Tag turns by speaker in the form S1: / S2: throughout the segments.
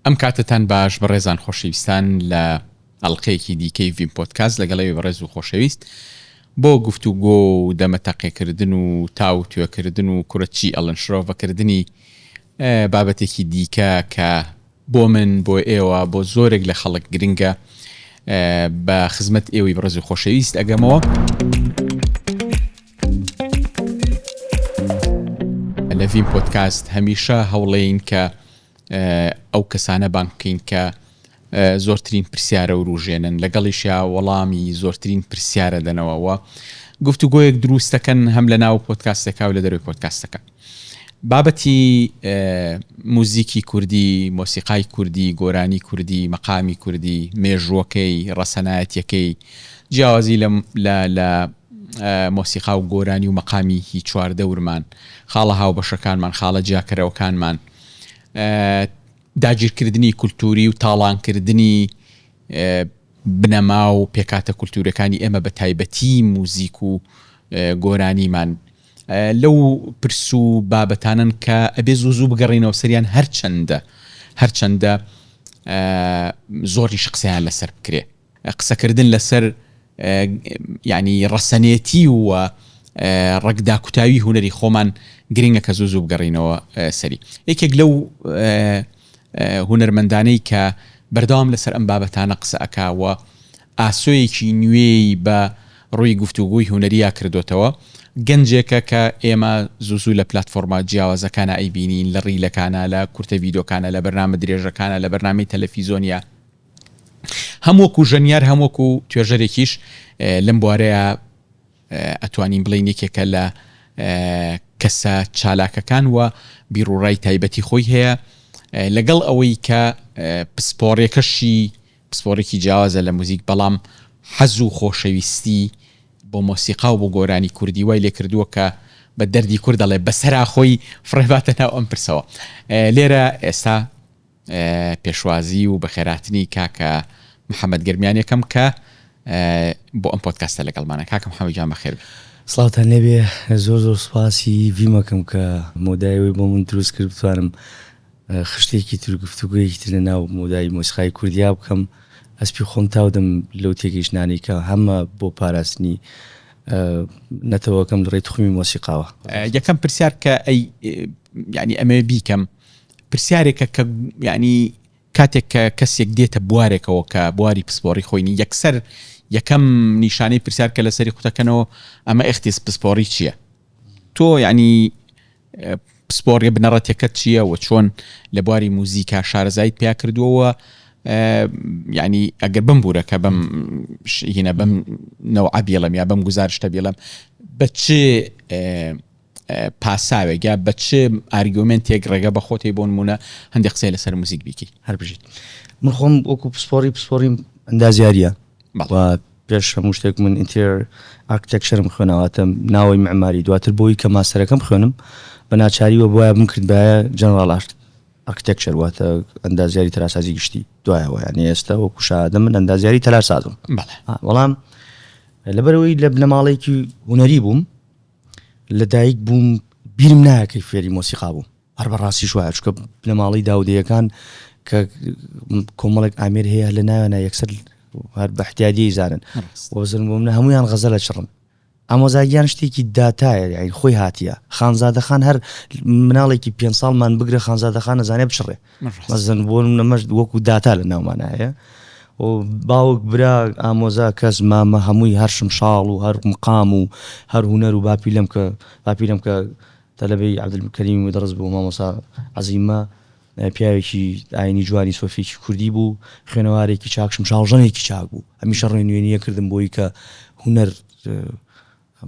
S1: ئەم کاتەتان باش بەڕێزان خۆشەویستان لە ئەڵلقەیەکی دیکەی ڤیم پۆدکاست لەگەڵ ئێوەی بەڕێز و خۆشەویست بۆ گفتوگۆ و دەمەتەقێکردن و تاوتوێکردن و کورە چی ئەڵێن شرۆڤەکردنی بابەتێکی دیکە کە بۆ من بۆ ئێوە بۆ زۆرێک لە خەڵک گرنگە بە خزمەت ئێوەی بەڕێز و خۆشەویست ئەگەمەوە. لە ڤیم پۆدکاست هەمیشە هەوڵێین کە ئەو کەسانە بانگ بکەین کە زۆرترین پرسیارە وروژێنن لەگەڵیشیا وەڵامی زۆرترین پرسیارە دەنەوە و گفتوگۆیەک دروست دەکەن هەم لە ناو پۆدکاستەکە و لە دەروی پۆدکاستەکە. بابەتی موزیکی کوردی، مۆسیقای کوردی، گۆرانی کوردی، مەقامی کوردی، مێژووەکەی، ڕەسەنایەتیەکەی، جیاوازی لە لە لە مۆسیقا و گۆرانی و مەقامی هی چواردەورمان، خاڵە هاوبەشەکانمان، خاڵە جیاکەرەوەکانمان، داگیرکردنی کولتووری و تاڵانکردنی بنەما و پێکهاتە کولتوورەکانی ئێمە بە تایبەتی موزیک و گۆرانیمان لەو پرس و بابەتانەن کە ئەبێ زوو زوو بگەڕێینەوە سەریان هەرچەندە هەرچەندە زۆریش قسەیان لەسەر بکرێ. قسەکردن لەسەر یانی ڕەسەنێتی و ڕەگداکوتاوی هونەری خۆمان گرنگە کە زوو زوو بگەڕینەوە سەری. یەکێک لەو هونەرمەندانەی کە بەردەوام لەسەر ئەم بابەتانە قسە ئەکا و ئاسۆیەکی نوێی بە ڕووی گفتوگۆی هونەرییا کردۆتەوە، گەنجێکە کە ئێمە زوو زوو لە پلاتفۆرمە جیاوازەکانا ئەیبینین، لە ڕیلەکانا، لە کورتە ڤیدۆکانا، لە بەرنامە درێژەکانا، لە بەرنامەی تەلەفیزۆنیا. هەم وەکو ژەنیار هەم وەکو توێژەرێکیش لەم بوارەیە ئەتوانین بڵێین یەکێکە لە کەسە چالاکەکان و بیڕوڕای تایبەتی خۆی هەیە لەگەڵ ئەوەی کە پسپۆڕیەکەشی پسپۆڕێکی جیاوازە لە موزیک بەڵام حەز و خۆشەویستی بۆ مۆسیقا و بۆ گۆرانی کوردی وای لێکردووە کە بە دەردی کورد دەڵێ بەسەرا خۆی فڕێباتە ناو ئەم پرسەوە لێرە ئێستا پێشوازی و بەخێرهاتنی کاکە محەمەد گەرمیانیەکەم کە بۆ ئەم پۆدکاستە لەگەڵمانە. کاکە محەمەد گیان بەخێر بێی.
S2: سڵاوتان لێبێ زۆر زۆر سوپاسی ڤیمەکەم کە مەودای ئەوەی بۆ من دروست کرد بتوانم خشتێکی تر گفتوگۆیەکی تر لە ناو مەودای مۆسیقای کوردیا بکەم ئەسپی خۆم تاودەم لەو تێگەیشتنانەی کە هەمە بۆ پاراستنی نەتەوەکەم لە ڕێی توخمی مۆسیقاوە.
S1: یەکەم پرسیار کە ئەی یانی ئەمەوێ بیکەم پرسیارێکە کە یانی کاتێک کە کەسێک دێتە بوارێکەوە کە بواری پسپۆڕی خۆی نی یەکسەر یەکەم نیشانەی پرسیار کە لەسەری قوتەکەنەوە ئەمە ئیختیس پسپۆڕی چییە؟ تۆ یانی پسپۆڕیە بنەڕەتیەکەت چییە و چۆن لە بواری موزیکا شارەزایت پیا کردووە یعنی ئەگەر بم بورە کە بەم هینە بەم نەوعە بیڵم یا بەم گوزارشتە بیڵم بە چ پاساوێک یا بە چ ئارگیومێنتێک ڕێگە بە خۆتەی بۆ نموونە هەندێک قسەی لەسەر موزیک بیکەی؟
S2: هەر بژیت. من خۆم وەکو پسپۆڕی پسپۆڕیم ئەندازیارییە
S1: بەڵێ.
S2: و پێش هەموو شتێک من interior architecture م خوێنا واتە ناوەی معماری دواتر بۆی کە ماستەرەکەم بخوێنم بە ناچاری وە بوایە بمکردبایە general architecture واتە ئەندازیاری تەلارسازی گشتی دوایەوە یانی ئێستا وەکو شەهادە من ئەندازیاری تەلارسازم.
S1: بەڵێ.
S2: بەڵام لەبەرئەوەی لە بنەماڵەیەکی هونەری بووم لە دایک بووم بیرم نایە کەی فێری مۆسیقا بووم هەر بە ڕاستیش وایە چونکە بنەماڵەی داودەیەکان کە کۆمەڵێک ئامێر هەیە لە ناویانە یەکسەر هەر بە احتیادیی زانن وەزن بۆ منە هەمویان غەزەلە چڕن ئامۆزاگیان شتێکی داتایە یعنی خۆی هاتیە خانزادە خان هەر مناڵێکی پێ ساڵمان بگرە خانزادە خان نەزانێ بچڕێ مەزن بۆ نمەش وەکو داتا لە ناومانە هەیە و باوک برا ئامۆزا کەس مامە هەمووی هەر شمشاڵ و هەر مقام و هەر هونەر و باپیرەم کە باپیرەم کە تەلەبەی عەبدولکەریمی مودەڕس بوو مامۆستا عەزیمە پیاوێکی ئاینی جوانی سۆفیەکی کوردی بوو خوێنەوارێکی چاک شمشاڵژەنێکی چاک بوو هەمیشە ڕێنوێنیە کردم بۆی کە هونەر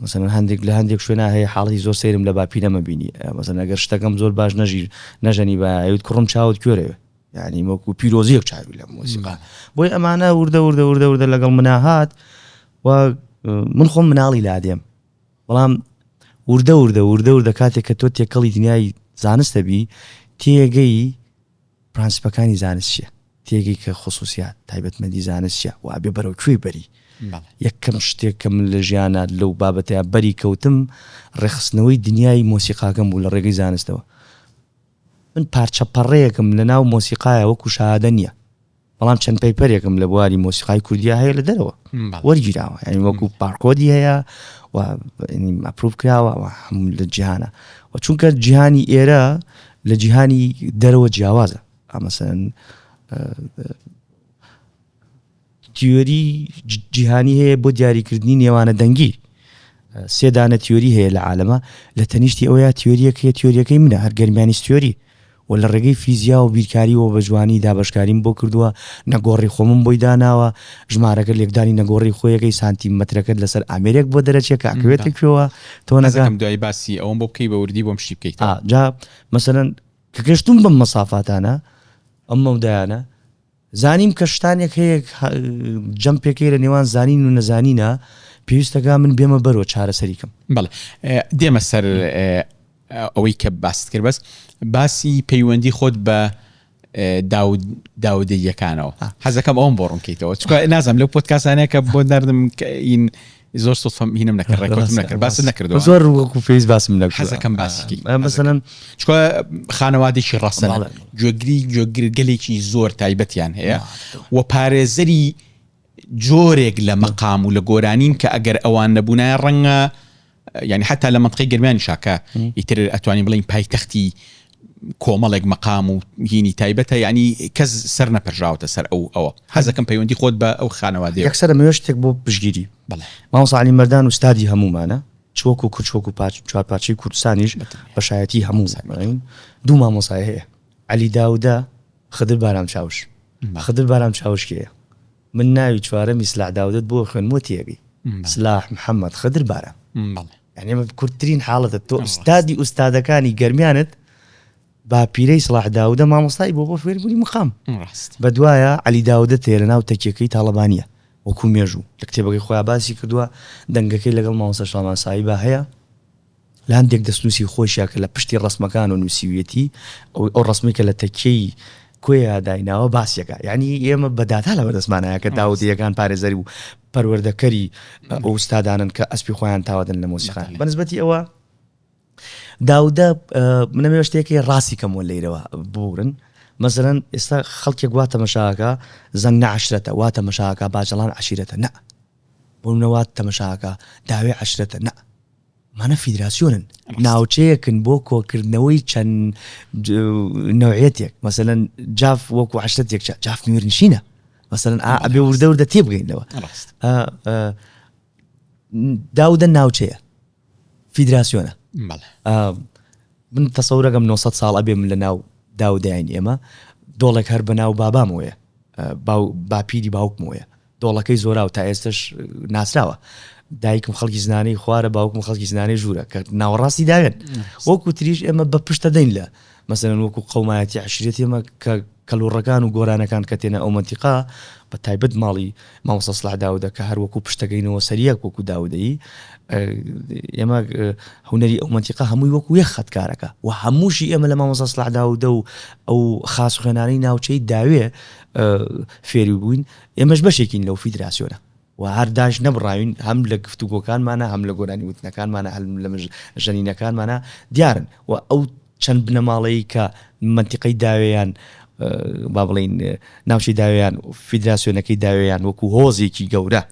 S2: مەسەلەن هەندێک لە هەندێک شوێنا هەیە حاڵەتی زۆر سەیرم لە باپیرەمە بینی مەسەلەن ئەگەر شتەکەم زۆر باش نەژیر نەژەنی با ئەیوت کوڕم چاوت کوێرەوێ یعنی وەکو پیرۆزیەک چاوی لە مۆسیقا بۆی ئەمانە وردە وردە وردە وردە لەگەڵ منا هات و من خۆم مناڵی لادێم بەڵام وردە وردە وردە وردە کاتێک کە تۆ تێکەڵی دنیای زانستە بی تێگەی پرەنسیپەکانی زانست چیە؟ تێگەی کە خسوسیات، تایبەتمەندی زانست چیە و ئەبێ بەرەو کوێی بەری؟ یەکەم شتێک کە من لە ژیانا لەو بابەتەیا بەری کەوتم ڕێکخستنەوەی دنیای مۆسیقاکەم بوو لە ڕێگەی زانستەوە. من پارچە پەڕەیەکم لە ناو مۆسیقایە وەکو شەهادە نییە بەڵام چەند paper ێکم لە بواری مۆسیقای کوردیا هەیە لە دەرەوە وەرگیراوە یعنی وەکو بارکۆدی هەیە و approve کراوە و هەموو لە جیهانە و چونکە جیهانی ئێرە لە جیهانی دەرەوە جیاوازە ئەمەسەن تیۆری جیهانی هەیە بۆ دیاریکردنی نێوانە دەنگی سێ دانە تیۆری هەیە لە عالەمە لە تەنیشتی ئەوەیە تیۆریەک هەیە تیۆریەکەی منە هەر گەرمیانیس تیۆری و لە ڕێگەی فیزیا و بیرکاریەوە بە جوانی دابەشکاریم بۆ کردووە نەگۆڕی خۆمم بۆی داناوە ژمارەکە لێکدانی نەگۆڕی خۆیەکەی سانتیمەترەکەت لەسەر ئامێرێک بۆ دەرەچێ کە ئەکەوێتە کوێوە تۆنەکە
S1: حەزەکەم دوایی باسی ئەوەم بۆ بکەی بە وردی بۆم شی بکەیتەوە.
S2: ئا جا مەسەلەن کە گەشتوم بەم مەسافاتانە ئەم مەودایانە زانیم کە شتانێک هەیە جەمپێک هەیە لە نێوان زانین و نەزانینە پێویستەکە من بێمە بەرەوە چارەسەری کەم.
S1: بەڵێ دێمە سەر ئەوەی کە باست کرد بەس باسی پەیوەندی خۆت بە داود داودەیەکانەوە حەزەکەم ئەوم بۆ ڕوونکەیتەوە چکە نازم لەو پۆدکاستانەیە کە بۆ نردم کە ئین زۆر سوتفەم هینم نەکرد ڕێکۆتم نەکرد باست نەکردەوە
S2: زۆر وەکو فەیس باسم نەکرد
S1: حەزەکەم باسی کەی
S2: مەسەلەن
S1: چکە خانەوادێکی ڕەسەنە گوێگری گوێگر گەلێکی زۆر تایبەتیان هەیە و پارێزەری جۆرێک لە مەقام و لە گۆرانین کە ئەگەر ئەوان نەبوونایە ڕەنگە یعنی حتا لە منطقەی گەرمیانی شاکە ئیتر ئەتوانین بڵین پایتەختی کۆمەڵێک مەقام و هینی تایبەتە یعنی کەس سەر نەپەرژاوتە سەر ئەو ئەوە حەزەکەم پەیوەندی خۆت بە ئەو خانەوادەیە
S2: یەکسەر ئەمەوێ شتێک بۆ پشتگیری
S1: بەڵێ.
S2: مامۆستا عەلی مەردان ئوستادی هەموومانە چ وەکو کورد چ وەکو پارچ چوار پارچەی کوردستانیش بە شایەتی هەموو دوو مامۆسای هەیە عەلی داودە خدر بارام چاوش خدر بارام چاوش کێیە من ناوی چوارەمی سلاح داودت بۆ خوێنمەوە تێگەی سلاح محەممەد خدر بارام یعنی ئەمە کورتترین حاڵەتە تۆ ئوستادی ئوستادەکانی گەرمیانت باپیرەی سڵاح داودە مامۆستای بۆ بۆ فێربوونی مقام بەدوایە عەلی داودە تێ لە ناو تەکیەکەی تاڵەبانیە وەکو مێژوو لە کتێبەکەی خۆیان باسی کردووە دەنگەکەی لەگەڵ مامۆستا شامان سایبا هەیە لە هەندێک دەستنووسی خۆشیا کە لە پشتی ڕسمەکان و نووسیویەتی ئەو ڕسمی کە لە تەکیەی کۆیە دایناوە باسیەکە یعنی ئێمە بە داتا لە بەردەستمانایە کە داودیەکان پارێزەری و پەروەردەکەری ئەو ئوستادانن کە ئەسپی خۆیان تاوەدن لە مۆسیقا بەنسبەتی ئەوە داودە منەمەوێ شتێکی ڕاستی کەمەوە لەیرەوە بورن مەسەرەن ئێستا خەڵکێک وا تەمەشاکە زەنگ نەعشرەتە وا تەمەشاکە باجەڵان عشیرەتە نە بۆ نەوات تەمەشاکە داوێ عشرەتە نە مانە فیدراسیۆنن ناوچەیەکن بۆ کۆکردنەوەی چەند نوعەتێک مەسەلەن جاف وەکو عشرەتێک جاف میرنشینە مەسەلەن ئەبێ وردە وردە تێبگەینەوە داودە ناوچەیە فیدراسیۆنە من تەسەورەکەم 900 ساڵ ئەبێ من لە ناو داوداین ئێمە دۆڵێک هەر بە ناو بابامەوەیە باپیری باوکمەوەیە دۆڵەکەی زۆراو تا ئێستش ناسراوە دایکم خەڵکی زنانەی خوارە باوکم خەڵکی زنانەی ژوورە کە ناوەڕاستی داوێن وەکو تریش ئێمە بە پشتە دەین لە مەسەلەن وەکو قەومایەتی عەشیرەتی ئێمە کە کەلوڕەکان و گۆرانەکان کە تێنە ئەو مەنتیقە بە تایبەت ماڵی مامۆستا سڵاح داودە کە هەر وەکو پشتەکەینەوە سەریەک وەکو داودەیی ئێمە هونەری ئەو مەنتیقە هەمووی وەکو یەک خەت کارەکە و هەمووشی ئێمە لە مامۆستا سڵاح داودە و ئەو خاس خوێنانەی ناوچەی داوێ فێری بووین ئێمەش بەشێکین لەو فیدراسیۆنە و هەر داش نەبڕاوین هەم لە گفتوگۆکانمانە هەم لە گۆرانی وتنەکانمانە هەم لە ژەنینەکانمانە دیارن و ئەو چەند بنەماڵەیەی کە مەنتیقەی داوێیان با بڵێین ناوچەی داوێیان فیدراسیۆنەکەی داوێیان وەکو هۆزێکی گەورە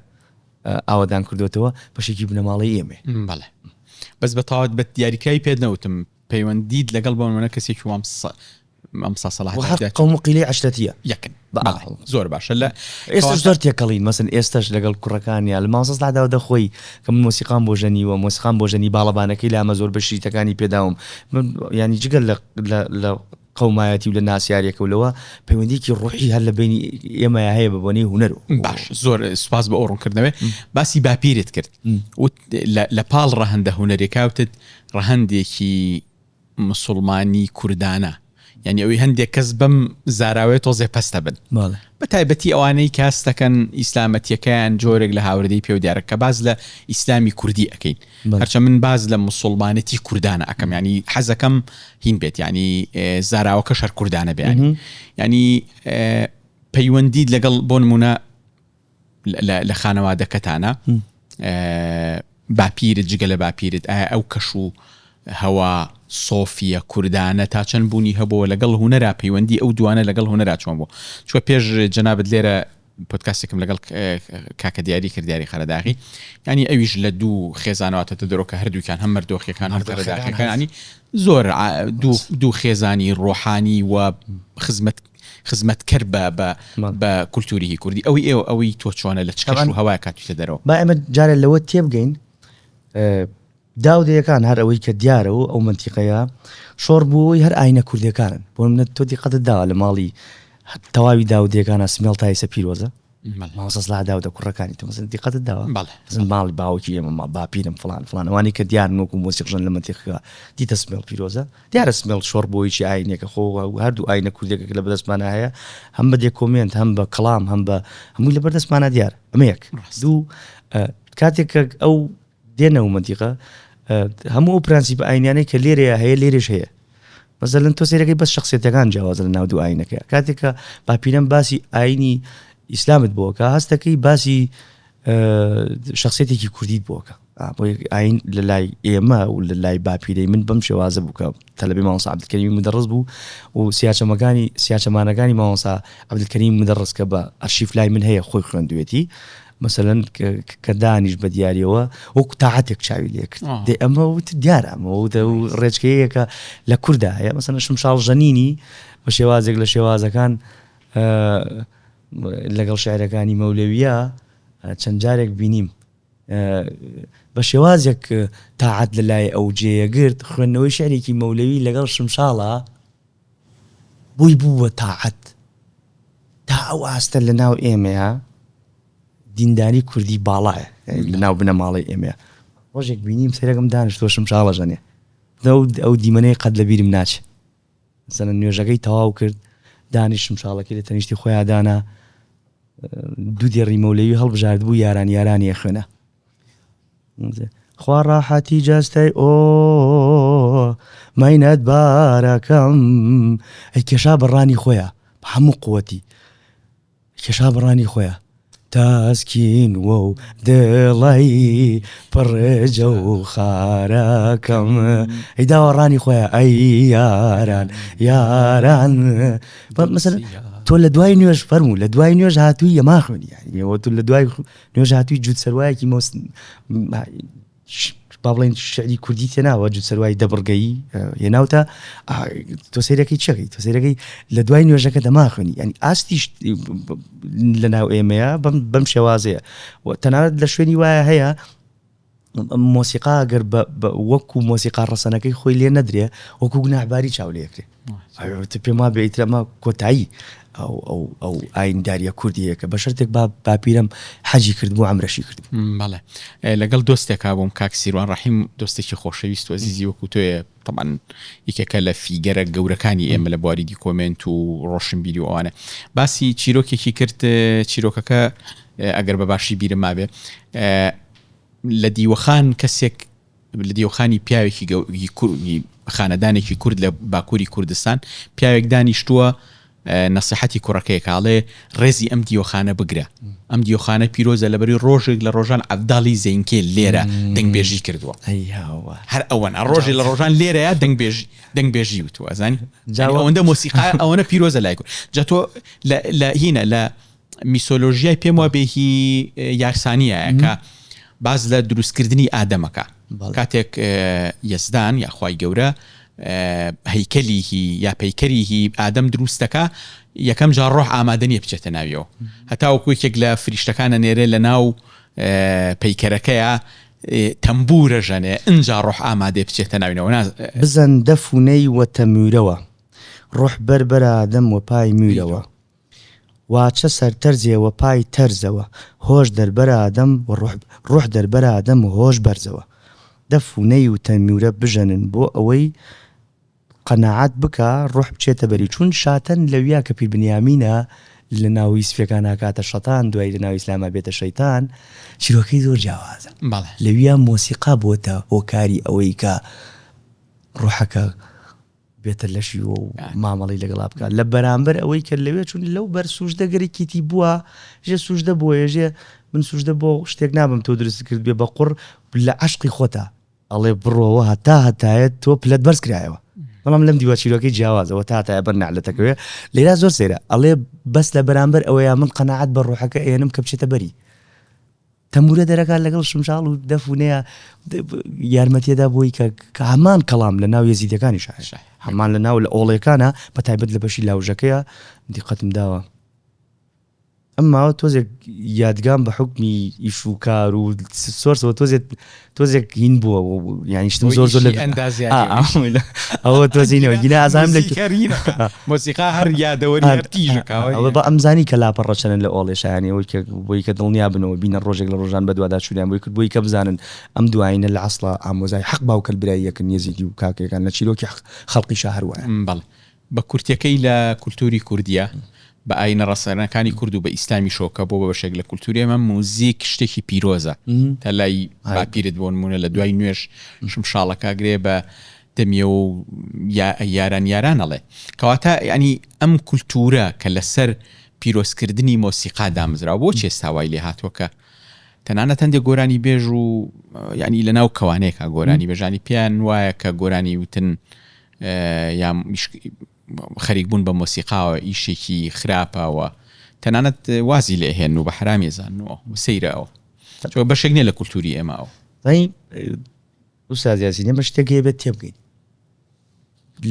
S2: ئاوەدان کردوێتەوە بەشێکی بنەماڵەی ئێمەیە.
S1: بەڵێ بەس بە تەواوەت بە دیاریکراوی پێت نەوتم پەیوەندیت لەگەڵ بۆ نمونە کەسێکی وام مامۆستا سەڵاح
S2: وە هەر قەوم و قیلەی عەشرەتیە.
S1: یەکن بەڵێ زۆر باشە لە
S2: ئێستاش زۆر تێکەڵین مەسن ئێستاش لەگەڵ کوڕەکانیا لە مامۆستا سەڵاح داودە خۆی کە من مۆسیقام بۆ ژەنیوە مۆسیقام بۆ ژەنی باڵەبانەکەی لامە زۆر بە شریتەکانی پێداوم من یانی جگە لە لە لە قەومایەتی و لە ناسیارێکە و لەوە پەیوەندیکی ڕوحی هەر لە بینی ئێمەیا هەیە بە بۆنەی هونەر و
S1: باش زۆر سوپاس بۆ ئەو ڕوونکردنەوەی باسی باپیرت کرد وت لە پاڵ ڕەهەندە هونەریەکە وتت ڕەهەندێکی مسوڵمانی کوردانە یانی ئەوەی هەندێک کەس بەم زاراوەیە تۆزێ پەستە بن بە تایبەتی ئەوانەی کە هەست دەکەن ئیسلامەتیەکەیان جۆرێک لە هاوردەی پێوە دیارە کە باز لە ئیسلامی کوردی ئەەکەین هەرچە من باز لە مسلمانەتی کوردانە ئەەکەم ینی حەزەکەم هین بێت ینی زاراوەکە شەر کوردانە بیانی ینی پەیوەندیت لەگەڵ بۆ نمونە لە خانەوادەکەتانە باپیرت جگە لە باپیرت ئایا ئەو کەش و هەوا. سۆفییە کوردانە تا چەند بوونی هەبووە لەگەڵ هونەرا پەیوەندی ئەو دوانە لەگەڵ هونەرا چۆن بوو؟ چوە پێش جەنابت لێرە پۆدکاستێکم لەگەڵ کاکە دیاری کرد دیاری قەرەداغی یانی ئەویش لە دوو خێزانەوە تەتە دەرۆ کە هەردووکیان هەم مەردۆخیەکان هەم قەرەداخیەکان ینی زۆر دوو خێزانی ڕۆحانی و خزمەت خزمەتکەر بە بە بە کولتوری کوردی ئەوی ئێوە ئەوەی تۆ چۆنە لە چ کەش و هەوایە کاتویتە دەرەوە؟
S2: با ئێمە جارێ لەوە تێبگەین داودەیەکان هەر ئەوەی کە دیارە و ئەو مەنتیقەیە شۆڕ بووەوەی هەر ئاینە کوردیەکانن بۆ منە تۆ دیقەتت داوە لە ماڵی تەواوی داودیەکانە سمێڵ تا ئیسە پیرۆزە مامۆستا سڵاح داودە کوڕەکانی تۆ مەسەلەن دیقەتت داوە مەسەلەن ماڵی باوکی ئێمە ما باپیرم فڵان فڵان ئەوانەی کە دیارن وەکو مۆسیقژەن لە مەنتیقەکە دیتە سمێڵ پیرۆزە دیارە سمێڵ شۆڕ بۆیەکی ئاینێکە خۆ هەردوو ئاینە کوردێکە کە لە بەدەستمانە هەیە هەم بە دێکۆمێنت هەم بە کەڵام هەم بە هەمووی لە بەردەستمانە دیار ئەمە یەک دوو کاتێک کە ئەو دێنە و مەنتیقە هەموو ئەو پرەنسیپە ئاینیانەی کە لێرەیە هەیە لێرەش هەیە مەسەلەن تۆ سەیرەکەی بەس شخصیەتەکان جیاوازە لە ناو دوو ئاینەکە کاتێک کە باپیرەم باسی ئاینی ئیسلامت بۆکە هەستەکەی باسی شخصیەتێکی کوردیت بۆکە بۆ ئاین لە لای ئێمە و لە لای باپیرەی من بەم شێوازە بوو کە تەلەبی مامۆستا عەبدولکەریمی مدەڕس بوو و سیاچەمەکانی سیاچەمانەکانی مامۆستا عەبدولکەریم مدەڕس کە بە ئەرشیف لای من هەیە خۆی خوێندوێتی مەسەلەن کە دانیش بە دیاریەوە وەکو تاعەتێک چاوی لێ کرد دێ ئەمە وت دیارە ئەمە وت و ڕێچکەیەکە لە کوردا هەیە مەسەلەن شمشاڵ ژەنینی بە شێوازێک لە شێوازەکان لەگەڵ شعرەکانی مەولەویە چەند جارێک بینیم بە شێوازێک تاعەت لە لای ئەو جێیەگرت خوێندنەوەی شعرێکی مەولەوی لەگەڵ شمشاڵە بۆی بوو بە تاعەت تا ئەو ئاستە لە ناو ئێمەیە دینداری کوردی باڵایە لە ناو بنەماڵەی ئێمەیە ڕۆژێک بینیم سەرەکەم دانیشتووە شمشاڵە ژەنێ ئەو دیمەنەی قەت لە بیرم ناچێ مەسەلەن نوێژەکەی تەواو کرد دانیشت شمشاڵەکەی لە تەنیشتی خۆیا دانا دوو دێڕی مەولەوی هەڵبژارد بوو یاران یارانی ئەخوێنا خوا ڕاحەتی جەستەی ئۆ مەینەت بارەکەم ئەی کێشا بەڕانی خۆیە بە هەموو قوتی کێشا بەڕانی خۆیە تاسکین وە و دڵی پڕجە و خارەکەم ئەی داوە ڕانی خۆیان ئەی یاران یاران مەسەر تۆ لە دوای نوێژ فەرموو لە دوای نوێژ هاتووی یەما خوێنی یعنی تۆ لە دوای نوێژ هاتووی جووت سەروایەکی مۆس با بڵێین شعری کوردی تێناوە جووت سەروای دەبڕگەیی هێناوتە تۆ سەیرەکەی چەکەی تۆ سەیرەکەی لە دوای نوێژەکە دەماخوێنی ینی ئاستیش لە ناو ئێمەیە بەم بەم شێوازەیە و تەنانەت لە شوێنی وایە هەیە مۆسیقا گەر وەکو مۆسیقا ڕەسەنەکەی خۆی لێ نەدرێ وەکو گوناهباری چاو لێکرێ پێم وابێ ئیتر ئەمە کۆتایی ئەو ئەو ئەو ئاینداریە کوردیەکە بە شەرتێک با باپیرم حەجی کردبوو عەمرەشی کردبوو.
S1: بەڵێ لەگەڵ دۆستێکا بووم کاک سیروان ڕەحیم دۆستێکی خۆشەویست و ئەزیزی وەکو تۆیە تەبعەن یەکێکە لە فیگەرە گەورەکانی ئێمە لە بواری دیکۆمێنت و ڕۆشنبیری و ئەوانە باسی چیرۆکێکی کرد چیرۆکەکە ئەگەر بە باشی بیرم مابێ لە دیوەخان کەسێک لە دیوەخانی پیاوێکی خانەدانێکی کورد لە باکووری کوردستان پیاوێک دانیشتووە نەسیحەتی کوڕەکەی کاڵێ ڕێزی ئەم دیوەخانە بگرە ئەم دیوەخانە پیرۆزە لەبەری ڕۆژێک لە ڕۆژان عەبداڵی زەینکێ لێرە دەنگبێژی کردووە هەر ئەوەنە ڕۆژێ لە ڕۆژان لێرەیە دەنگبێژی دەنگبێژی وتووە ئەزانی ئەوەندە مۆسیقا ئەوەنە پیرۆزە لای کورد جا تۆ لە هینە لە میسۆلۆژیای پێم وابێ هی یارسانیە کە باس لە دروستکردنی ئادەمەکە کاتێک یەزدان یا خوای گەورە هەیکەلی هی یا پەیکەری هی ئادەم دروستەکە یەکەم جار ڕۆح ئامادە نییە بچێتە ناویەوە هەتاوەکو یەکێک لە فریشتەکانە نێرێ لە ناو پەیکەرەکەیە تەمبورە ژەنێ ئینجا ڕۆح ئامادەیە بچێتە ناوینەوە
S2: بزەن دەف و نەی وە تەمویرەوە ڕۆح بەر بەر ئادەم وە پای مویرەوە. واچە سەر تەرزێ وە پای تەرزەوە هۆش دەر بەر ئادەم و ڕوح ڕوح دەر بەر ئادەم و هۆش بەرزەوە دەف و نەی و تەنورە بژەنن بۆ ئەوەی قەناعەت بکا ڕوح بچێتە بەری چون شاتەن لەویا کە پیر بنیامینە لە ناو یسفیەکان ئەکاتە شەتان دوای لە ناو ئیسلاما بێتە شەیتان چیرۆکەی زۆر جیاوازە
S1: بەڵێ.
S2: لەویا مۆسیقا بۆتە هۆکاری ئەوەی کە ڕوحەکە بێتە لەشی و مامەڵەی لەگەڵا بکات لە بەرامبەر ئەوەی کە لەوێ چون لەو بەر سوژدە گەرەکیتی بووە ژێ سوژدە بۆیە ژێ من سوژدە بۆ شتێک نابم تۆ دروست کرد بێ بە قوڕ لە عەشقی خۆتا. ئەڵێ بڕۆوە هەتا هەتایە تۆ پلەت بەرز کرایەوە بەڵام لەم دیوە چیرۆکەی جیاوازەوە تا هەتایە بەر نەعلەتەکەوێ لێرا زۆر سەیرە ئەڵێ بەس لە بەرامبەر ئەوەیە من قەناعەت بە ڕۆحەکە ئێنم کە بچێتە بەری تەمورە دەرەکات لەگەڵ شمشاڵ و دەف و نەیە یارمەتیەدا بۆی کە کە هەمان کەڵام لە ناو یەزیدەکانی شاهە هەمان لە ناو لە ئۆڵێکانە بە تایبەت لە بەشی لاوژەکەیە دیقەتم داوە ئەم ماوە تۆزێک یادگام بە حوکمی ئیش و کار و سۆرسەوە تۆزێک تۆزێک هین بووە یانی شتم زۆر زۆر لە
S1: ئەندازیاری
S2: ئەوە تۆزینەوە گینا ئازانم لە
S1: مۆسیقا هەر یادەوەری هەر تیژەکەوە
S2: ئەوە بە ئەمزانی کە لاپەڕە چەنن لە ئۆڵێشایانی ئەوەی کە بۆی کە دڵنیا بنەوە بینە ڕۆژێک لە ڕۆژان بەدواداچوونیان بۆی کرد بۆی کە بزانن ئەم دوایینە لە عەسڵا ئامۆزای حەق باوکەل برای یەکن یەزیدی و کاکەیەکان لە چیرۆکی خەڵقیشا هەر وایە.
S1: بەڵێ بە کورتیەکەی لە کولتوری کوردیە، بە ئاینە ڕەسەنەکانی کورد و بە ئیسلامیشەوە کە بۆ بە بەشێک لە کولتوری ئێمە موزیک شتێکی پیرۆزە تا لای باپیرت بۆ نمونە لە دوای نوێژ شمشاڵەکە ئەگرێ بە دەمیەوە و یاران یاران ئەڵێ کەواتە یانی ئەم کولتورە کە لەسەر پیرۆزکردنی مۆسیقا دامەزراوە بۆچی ئێستا وای لێ هاتووە کە تەنانەت هەندێک گۆرانی بێژ و یانی لەناو کەوانەیەکا گۆرانی بێژانی پێیان وایە کە گۆرانی وتن یا خەریک بوون بە مۆسیقاوە ئیشێکی خراپە و تەنانەت وازی لێ هێن و بە حەرامی ئەزانن و ئەو سەیرە ئەو چۆ بەشێک نییە لە کولتوری ئێمە ئەو.
S2: زانی ئوستاز یاسین ئێمە شتێک هەیە بێت تێبگەین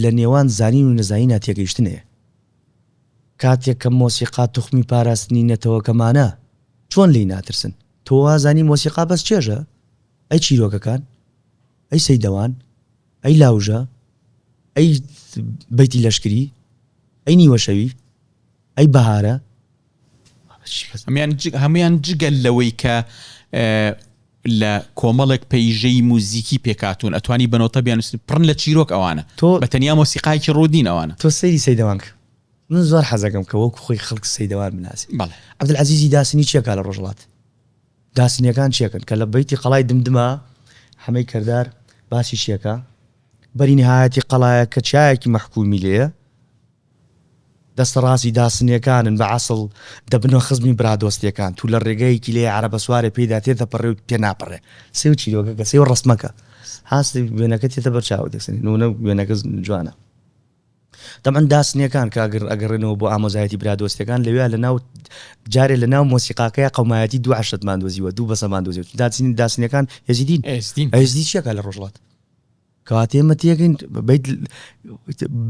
S2: لە نێوان زانین و نەزانینا تێگەیشتن هەیە کاتێک کە مۆسیقا توخمی پاراستنی نەتەوەکەمانە چۆن لێی ناترسن تۆ وازانی مۆسیقا بەس چێژە ئەی چیرۆکەکان ئەی سەیدەوان ئەی لاوژە، ئەی بەیتی لەشکری، ئەی نیوەشەوی، ئەی بەهارە.
S1: هەموویان جگە لەوەی کە لە کۆمەڵێک پەیژەی موزیکی پێکهاتوون ئەتوانی بە نۆتە بیاننووسی پڕن لە چیرۆک ئەوانە بە تەنیا مۆسیقایەکی ڕووت نین ئەوانە.
S2: تۆ سەیری سەیدەوان کە من زۆر حەزەکەم کە وەکو خۆی خەڵک سەیدەوان بناسێ. عەبدولعەزیزی داسنی چیەکا لە ڕۆژهەڵات؟ داسنیەکان چیەکەن کە لە بەیتی قەڵای دمدما حەمەی کەردار باسی چیەکا بەری نهایەتی قەڵایە کە چیایەکی مەحکومی لێیە دەستە ڕاستی داسنیەکانن بە عەسڵ دەبنە خزمی برادۆستیەکان تو لە ڕێگەیەکی لێ عەرەبە سوارێ پێیدا تێدەپەڕێ و تێناپەڕێ سێو چیرۆکەکە سێو ڕەسمەکە هاست وێنەکە تێتە بەر چاوت یەکسەر نمونە وێنەکە جوانە. تەبعەن داسنیەکان کە ئەگەڕێنەوە بۆ ئامۆزایەتی برادۆستیەکان لەویا لە ناو جارێ لە ناو مۆسیقاکەیا قەومایەتی دوو عەشرەتمان دۆزیوە دوو بەسەمان دۆزیوە داسنی داسنیەکان یەزیدین
S1: ئێزدین
S2: ئێزدی چیەکە لە ڕۆژڵات کەواتە ئێمە تێگەین بیت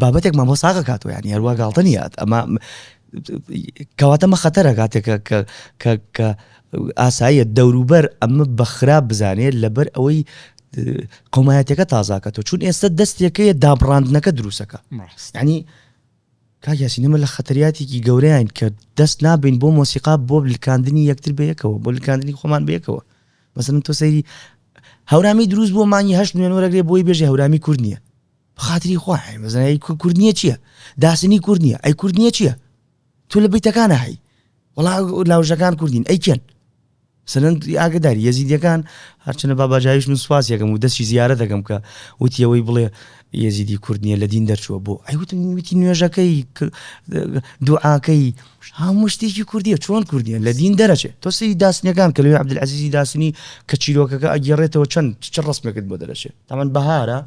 S2: بابەتێکمان بۆ ساغە کاتەوە یانی هەروە گاڵتە نییە ئەمە کەواتە مە خەتەرە کاتێک کە کە کە ئاساییە دەوروبەر ئەمە بە خراپ بزانێت لەبەر ئەوەی قەومایەتەکە تازاکەتەوە چون ئێستا دەستێکەیە دابڕاندنەکە دروستەکە ینی کاک یاسین ئێمە لە خەتەریاتێکی گەورەین کە دەست نابین بۆ مۆسیقا بۆ لکاندنی یەکتر بەیەکەوە بۆ لکاندنی خۆمان بەیەکەوە مەسەلەن تۆ سەیری هەورامی دروست بۆ مانگی هەشت نوێن وەرەگرێ بۆی بێژێ هەورامی کورد نییە خاتری خوا مەزنەی کورد نییە چییە داسنی کورد نییە ئەی کورد نییە چییە تۆ لە بیتەکانە هەی وەڵا لاوژەکان کوردین ئەی کێن سەرنج ئاگداری یەزیدیەکان هەرچەنە باباجاویش من سوپاسی ئەکەم و دەستی زیارەت دەکەم کە وتی ئەوەی بڵێ یەزیدی کورد نییە لە دین دەرچووە بۆ ئەی وتم وتی نوێژەکەی دوعاکەی هەموو شتێکی کوردیە چۆن کوردیە لە دین دەرەچێت تۆ سەیری داسنیەکان کە لەوێ عەبدولعەزیزی داسنی کە چیرۆکەکە ئەگێڕێتەوە چەند چ ڕەسمێکت بۆ دەرەچێت تامان بەهارە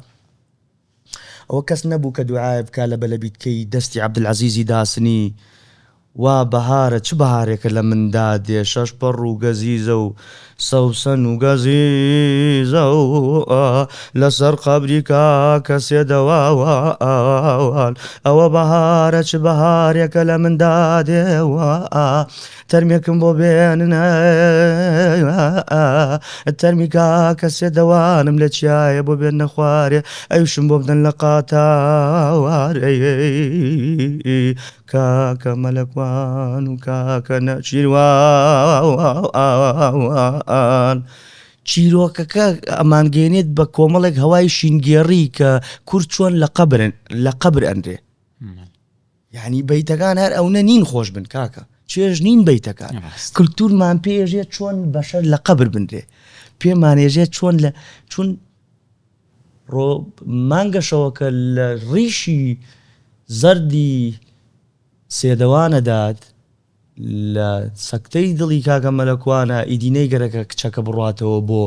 S2: ئەوە کەس نەبوو کە دوعایە بکا لە بەلەبیتکەی دەستی عەبدولعەزیزی داسنی وا بەهارە چ بەهارێکە لە مندا دێ شەش پەڕ و گەزیزە و سەوسەن و گەزیزە و لە سەر قەبری کاکە سێدەوان ئەوە بەهارە چ بەهارێکە لە مندا دێ تەرمێکم بۆ بێنن تەرمی کاکە سێدەوانم لە چیایە بۆ بێننە خوارێ ئەویشم بۆ بدەن لە قاتاوارێ کاکە مەلەکوان و کاکە نەچیروان چیرۆکەکە ئەمانگەێنێت بە کۆمەڵێک هەوای شینگێڕی کە کورد چۆن لە قەبرن لە قەبر ئەنرێ یانی بەیتەکان هەر ئەونە نین خۆش بن کاکە چێژ نین بەیتەکان کللتورمان پێژێت چۆن بەشەر لە قەبر بنرێ پێمانێژێت چۆن لە چون ڕۆ مانگەشەوەکە لە ڕیشی زەردی سێدەوانەدات لە سەکتەی دڵی کاکە مەلەکوانە ئیدی نەیگەرەکە کچەکە بڕاتەوە بۆ.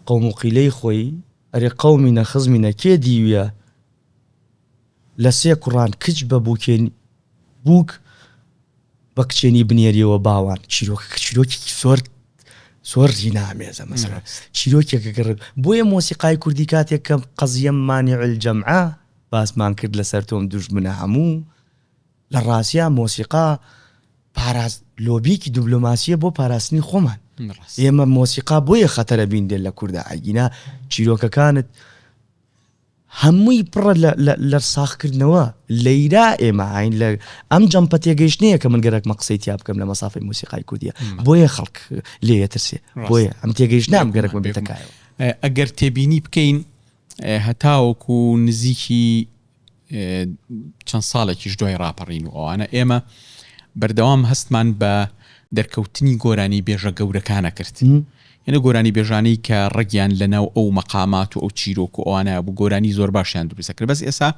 S2: قەوم و قیلەی خۆی، ئەرێ قەومینە خزمینە کێ دیویە لە سێ کوڕان کچ بە بووکێنی بووک بە کچێنی بنێریەوە باوان چیرۆکەکە چیرۆکێکی زۆر زۆر زینامێزە مەسەلەن چیرۆکێکە گەڕ بۆیە مۆسیقای کوردی کاتێک کە قەزیەم مانع الجەمعە باسمان کرد لەسەر تۆم دوژمنە هەموو لە ڕاستیا مۆسیقا پاراست لۆبیەکی دبلۆماسیە بۆ پاراستنی خۆمان ئێمە مۆسیقا بۆیە خەتەرە بیندێن لە کووردا ئەگینا چیرۆکەکانت هەمووی پڕە لە لە لە ساغکردنەوە لەیرا ئێمە هاین لە ئەم جەمپە تێگەیشتنەیە کە من گەرەکمە قسەی تیا بکەم لە مەسافەی مۆسیقای کوردیە بۆیە خەڵک لێ ئەترسێ بۆیە ئەم تێگەیشتنە ئەم گەرەکمە بێتە کایەوە.
S1: ئەگەر تێبینی بکەین هەتاوەکو نزیکی چەند ساڵێکیش دوای ڕاپەڕین و ئەوانە ئێمە بەردەوام هەستمان بە دەرکەوتنی گۆرانی بێژە گەورەکانە کرد یعنی گۆرانی بێژانەی کە ڕەگیان لەناو ئەو مەقامات و ئەو چیرۆک و ئەوانە بوو گۆرانی زۆر باشیان دروست کرد بەس ئێسا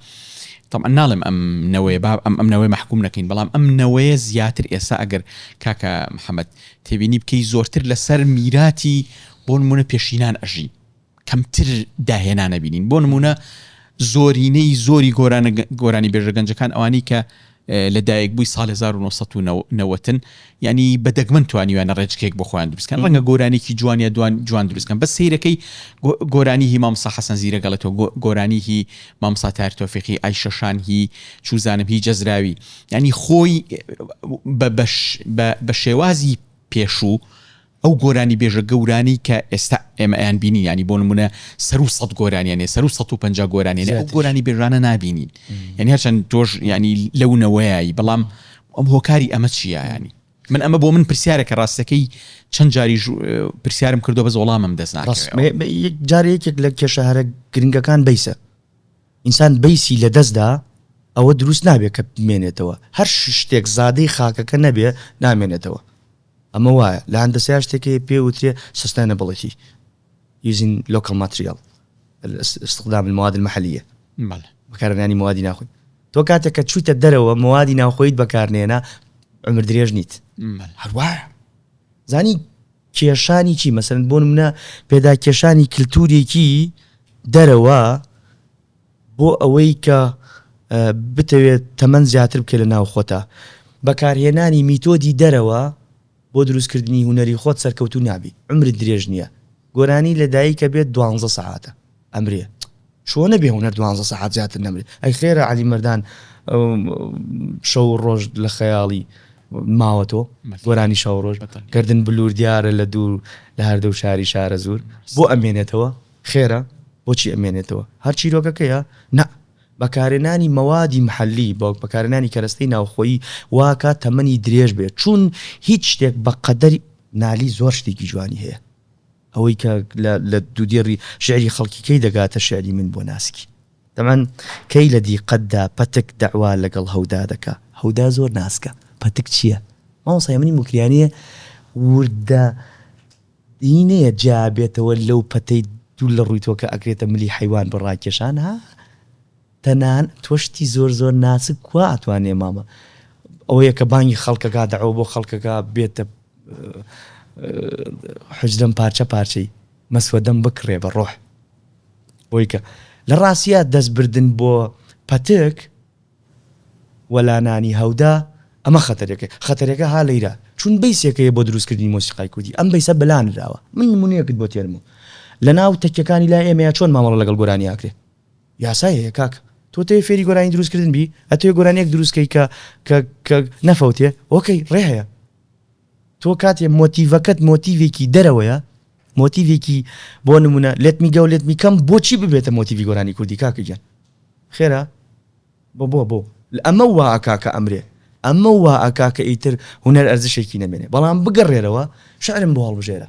S1: طبعا ناڵێم ئەم نەوەیە با ئەم ئەم نەوەی مەحکوم نەکەین بەڵام ئەم نەوەیە زیاتر ئێسا ئەگەر کاکە محەممەد تێبینی بکەی زۆرتر لەسەر میراتی بۆ نمونە پێشینان ئەژی کەمتر داهێنان ئەبینین بۆ نموونە زۆرینەی زۆری گۆرانە گۆرانی بێژە گەنجەکان ئەوانەی کە لە دایک بووی ساڵ 1990 ینی بە دەگمەن توانیویانە ڕێچکێک بۆ خۆیان دروستکەن ڕەنگە گۆرانێکی جوان یا دوان جوان دروستکەن بەس سەیرەکەی گۆرانی هی مامۆستا حەسەن زیرەک ئەڵێتەوە گۆرانی هی مامۆستا تاهیر تۆفیقی ئایشەشان هی چوزانم هی جەزراوی ینی خۆی بە بەش بە شێوازی پێشوو ئەو گۆرانیبێژە گەورانەی کە ئێستا ئێمە ئەیان بینین یانی بۆ نمونە سەرو سەد گۆرانیان هەیە سەرو 150 گۆرانیان هەیە ئەو گۆرانی بێژانە نابینین یعنی هەرچەند تۆش یعنی لەو نەوەیایی بەڵام ئەم هۆکاری ئەمە چییە ینی من ئەمە بۆ من پرسیارە کە ڕاستەکەی چەند جاری پرسیارم کردو بەس وەڵامم دەست ناکەوێت
S2: جارێ یەکێک لە کێشە هەرە گرنگەکان بەیسە ئینسان بەیسی لە دەستدا ئەوە دروست نابێت کە بمێنێتەوە هەر شتێک زادەی خاکەکە نەبێ نامێنێتەوە ئەمە وایە لە هەندەسەیا شتێک هەیە پێ وترێ sustainability using local material استخدام المواد المحلية
S1: بەڵێ.
S2: بەکارهێنانی موادی ناوخۆی تۆ کاتێک کە چوویتە دەرەوە موادی ناوخۆیت بەکارنێنا عمر درێژ نیت
S1: بەڵێ.
S2: هەر وایە زانی کێشانی چی مەسەلەن بۆ نمونە پێداکێشانی کلتورێکی دەرەوە بۆ ئەوەی کە بتەوێت تەمەن زیاتر بکەی لە ناو خۆتا، بەکارهێنانی میتۆدی دەرەوە بۆ دروستکردنی هونەری خۆت سەرکەوتوو نابی، عومرت درێژ نییە، گۆرانی لە دایکە بێت دوانزە سەعاتە ئەمرێ، چۆنە بێ هونەر دوانزە سەعات زیاتر نەمرێ، ئەی خێرە عەلی مەردان شەو و ڕۆژ لە خەیاڵی ماوەتەوە، گۆرانی شەو و ڕۆژ، گەردن بلوور دیارە لە دوور لە هەردوو شاری شارەزوور، بۆ ئەمێنێتەوە؟ خێرە؟ بۆچی ئەمێنێتەوە؟ هەر چیرۆکەکەیە؟ نا. بەکارهێنانی مەوادی محەلی، بەکارهێنانی کەرەستەی ناوخۆیی واکات تەمەنی درێژ بێت، چون هیچ شتێک بە قەدەری نالی زۆر شتێکی جوانی هەیە. ئەوەی کە لە لە دوودێڕی شیعری خەڵکی کەی دەگاتە شیعری من بۆ ناسکی. تەبعەن کەی لە دیقەتدا پەتک دەعوا لەگەڵ هەودا دەکا. هەودا زۆر ناسکە. پەتک چییە؟ مامۆستا هێمنی موکریانی وردە دینەیە جیا بێتەوە لەو پەتەی دوور لە ڕووی تۆ کە ئەکرێتە ملی حەیوان بۆ ڕاکێشان ها تەنان تۆ شتی زۆر زۆر ناسک کوا ئەتوانێ مامە ئەوەیە کە بانگی خەڵکەکە دەعوە بۆ خەڵکەکە بێتە حجرەم پارچە پارچەی مەسوەدەم بکڕێ بە ڕۆح بۆی کە لە ڕاستیا دەست بردن بۆ پەتک وەلانانی هەودا ئەمە خەتەرێکە خەتەرەکە ها لەیرە چون بەیسێکەیە بۆ دروستکردنی مۆسیقای کوردی ئەم بەیسە بەلانراوە من نمونەیەکت بۆ تێنم لە ناو تەکیەکانی لای ئێمەیە چۆن مامەڵە لەگەڵ گۆرانی ئاکرێ یاسای هەیە کاک تۆ تەوێ فێری گۆرانی دروستکردن بی ئەتەوێ گۆرانیەک دروستکەی کە کە کە نەفەوتێ okay ڕێ هەیە تۆ کاتێ مۆتیڤەکەت مۆتیڤێکی دەرەوەیە مۆتیڤێکی بۆ نمونە let me go let me come بۆچی ببێتە مۆتیڤی گۆرانی کوردی کاکە گیان خێرا بۆ بۆ بۆ ئەمە وا ئەکا کە ئەمرێ ئەمە وا ئەکا کە ئیتر هونەر ئەرزشێکی نەمێنێ بەڵام بگەڕێرەوە شعرم بۆ هەڵبژێرە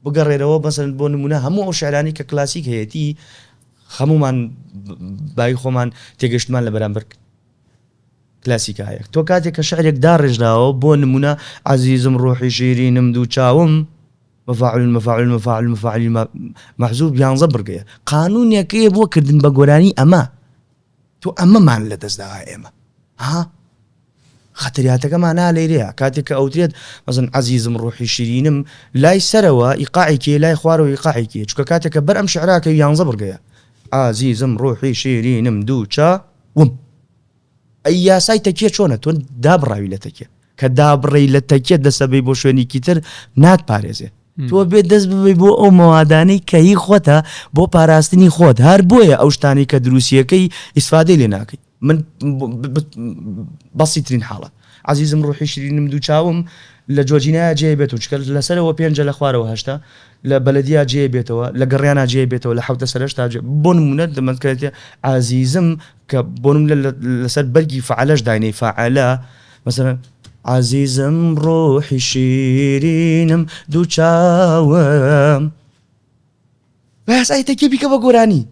S2: بگەڕێرەوە مەسەلەن بۆ نمونە هەموو ئەو شعرانی کە کلاسیک هەیەتی هەمومان بای خۆمان تێگەشتمان لە بەرامبەر کلاسیکە هەیە تۆ کاتێک کە شعرێک داڕێژراوە بۆ نمونە عەزیزم ڕۆحی شیرینم دوو چاوم مفاعل مفاعل مفاعل مفاعل محذوف یانزە بڕگەیە قانونێکەیە بۆ کردن بە گۆرانی ئەمە تۆ ئەمەمان لە دەستداوە ئێمە ها. خەتەریاتەکەمان نا لەیرەیە کاتێک کە ئەوترێت مەسەن عەزیزم ڕوحی شیرینم لای سەرەوە ئیقاعێکی هەیە لای خوارەوە ئیقاعێکی هەیە چونکە کاتێک کە بەر ئەم شعرە ئەکەوی یانزە بڕگەیە عازیزم ڕوحی شیرینم دوو چاوم ئەی یاسای تەکیە چۆنە تۆ دابڕاوی لە تەکیە کە دابڕێی لە تەکیە دەسەبەی بۆ شوێنێکی تر ناتپارێزێ تۆ بێ دەست ببەی بۆ ئەو مەوادانەی کە هی خۆتە بۆ پاراستنی خۆت هەر بۆیە ئەو شتانەی کە دروستیەکەی ئیسفادەی لێ ناکەی من بەسیترین حاڵەت عەزیزم ڕوحی شیرینم دوو چاوم لە جۆرجینایا جێ بێتەوە چونکە لەسەرەوە پێنجە لە خوارەوە هەشتە لە بەلەدیا جێ بێتەوە لە گەڕیانا جێ بێتەوە لە حەوتە سەرەشتا جێ بۆ نمونە دەمەکرێت عەزیزم کە بۆ نمونە لەسەر بەرگی فەعلەش داینەی فەعلە مەسەلەن عەزیزم ڕوحی شیرینم دوو چاوم بە یاسای تەکیە بیکە بە گۆرانی.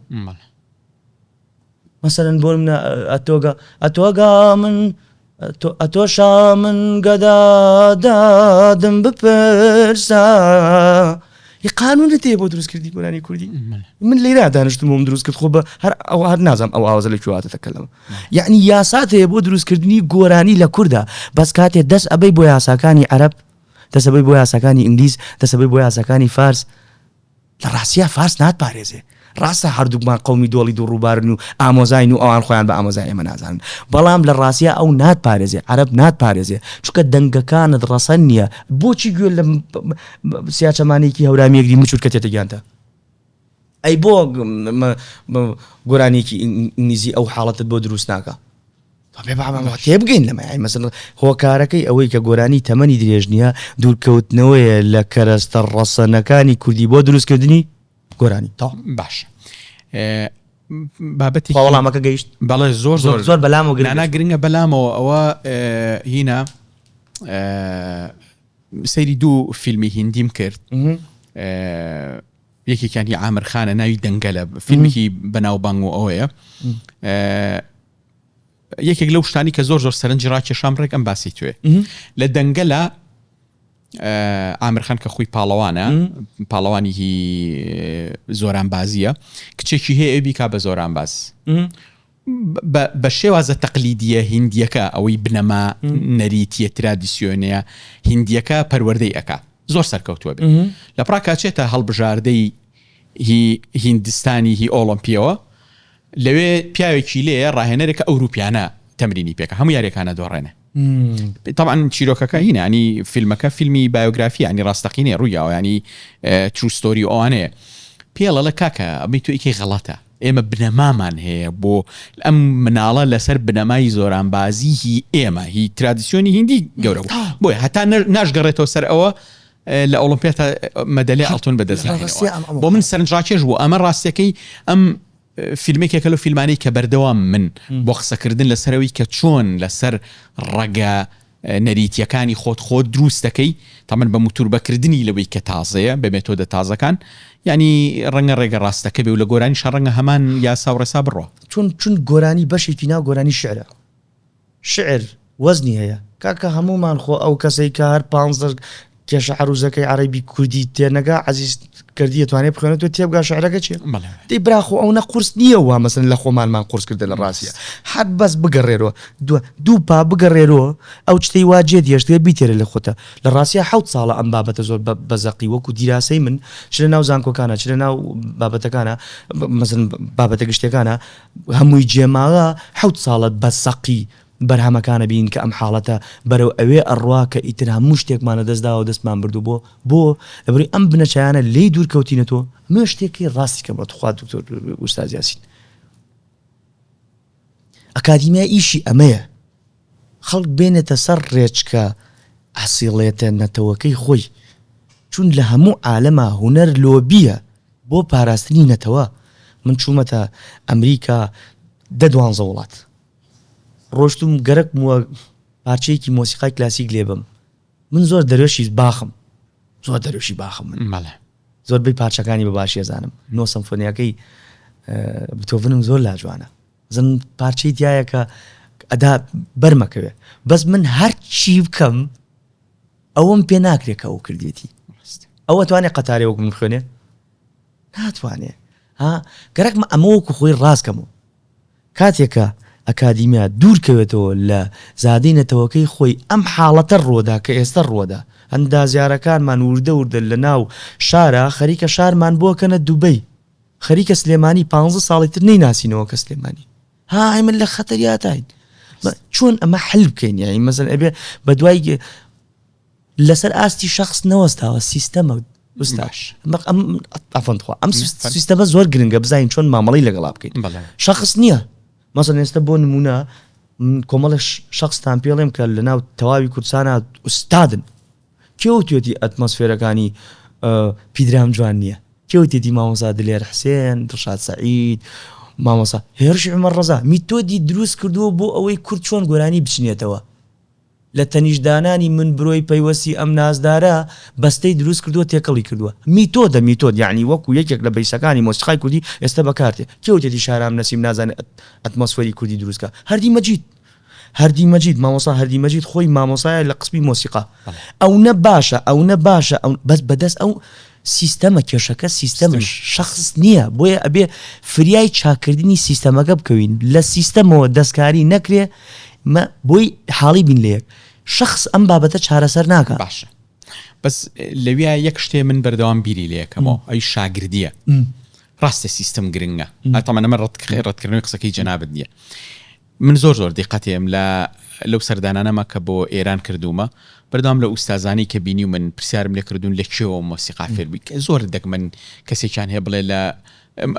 S2: مەسەلەن بۆ منە ئەتۆگە ئەتۆگا من ئەتۆشا من گەدا دادم بپرسە ی قانونت هەیە بۆ دروستکردنی گۆرانی کوردی من لێرا دانیشتم بۆم دروست کرد خۆ بە هەر ئەو هەر نازانم ئەو ئاوازە لە کوێ هاتە تەکەلم یعنی یاسات هەیە بۆ دروستکردنی گۆرانی لە کووردا بەس کاتێ دەست ئەبەی بۆ یاساکانی عەرەب دەست ئەبەی بۆ یاساکانی ئینگلیز دەست ئەبەی بۆ یاساکانی فارس لە ڕاستیا فارس ناتپارێزێ. ڕاستە هەردووکمان قەومی دۆڵی دوو ڕووبارن و ئامۆزاین و ئەوان خۆیان بە ئامۆزای ئێمە نازانن. بەڵام لە ڕاستیا ئەو ناتپارێزێ، عەرەب ناتپارێزێ. چونکە دەنگەکانت ڕەسەن نییە. بۆچی گوێ لە سیاچەمانێکی هەورامییەک دی مچوورکە تێتە گیانتا؟ ئەی بۆ گۆرانییەکی ئینگلیزی ئەو حاڵەتەت بۆ دروست ناکا؟ تێبگەین لەمە یانی مەسەلەن هۆکارەکەی ئەوەی کە گۆرانی تەمەنی درێژ نییە دوورکەوتنەوەیە لە کەرەستە ڕەسەنەکانی کوردی بۆ دروستکردنی گۆرانی تەواو.
S1: باشە بابەتی
S2: خوا وەڵامەکە گەیشت؟
S1: بەڵێ زۆر زۆر
S2: زۆر بەلامەوە گرنگە.
S1: نانا گرنگە بەلامەوە ئەوە هینا سەیری دوو فیلمی هیندیم کرد یەکێکیان هی عامر خانە ناوی دەنگەلە فیلمێکی بەناوبانگ و ئەوەیە یەکێک لەو شتانی کە زۆر زۆر سەرنجی ڕاکێشام ڕێک ئەم باسی توێ لە دەنگەلە ئامرخان کە خۆی پاڵەوانە پاڵەوانی هی زۆرانبازیە کچێکی هەیە ئەوی بیکا بە زۆرانباز بە شێوازە تەقلیدیە هیندیەکە ئەوەی بنەما نەریتیە ترادیسیۆنەیە هیندیەکە پەروەردەی ئەک زۆر سەرکەوتووە بێت لە پڕاکاچێتە هەڵبژاردەی هی هیندستانی هی ئۆڵۆمپیەوە لەوێ پیاوێکی لێیە ڕاهێنەرێکە ئەوروپیانە تەمرینی پێکە هەموو یاریەکانە دۆڕێنێ طبعا چیرۆکەکە هینە ینی فیلمەکە فیلمی بایۆگرافی ینی ڕاستەقینەیە ڕوویاوە ینی true story ئەوانەیە پێڵە لە کاکە ئەمەی تۆ ئیکەی غەڵەتە ئێمە بنەمامان هەیە بۆ ئەم مناڵە لەسەر بنەمای زۆرانبازی هی ئێمە هی ترادیسیۆنی هیندی گەورە بوو بۆیە هەتا ناشگەڕێتەوە سەر ئەوە لە ئۆڵۆمپیاتا مەدەلیای ئاڵتون بەدەست ناهێنەوە. بۆ من سەرنجڕاکێش بوو ئەمە ڕاستیەکەی ئەم فیلمێکێکە لەو فیلمانەی کە بەردەوام من بۆ قسەکردن لەسەرەوەی کە چۆن لەسەر ڕەگە نەریتیەکانی خۆت خۆت دروست دەکەی تەمەن بە موتوربەکردنی لەوەی کە تازەیە بە مێتۆدە تازەکان یعنی ڕەنگە ڕێگە ڕاستەکە بێ و لە گۆرانیشا ڕەنگە هەمان یاسا و ڕێسا بڕوا.
S2: چون چون گۆرانی بەشێکی ناو گۆرانی شیعرە. شعر وەزنی هەیە کاکە هەموومان خۆ ئەو کەسەی کە هەر پانزە کێشە عەروزەکەی عەرەبی کوردی تێنەگا عەزیز کردی ئەتوانێ بخوێنێتەوە تێبگا شعرەکە چیە
S1: بەڵێ
S2: دەی برا خۆ ئەونە قورس نییە وا مەسەن لە خۆمانمان قورس کردە لە ڕاستیە هەر بەس بگەڕێرەوە دو دوو پا بگەڕێرەوە ئەو شتەی وا جێت هێشتوێ بیتێرە لە خۆتە لە ڕاستیا حەوت ساڵە ئەم بابەتە زۆر بە بە زەقی وەکو دیراسەی من چ لە ناو زانکۆکانە چ لە ناو بابەتەکانە مەسەن بابەتە گشتیەکانە هەمووی جێماوە حەوت ساڵە بە زەقی بەرهەمەکان ئەبینین کە ئەم حاڵەتە بەرەو ئەوێ ئەڕوا کە ئیتر هەموو شتێکمان لەدەست داوە دەستمان بردوو بۆ بۆ لەبەرئەوەی ئەم بنەچایانە لێی دوور کەوتینەتۆ ئەمەوێ شتێکی ڕاستی کەم بە توخوا دکتۆر ئوستاز یاسین ئەکادیمیا ئیشی ئەمەیە خەڵک بێنێتە سەر ڕێچکە ئەسیڵێتە نەتەوەکەی خۆی چون لە هەموو عالەما هونەر لۆبیە بۆ پاراستنی نەتەوە من چوومەتە ئەمریکا دە دوانزە وڵات ڕۆشتوم گەرەکم وە پارچەیەکی مۆسیقای کلاسیک لێ بم من زۆر دەرێشی باخم زۆر دەرێشی باخم من
S1: بەڵێ
S2: زۆربەی پارچەکانی بە باشی ئەزانم نۆ سەمفۆنیاکەی بتۆڤنم زۆر لا جوانە زن پارچەی تایە کە ئەدا بەرمەکەوێ بەس من هەرچی بکەم ئەوەم پێ ناکرێ کە ئەو کردێتی ئەوە توانێ قەتارێ وەک من بخوێنێ ناتوانێ ها گەرەکمە ئەمە وەکو خۆی ڕاستکەم و کاتێکە. ئەکادیمیا دوور کەوێتەوە لە زادەی نەتەوەکەی خۆی ئەم حاڵەتە ڕوەدا کە ئێستە ڕوەدا ئەندازیارەکانمان وردە وردە لە ناو شارا خەریکە شارمان بۆ کەنە دوبەی خەریکە سلێمانی پانزە ساڵی تر نەیناسینەوە کە سلێمانی ها ئێمە لە خەتەریاتاین چۆن ئەمە حل بکەین یانی مەسەن ئەبێ بە دوای لەسەر ئاستی شخص نەوەستاوە سیستەمە باش ئەم ئەم سیستەمە زۆر گرنگە بزانین چۆن مامەڵی لەگەڵا بکەین شخص نییە مەسەن ئێستا بۆ نمونە کۆمەڵە شخصتان پێڵێم کە لە ناو تەواوی کوردستانە ئوستادن کێ وتوێتی ئەتمۆسفێرەکانی پیدرام جوان نییە؟ کێ وتێتی مامۆستا دلێر حسێن، دڵشاد سەعید، مامۆستا هێرشی عومەر ڕەزا میتۆدی دروست کردووە بۆ ئەوەی کورد چۆن گۆرانی بچنێتەوە؟ لە تەنیشت دانانی من برۆی پەیوەستی ئەم نازدارە بەستەی دروست کردووە تێکەڵی کردووە. میتۆدە میتۆد یەعنی وەکو یەکێک لە بەیسەکانی مۆسیقای کوردی ئێستا بەکارتێ. کێ وتێتی شارام نەسیم نازانێ ئەتمۆسفێری کوردی دروست کا؟ هەردی مەجید. هەردی مەجید مامۆستا هەردی مەجید خۆی مامۆسایە لە قسمی مۆسیقا ئەونە باشە ئەونە باشە ئەو بەس بەدەست ئەو سیستەمە کێشەکە سیستەمە شخص نییە بۆیە ئەبێ فریای چاکردنی سیستەمەکە بکەوین لە سیستەمەوە دەستکاری نەکرێ بۆی حاڵی بین لە یەک شخص ئەم بابەتە چارەسەر ناکە
S1: باشە بەس لەویا یەک شتێ من بەردەوام بیری لەکەمەوە ئەی شاگردیە ڕاستە سیستم گرنگە ئەتەمە ئەمە ڕەتکردنەوەی قسەکەی جەنابت نییە من زۆر زۆر دیقەتێم لە لەو سەردانانەمە کە بۆ ئێران کردوومە بەردەوام لە ئوستازانەی کە بینیومن پرسیارم لێ کردوون لە کوێوە مۆسیقا فێر بووی کە زۆر دەگمەن کەسێکیان هەیە بڵێ لە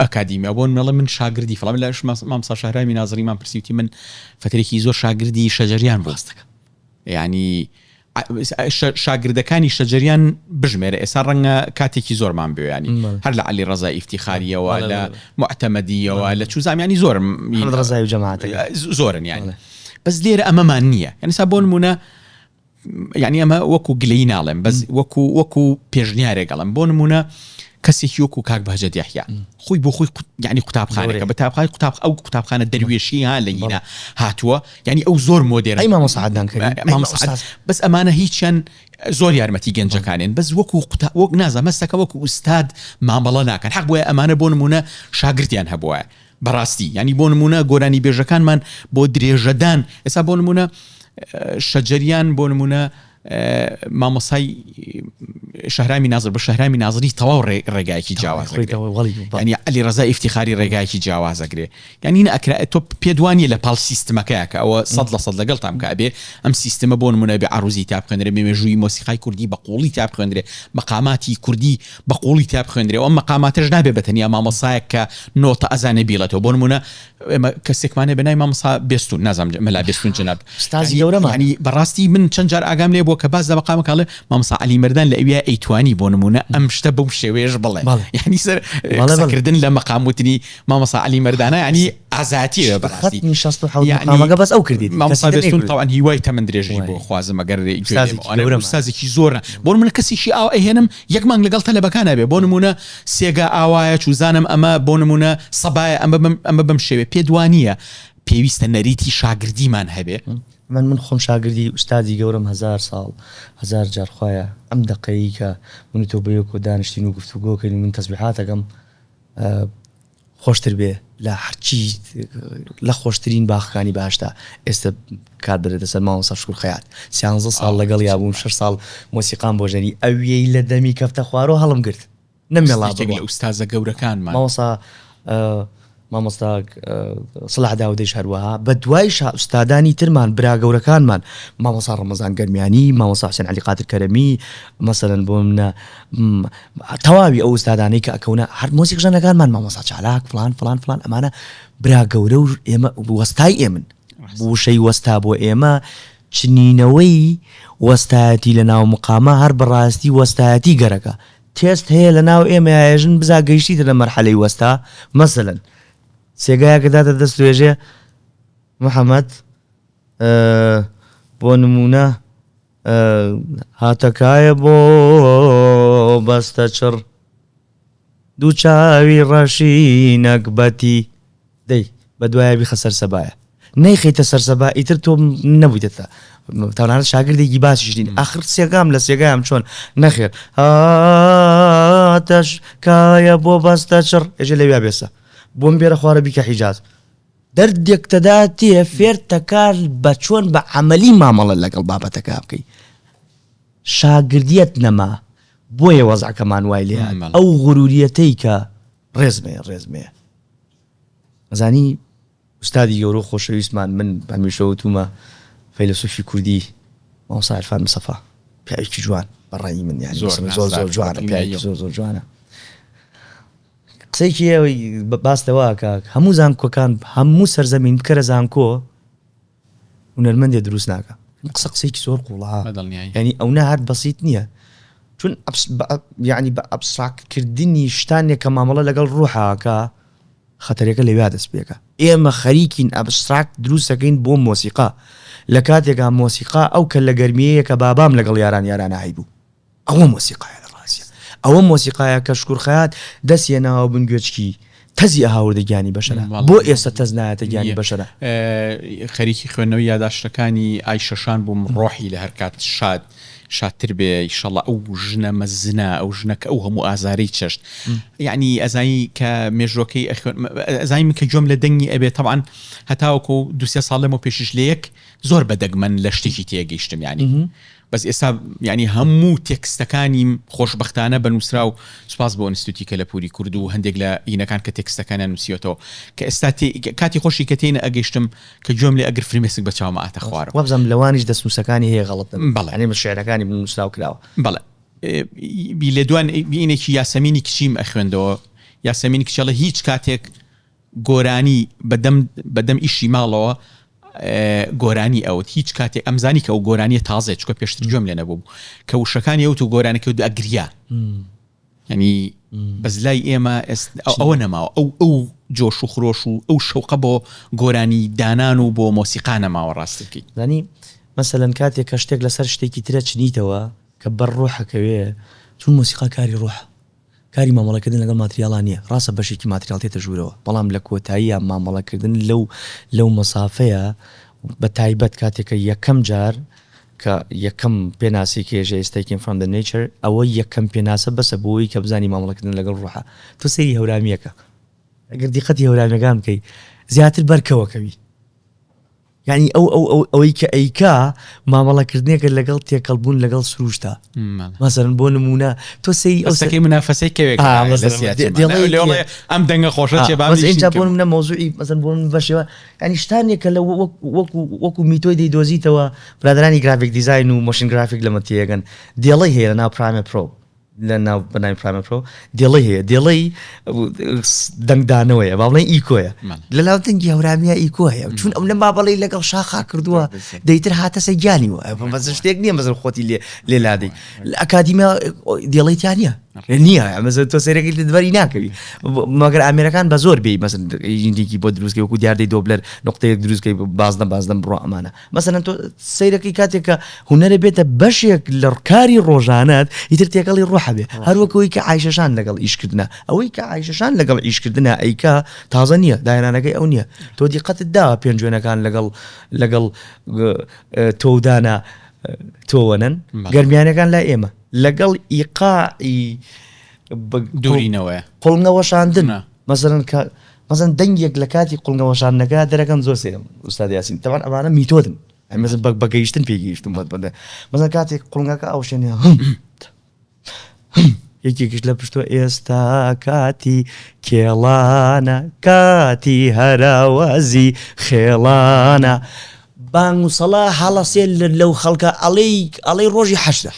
S1: ئەکادیمیا بۆ نموونە من شاگردی فڵان لە مامۆستا شەهرامی نازڕیمان پرسیوتی من فترێکی زۆر شاگردی شەجەریان بووم یانی شاگردەکانی شەجەریان بژمێرە ئێستا ڕەنگە کاتێکی زۆرمان بوێ ینی هەر لە عەلی ڕەزای ئیفتیخاریەوە لە معتەمەدیەوە لە چوزامیانی زۆرم
S2: ڕزای و جەماعەتەکە
S1: زۆرن یانی بەس لێرە ئەمەمان نییە یعنی سا بۆ نمونە یعنی ئەمە وەکو گلەی ناڵێم بەس وەکو وەکو پێشنیارێک ئەڵێم بۆ نمونە کەسێکی وەکو کاک بەهجەت یەحیا خۆی بۆ خۆی یعنی قوتابخانەکە بە تابخانی قوتاب ئەو قوتابخانە دەروێشی ها لە هینا هاتووە یعنی ئەو زۆر مۆدێرن
S2: ئەی مامۆستا عەدنان کەریم ئەی
S1: مامۆستا عەدنان بەس ئەمانە هیچیان زۆر یارمەتی گەنجەکانێن بەس وەکو قوتا وەک نازانم هەستەکە وەکو ئوستاد مامەڵە ناکەن حەق بۆیە ئەمانە بۆ نمونە شاگردیان هەبوایە بەڕاستی یعنی بۆ نمونە گۆرانی بێژەکانمان بۆ درێژەدان ئێستا بۆ نمونە شەجەریان بۆ نمونە مامۆستای شەهرامی نازر بە شەهرامی نازری تەواو ڕێگایەکی جیاواز ینی علی ڕەزا ئیفتیخاری ڕێگایەکی جیاواز ئەگرێ یعنی نەئەکرا تۆ پێت وانە لە پاڵ سیستمەکەیە کە ئەوە سەد لە سەد لەگەڵتان کە ئەبێ ئەم سیستمە بۆ نمونە بێ عروزی تا بخوێندرێ بێ مێژووی مۆسیقای کوردی بە قوڵی تا بخوێندرێ مەقاماتی کوردی بە قوڵی تا بخوێندرێ ئەم مەقاماتەش نابێ بە تەنیا مامۆسایەک کە نۆتە ئەزانێ بیڵێتەوە بۆ نمونە ئێمە کەسێکمان هەیە بە ناوی مامۆستا بێستون نازانم مەلا بێستون جەناب
S2: ئوستازی گەورەمان.
S1: یانی بەڕاستی من چەند جار ئاگام لێ بووە کە باس لە مەقامەکە ئەڵێ مامۆستا عەلی مەردان لە ئەویا ئەیتوانی بۆ نموونە ئەم شتە بەو شێوەیەش بڵێ
S2: بەڵێ.
S1: یانی سەر
S2: بەڵێ بەڵێ.
S1: قسەکردن لە مەقام وتنی مامۆستا عەلی مەردانە یانی ئازایەتییە بەڕاستی
S2: خەتمی 67
S1: یانی
S2: مقامەکە بەس ئەو کردیەتی
S1: مامۆستا
S2: کەسی تر
S1: بێستون
S2: نەیکردووە.
S1: تەوان هیوای تەمەن درێژی بۆ
S2: وای.
S1: خوازم ئەگەر گوێ لێ
S2: ئوستازێکی
S1: بوو.
S2: گەورەمان.
S1: ئوستازێکی زۆر بۆ نموونە کەسێکی ئاوا ئەهێنم یەک مانگ لەگەڵ تەلەبەکانا بێ بۆ نموونە سێگا ئاوایە چوزانم ئەمە بۆ نموونە سەبایە ئەمە بەم ئەمە بەم شێوەیە پێت وانییە پێویستە نەریتی شاگردیمان هەبێ؟
S2: من من خۆم شاگردی ئوستادی گەورەم هەزار ساڵ هەزار جار خوایە ئەم دەقەیی کە من و تۆ بەیەکەوە دانیشتین و گفتوگۆ کەین و من تەسبیحاتەکەم خۆشتر بێ لە هەرچی لە خۆشترین باخەکانی بەهەشتا ئێستا کار دەرێتە سەر مامۆستا شکور خەیات سیانزە ساڵ لەگەڵ یا بووم شەش ساڵ مۆسیقام بۆ ژەنی ئەویەی لە دەمی کەفتە خوارەوە هەڵم گرت نەمێڵا
S1: یەکێک لە ئوستازە گەورەکانمان
S2: مامۆستا مامۆستا سڵاح داودەیش هەروەها بە دوای شا ئوستادانی ترمان برا گەورەکانمان مامۆستا ڕەمەزان گەرمیانی مامۆستا حوسێن عەلی قادر کەرەمی مەسەلەن بۆ منە تەواوی ئەو ئوستادانەی کە ئەکەونە هەر مۆزیک ژەنەکانمان مامۆستا چالاک فلان فلان فلان ئەمانە برا گەورە و ئێمە وەستای ئێمن وشەی وەستا بۆ ئێمە چنینەوەی وەستایەتی لە ناو مقامە هەر بەڕاستی وەستایەتی گەرەکە تێست هەیە لە ناو ئێمە یاژن بزا گەیشتیتە لە مەرحەلەی وەستا مەسەلەن سێگایەکە داتە دەست وێژێ محەممەد بۆ نمونە هاتە کایە بۆ بەستە چڕ دوو چاوی ڕەشی نەگبەتی دەی بە دوایە بیخە سەر سەبایە نەیخەیتە سەر سەبا ئیتر تۆ نەبوویتە تەنانەت شاگردێکی باشیش نین ئاخر سێگام لە سێگام چۆن نەخێر هاتەش کایە بۆ بەستە چڕ ئێژێ لەویا بێسە بۆم بێرە خوارە بیکە حیجاز. دەردێک تەداتێ فێرتەکا بە چۆن بە عەمەلی مامەڵە لەگەڵ بابەتەکە بکەی شاگردیەت نەما بۆیە وەزعەکەمان وای لێ هات ئەو غروریەتەی کە ڕێزمێ ڕێزمێ ئەزانی ئوستادی گەورە و خۆشەویستمان من هەمیشە وتومە فەیلەسوفی کوردی مامۆستا عیرفان مستەفا پیاوێکی جوان بە ڕای من یانی
S1: زۆر
S2: زۆر زۆر
S1: نازدار
S2: جوانە پیاوێکی
S1: بەدڵنیاییەوە
S2: زۆر زۆر جوانە قسەیەکی هەیە باس لەوە ئەکا هەموو زانکۆکان هەموو سەرزەمین بکەرە زانکۆ هونەرمەندێ دروست ناکا ئەم قسە قسەیەکی زۆر قوڵە ها
S1: بەدڵنیایی
S2: یعنی ئەونە هەر بەسیت نییە چون یعنی بە ئەبستراکت کردنی شتانێک کە مامەڵە لەگەڵ ڕوحاکە خەتەرەکە لەویا دەست پێکا ئێمە خەریکین ئەبستراکت دروست ئەکەین بۆ مۆسیقا لە کاتێکا مۆسیقا ئەو کەللە گەرمیەیە کە بابام لەگەڵ یاران یارانا هەیبوو ئەوە مۆسیقایە لە ڕاستیا ئەوە مۆسیقایە کە شکور خەیات دەست هێناوە بن گوێچکی تەزی ئەهاوردە گیانی بەشەرا بۆ ئێستا تەز نایەتە گیانی بەشەرا.
S1: خەریکی خوێندنەوەی یاداشتەکانی ئایشەشان بووم ڕۆحی لە هەرکات شاد شادتر بێ ئیشەڵا ئەو ژنە مەزنە ئەو ژنە کە ئەو هەموو ئازارەی چەشت یعنی ئەزانی کە مێژوەکەی ئەخوێن ئەزانی من کە گوێم لە دەنگی ئەبێ تەبعەن هەتاوەکو دوسێ ساڵ لەمەو پێشیش لە یەک زۆر بە دەگمەن لە شتێکی تێگەیشتم یعنی بەس ئێستا یانی هەموو تێکستەکانیم خۆشبەختانە بە نووسراو سوپاس بۆ ئینستیتوتی کەلەپوری کورد و هەندێک لە هینەکان کە تێکستەکانیان نووسیوەتەوە کە ئێستا تێ کاتی خۆشی کە تێی نەئەگەیشتم کە گوێم لێ ئەگر فرمێسک بە چاوما ئاتە خوارەوە.
S2: وابزانم لەوانیش دەستنووسەکانی هەیە غەڵەت نەبم.
S1: بەڵێ.
S2: یانی شیعرەکانی نووسراو کراوە.
S1: بەڵێ. لێدوان ینێکی یاسەمینی کچیم ئەخوێندەوە یاسەمین کچی ئەڵێ هیچ کاتێک گۆرانی بە دەم بە دەم ئیشی ماڵەوە گۆرانی ئەوت هیچ کاتێک ئەمزانی کە ئەو گۆرانیە تازەیە چونکە پێشتر گوێم لێ نەبوو کە وشەکانی ئەوت و گۆرانەکە و ئەگریا ینی بەس لای ئێمە ئەوە نەماوە ئەو ئەو جۆش و خرۆش و ئەو شەوقە بۆ گۆرانی دانان و بۆ مۆسیقا نەماوە ڕاستەکەی
S2: زانی مەسەلەن کاتێک کە شتێک لەسەر شتێکی ترە چنیتەوە کە بەر ڕۆحەکەوێ چون مۆسیقا کاری ڕۆحە کاری مامەڵەکردن لەگەڵ ماتریاڵا نییە، ڕاستە بەشێکی ماتریاڵ تێتە ژوورەوە، بەڵام لە کۆتاییا مامەڵەکردن لەو لەو مەسافەیە بە تایبەت کاتێک کە یەکەم جار کە یەکەم پێناسەی کە ێژە is taken from the nature ئەوە یەکەم پێناسە بەسە بۆ ئەوەی کە بزانی مامەڵەکردن لەگەڵ ڕۆحە تۆ سەیری هەورامییەکە ئەگەر دیقەتی هەورامیەکان بکەی زیاتر بەرکەوەکەوی یانی ئەو ئەو ئەو ئەوەی کە ئەیکا مامەڵەکردنێکە لەگەڵ تێکەڵبوون لەگەڵ سروشتا مەسەلەن بۆ نموونە تۆ سەیری ئەو
S1: ئەسەکەی منافەسەی کەوێک ئەم دەنگە خۆشە چێ با
S2: ئینجا بۆ نمونە مەوزوعی مەسەلەن بۆ من بەشێوە ینی شتانێک کە لە وەکو وەکو میتۆی دەیدۆزیتەوە برادرانی گرافیک دیزاین و مۆشن گرافیک لەمە تێگەن دێڵەی هەیە لە ناو پرامێ پرۆ لە ناو بەناوی پرایمە پرۆ دێڵەی هەیە دێڵەی دەنگدانەوەیە با بڵێن ئیکۆیە لە لاو دەنگی هەورامیە ئیکۆ هەیە چون ئەو لە مابڵی لەگەڵ شاخا کردووە دەیتر هاتەسە گیانی وە بەس شتێک نییە مەزن خۆتی لێ لێ لادەی لە ئەکادیمیا دێڵەی تیا نییە نییە مەزن تۆ سەیرەکەی دەبەری ناکەوی مەگەر ئامێرەکان بە زۆر بێ مەزن ژیندێکی بۆ دروستکەی وەکو دیاردەی دۆبلەر نقطەیەک دروستکەی بازنە بازنە بڕۆ ئەمانە مەسەلەن تۆ سەیرەکەی کاتێک کە هونەرە بێتە بەشێک لە کاری ڕۆژانەت ئیتر تێکەڵی ڕۆحە بێ هەر وەک ئەوەی کە عایشەشان لەگەڵ ئیشکردنە ئەوەی کە عایشەشان لەگەڵ ئیشکردنە ئەیکا تازە نییە داهێنانەکەی ئەو نییە تۆ دیقەتت داوە پێنجوێنەکان لەگەڵ لەگەڵ تۆودانە تۆوەنن گەرمیانەکان لای ئێمە لەگەڵ ئیقاعی
S1: دوورینەوەیە
S2: قوڵنگەوەشاندن مەسەلەن کە مەسەلەن دەنگێک لە کاتی قوڵنگە وەشاندنەکە دەرەکەن زۆر سەیرم ئوستاد یاسین تەبعەن ئەمانە میتۆدن ئەی مەسەلەن بە بە گەیشتن پێی گەیشتوم بە بە مەسەلەن کاتێک قوڵنگەکە ئەوشێنێ هم هم یەکێکیش لە پشتۆ ئێستا کاتی کێڵانە کاتی هەراوازی خێڵانە بانگ و سەڵا هەڵەسێ لەو خەڵکە ئەڵێی ئەڵێی ڕۆژی حەشرە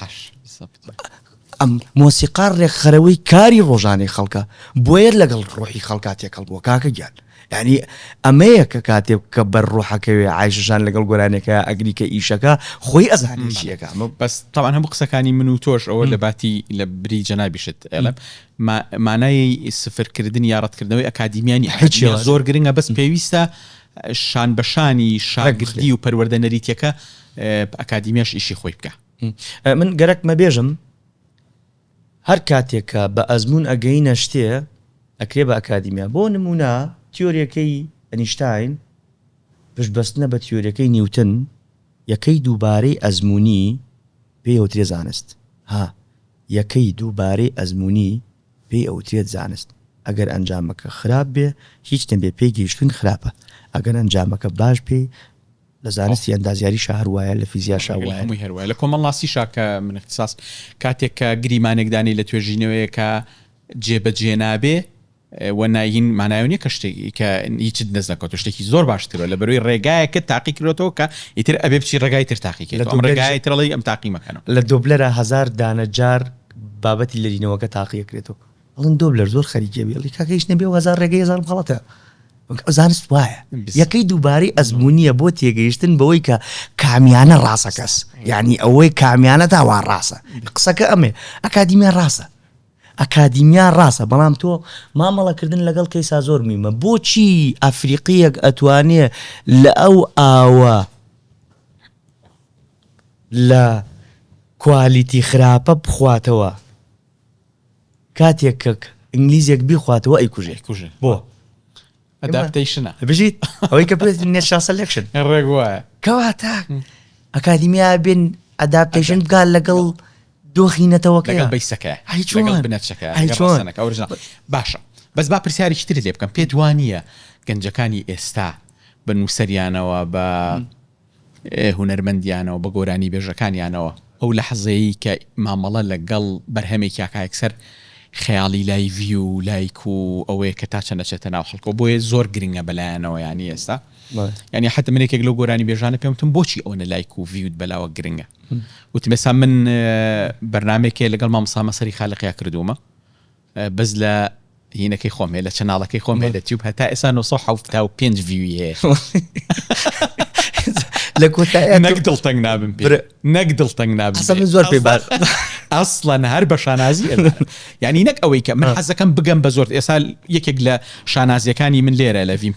S2: ئەم مۆسیقا ڕێکخەرەوەی کاری ڕۆژانەی خەڵکە بۆیە لەگەڵ ڕۆحی خەڵکا تێکەڵ بووە کاکە گیان یانی ئەمەیە کە کاتێک کە بەر ڕۆحەکەوێ عایشەشان لەگەڵ گۆرانیەکە ئەگری کە ئیشەکە خۆی ئەزانێ چیەکە ئەمە
S1: بەس تاوان هەموو قسەکانی من و تۆش ئەوە لە باتی لە بری جەنابیشت ئەڵێم مانای سفرکردن یا ڕەتکردنەوەی ئەکادیمیانی
S2: هیچ
S1: زۆر گرنگە بەس پێویستە شان بەشانی شاگردی و پەروەردە نەریتیەکە ئەکادیمیاش ئیشی خۆی بکە.
S2: من گەرەکمە بێژم هەر کاتێک کە بە ئەزموون ئەگەینە شتێ ئەکرێ بە ئەکادیمیا بۆ نموونە تیۆریەکەی ئەنیشتاین پشت بەستنە بە تیۆریەکەی نیوتن یەکەی دووبارەی ئەزموونی پێی ئەوترێ زانست ها یەکەی دووبارەی ئەزموونی پێی ئەوترێت زانست. ئەگەر ئەنجامەکە خراپ بێ هیچ نەبێ پێی گەیشتوین خراپە ئەگەر ئەنجامەکە باش بێ لە زانستی ئەندازیاریشا هەر وایە لە فیزیاشا وایە.
S1: هەمووی هەر وایە لە کۆمەڵناسیشا کە من اختصاص کاتێک کە گریمانێک دانێی لە توێژینەوەیەکا جێبەجێ نابێ و نایین مانایەوە نیە کە شتێک کە هیچت دەست نەکەوتوە شتێکی زۆر باشترە لە بەرەوەی ڕێگایەکت تاقی کردۆتەوە کە ئیتر ئەبێ بچی ڕێگای تر تاقی کەیتەوە ئەم ڕێگایەی تر ئەڵێی ئەم تاقی مەکەنەوە.
S2: لە دۆبلەرا هەزار دانە جار بابەتی لەرینەوەکە تاقی ئەکرێتەوە ئەڵێن دۆبلەر زۆر خەریکی ئەبی ئەڵێ کاکە هیچ نەبێ هەزار ڕێگەی هەزارم خەڵەتە زانست وایە یەکەی دووبارەی ئەزموونیە بۆ تێگەیشتن بەوەی کە کامیانە ڕاستە کەس یعنی ئەوەی کامیانە تا وا ڕاستە قسەکە ئەمێ ئەکادیمیا ڕاستە ئەکادیمیا ڕاستە بەڵام تۆ مامەڵەکردن لەگەڵ کەیسا زۆر میمە بۆچی ئەفریقیەک ئەتوانێ لە ئەو ئاوە لە کوالیتی خراپە بخواتەوە کاتێک کە ئینگلیزێک بیخواتەوە ئەیکوژێ
S1: ئەیکوژێ
S2: بۆ
S1: adaptation ە
S2: بژیت ئەوەی کە پێت natural selection
S1: ڕێک وایە
S2: کەواتە ئەکادیمیا بێن adaptation بکات لەگەڵ دۆخی نەتەوەکەی
S1: لەگەڵ base ەکە
S2: ئەی چۆن؟
S1: لەگەڵ بنەچەکە
S2: ئەی
S1: لەگەڵ
S2: چۆن؟
S1: ڕەسەنەکە original باشە بەس با پرسیارێکی ترت لێ بکەم پێت وا نییە گەنجەکانی ئێستا بە نووسەریانەوە بە هونەرمەندیانەوە بە گۆرانیبێژەکانیانەوە ئەو لەحزەیەی کە مامەڵە لەگەڵ بەرهەمێکیا کە یەکسەر خەیاڵی لای view و لایک و ئەوەیە کە تا چەند ئەچێتە ناو خەڵکەوە بۆیە زۆر گرنگە بەلایانەوە یانی ئێستا یانی حەتە من یەکێک لەو گۆرانیبێژانە پێم وتم بۆچی ئەوەنە لایک و view ت بەلاوە گرنگە وتم ئێستا من بەرنامەیەک هەیە لەگەڵ مامۆستا مەسەری خالقیا کردوومە بەس لە هینەکەی خۆم هەیە لە channel ەکەی خۆم هەیە لە تیوب هەتا ئێستا 975 view ی هەیە
S2: لە کۆتایی
S1: نەک دڵتەنگ نابم پێ نەک دڵتەنگ نابم
S2: ئەسڵەن من زۆر پێ باش
S1: ئەسڵەن هەر بە شانازی یعنی نەک ئەوەی کە من حەزەکەم بگەم بە زۆر ئێستا یەکێک لە شانازیەکانی من لێرە لە ڤین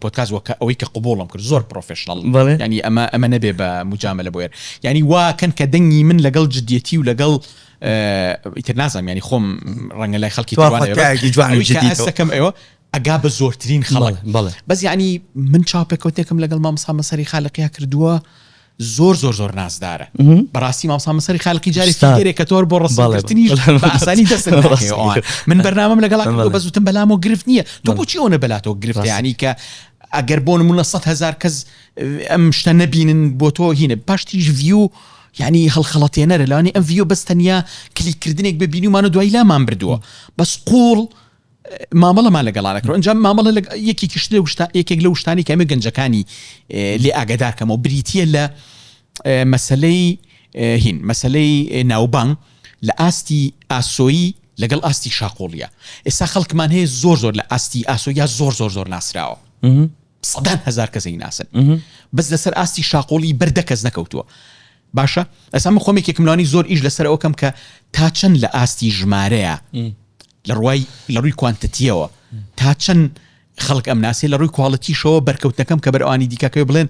S1: پۆدکاست وەکە ئەوەی کە قبوڵم کرد زۆر professional ینی ئەمە ئەمە نەبێ بە مجاملە بۆیە ینی واکەن کە دەنگی من لەگەڵ جدیەتی و لەگەڵ ئیتر نازانم ینی خۆم ڕەنگە لای خەڵکی تروانەکەم ئێوە ئەگا بە زۆرترین خەڵک
S2: بەڵێ
S1: بەس یعنی من چاوپێکەوتێکم لەگەڵ مامۆستا مەسەری خالقیا کردووە زۆر زۆر زۆر نازدارە بەڕاستی مامۆستا مەسەری خالقی جارێکی گەرێک کە تۆر بۆ ڕەسەکردنیش بە ئاسانی دەست من بەرنامەم لەگەڵ کردووە بەس وتم بەلامەوە گرفت نییە تۆ بۆچی ئەوەنە بەلاتەوە گرفتە یعنی کە ئەگەر بۆ نمونە 100 هزار کەس ئەم شتە نەبینن بۆ تۆ هینە پاشتریش view یعنی هەڵخەڵەتێنەرە لەوانی ئەم view بەس تەنیا کلیککردنێک بە بینیومانە دوای لامان بردووە بەس قوڵ مامەڵەمان لەگەڵا نەکرد ئەنجام مامەڵە لە یەکێکیش لەو شتا یەکێک لەو شتانی کە ئەمە گەنجەکانی لێ ئاگادار کەمەوە بریتییە لە مەسەلەی هین مەسەلەی ناوبانگ لە ئاستی ئاسۆیی لەگەڵ ئاستی شاقۆڵیە ئێستا خەڵکمان هەیە زۆر زۆر لە ئاستی ئاسۆیا زۆر زۆر زۆر ناسراوە سەدان هەزار کەس ئەیناسن بەس لەسەر ئاستی شاقۆڵی بەر دە کەس نەکەوتووە باشە ئەسا من خۆم یەکێکم لەوانەی زۆر ئیش لەسەر ئەوە کەم کە تا چەند لە ئاستی ژمارەیە لە ڕوای لە ڕووی quantity یەوە تا چەند خەڵک ئەم ناسێ لە ڕووی quality شەوە بەرکەوتنەکەم کە بەر ئەوانی دیکەکەی بڵێن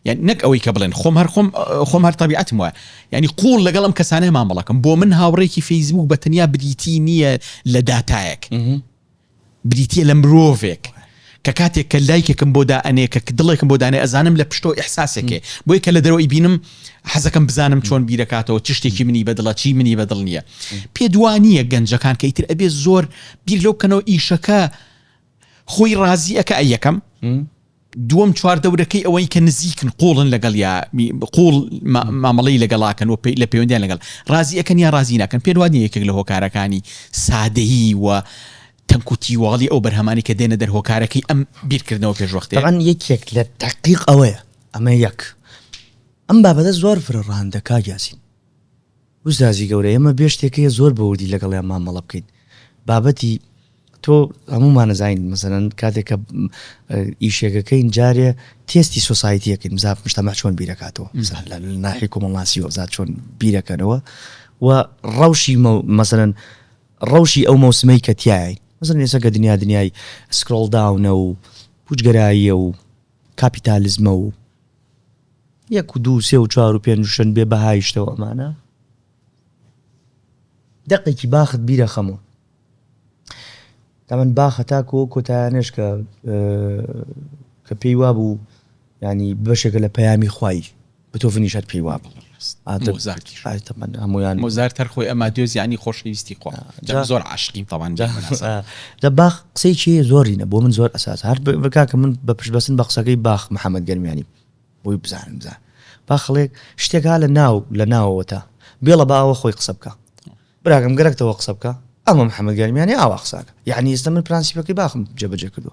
S1: یان نەک ئەوەی کە بڵێن خۆم هەر خۆم خۆم هەر تەبیعەتم وایە یعنی قوڵ لەگەڵ ئەم کەسانە مامەڵەکەم بۆ من هاوڕێکی فەیسبوک بە تەنیا بریتی نییە لە داتایەک بریتیە لە مرۆڤێک کە کاتێک کە لایکێکم بۆ دائەنێ کە دڵێکم بۆ دانێ ئەزانم لە پشتەوە ئیحساسێک هەیە بۆیە کە لە دەرەوە ئەیبینم حەزەکەم بزانم چۆن بیرەکاتەوە چ شتێکی منی بەدڵە چی منی بەدڵ نییە پێت وا نییە گەنجەکان کە ئیتر ئەبێ زۆر بیر لەو بکەنەوە ئیشەکە خۆی ڕازی ئەکا یەکەم دووەم چواردەورەکەی ئەوەی کە نزیکن قوڵن لەگەڵ یا قوڵ مامەڵەی لەگەڵاکەن و لە پەیوەندیان لەگەڵ ڕازی ئەکەن یا ڕازی ناکەن پێت وا نییە یەکێک لە هۆکارەکانی سادەیی و تەنک و تیواڵی ئەو بەرهەمانەی کە دێنە دەر هۆکارەکەی ئەم بیرکردنەوە پێشوەختەیە؟
S2: تەبعەن یەکێک لە تەحقیق ئەوەیە ئەمە یەک ئەم بابەتە زۆر فرە ڕەهەندە کاک یاسین ئوستازی گەورە ئێمە بێ شتێک هەیە زۆر بە وردی لەگەڵیان مامەڵە بکەین بابەتی تۆ هەموومان ئەزانین مەسەلەن کاتێک کە ئیشێکەکەین جارێ تێستی society یەکەین بزانین مجتمع چۆن بیرەکاتەوە مەسەلەن لە ناحی کۆمەڵناسیەوە بزانین چۆن بیرەکەنەوە و ڕەوشی مەسەلەن ڕەوشی ئەو مەوسمەی کە تیایین مەسەلەن ئێستا کە دنیا دنیای scroll down ە و پوچگەراییە و کاپیتالیزمە و یەک و دوو و سێ و چوار و پێنج و شەن بێ بەهایشتەوە ئەمانە دەقێکی باخت بیرە خەمەوە تامان باخە تاکو ئەو کۆتایانەش کە کە پێی وابوو ینی بەشێکە لە پەیامی خوای بتۆڤنیش هەر پێی وابوو.
S1: مۆزارتیش هەموویان مۆزارت هەر خۆی ئەمادیۆس یانی خۆشەویستی خوا جا زۆر عاشقیم تەوان
S2: جا باخ قسەیەکی زۆرینە بۆ من زۆر ئەساس هەر کاکە من بە پشت بەستن بە قسەکەی باخ محەممەد گەرمیانی بۆی بزانن بزان با خەڵێک شتێک ها لە ناو لە ناوەوە تا بێڵە با ئەوە خۆی قسە بکە براکەم گەرەکتەوە قسە بکە ئەمە محەممەد گەرمیانی ئاوا قساکە یعنی ئێستا من پرەنسیپەکەی باخم جێبەجێ کردو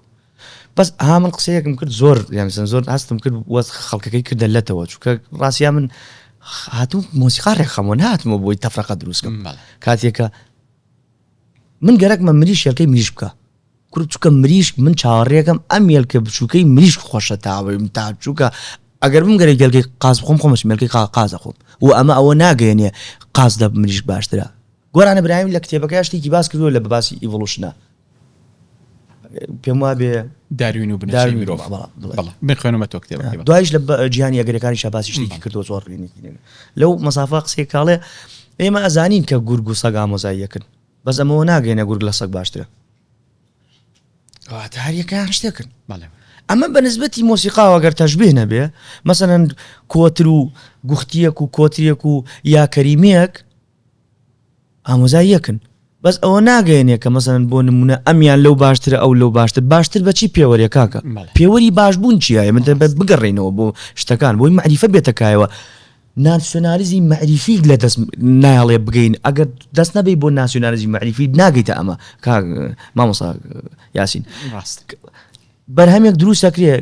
S2: بەس ها من قسەیەکم کرد زۆر یانسن زۆر هەستم کرد وەز خەڵکەکەی کردە لەتەوە چونکە ڕاستیا من هاتوو مۆسیقا ڕێکخەمەوە نهاتمەوە بۆی تەفرەقە دروستکەم کاتێکە من گەرەکمە مریش یەکەی مریش بکە کورە چوکە مریشک من چاوەڕێکەم ئەم یەلکە بچوکەی مریشک خۆشە تاوەی تا چوکە ئەگەر بم گەرە گەلکەی قاز بخۆم خۆم ئەچم یەلکەی قاز ئەخۆم و ئەمە ئەوە ناگەیەنێ قاز لە مریشک باشترە گۆرانە برایم لە کتێبەکەیا شتێکی باس کردووە لە باسی ئیڤۆلوشنە پێم وابێ
S1: داروین و بنەچەی مرۆڤ بەڵێ بخوێنمە تۆ کتێبەکەی
S2: دوایش لە جیهانی ئەگەرەکانی شاباسی شتێکی کردووە زۆر لەو مەسافە قسەی کاڵێ ئێمە ئەزانین کە گورگ و سەگ ئامۆزای یەکن بەس ئەمەوە ناگەینە گورگ لە سەگ باشترە کەواتە هەر یەکەیان شتێکن ئەمە بە نسبەتی مۆسیقاوە گەر تەشبیه نەبێ مەسەلەن کۆتر و گوختیەک و کۆترێک و یا کەریمیەک ئامۆزای یەکن بەس ئەوە ناگەیەنێ کە مەسەلەن بۆ نمونە ئەمیان لەو باشترە ئەو لەو باشتر باشتر بەچی پێوەرێ کاکە پێوەری باشبوون چییە ئێمە دەبێت بگەڕێینەوە بۆ شتەکان بۆی مەعریفە بێتە کایەوە ناسیۆنالیزمی مەعریفی لە دەست نایەڵێ بگەین ئەگەر دەست نەبەی بۆ ناسیۆنالیزمی مەعریفی ناگەیتە ئەمە کاک مامۆستا یاسین
S1: ڕاست
S2: بەرهەمێک دروست ئەکرێ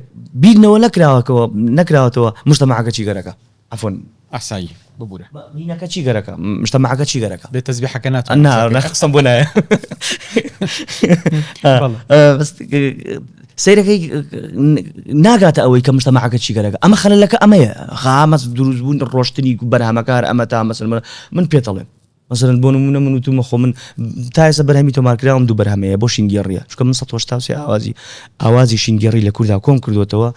S2: بیرنەوە نەکراوەکەوە نەکراوەتەوە مجتەمەعەکە چی گەرەکە عەفوەن
S1: ئاسایی ببورە
S2: مینەکە چی گەرەکە مجتەمەعەکە چی گەرەکە
S1: بێ تەزبیحەکە ناتوانم
S2: نا نا قسەم بۆ نایە بەس سەیرەکەی ناگاتە ئەوەی کە مجتەمەعەکە چی گەرەکە ئەمە خەلەلەکە ئەمەیە خامەس دروست بوون ڕۆشتنی بەرهەمەکار ئەمە تا مەسەلەن من پێتەڵێم مەسەلەن بۆ نمونە من وتومە خۆ من تا ئێستا بەرهەمی تۆمارکراوم دوو بەرهەمەیە بۆ شینگێڕیە چونکە من 183 ئاوازی ئاوازی شینگێڕی لە کوردا کۆم کردوێتەوە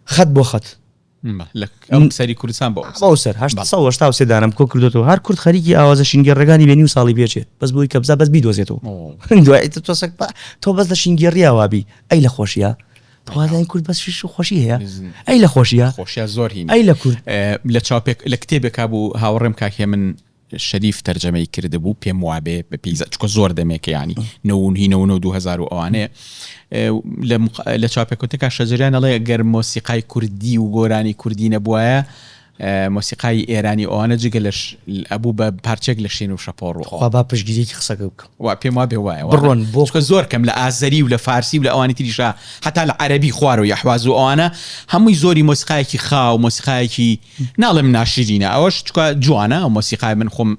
S2: خەت بۆ خەت
S1: ئەم سەری کوردستان بۆ
S2: ئەو سەر 883 دانم کۆ کردوێتەوە هەر کورد خەریکی ئاوازە شینگێڕەکانی بێ نیو ساڵی پێچێ بەس بۆی کە بزا بەس بیدۆزێتەوە دوایی تۆ سەگ تۆ بەس لە شینگێڕیا وابی ئەی لە خۆشیە توازای کورد بەس شش خۆشی هەیە ئەی لە خۆشیە
S1: خۆشیە زۆر هین
S2: ئەی لە کورد
S1: لە چاپێک لە کتێبێکا بوو هاوڕێم کاک هێمن شەریف تەرجەمەی کردبوو پێم وابێ بە پێی چکە زۆر دەمێکە ینی نەوەی نەوە 2000 و ئەوانەیە لە چاپێکوتەکە شەجریان ئەڵێ گەر مۆسیقای کوردی و گۆرانی کوردی نەبوایە مۆسیقای ئێرانی ئەوانە جگە لەش ئەبوو بە پارچێک لە شین و شەپۆڕ و
S2: خوا با پشتگیریەکی قسەکە بکەم
S1: وا پێم وابێ وایە
S2: بڕۆن بۆ
S1: چونکە زۆر کەم لە ئازەری و لە فارسی و لە ئەوانی تریشا هەتا لە عەرەبی خوارەوە یەحواز و ئەوانە هەمووی زۆری مۆسیقایەکی خاو مۆسیقایەکی ناڵێم ناشرینە ئەوەش چونکە جوانە ئەو مۆسیقای من خۆم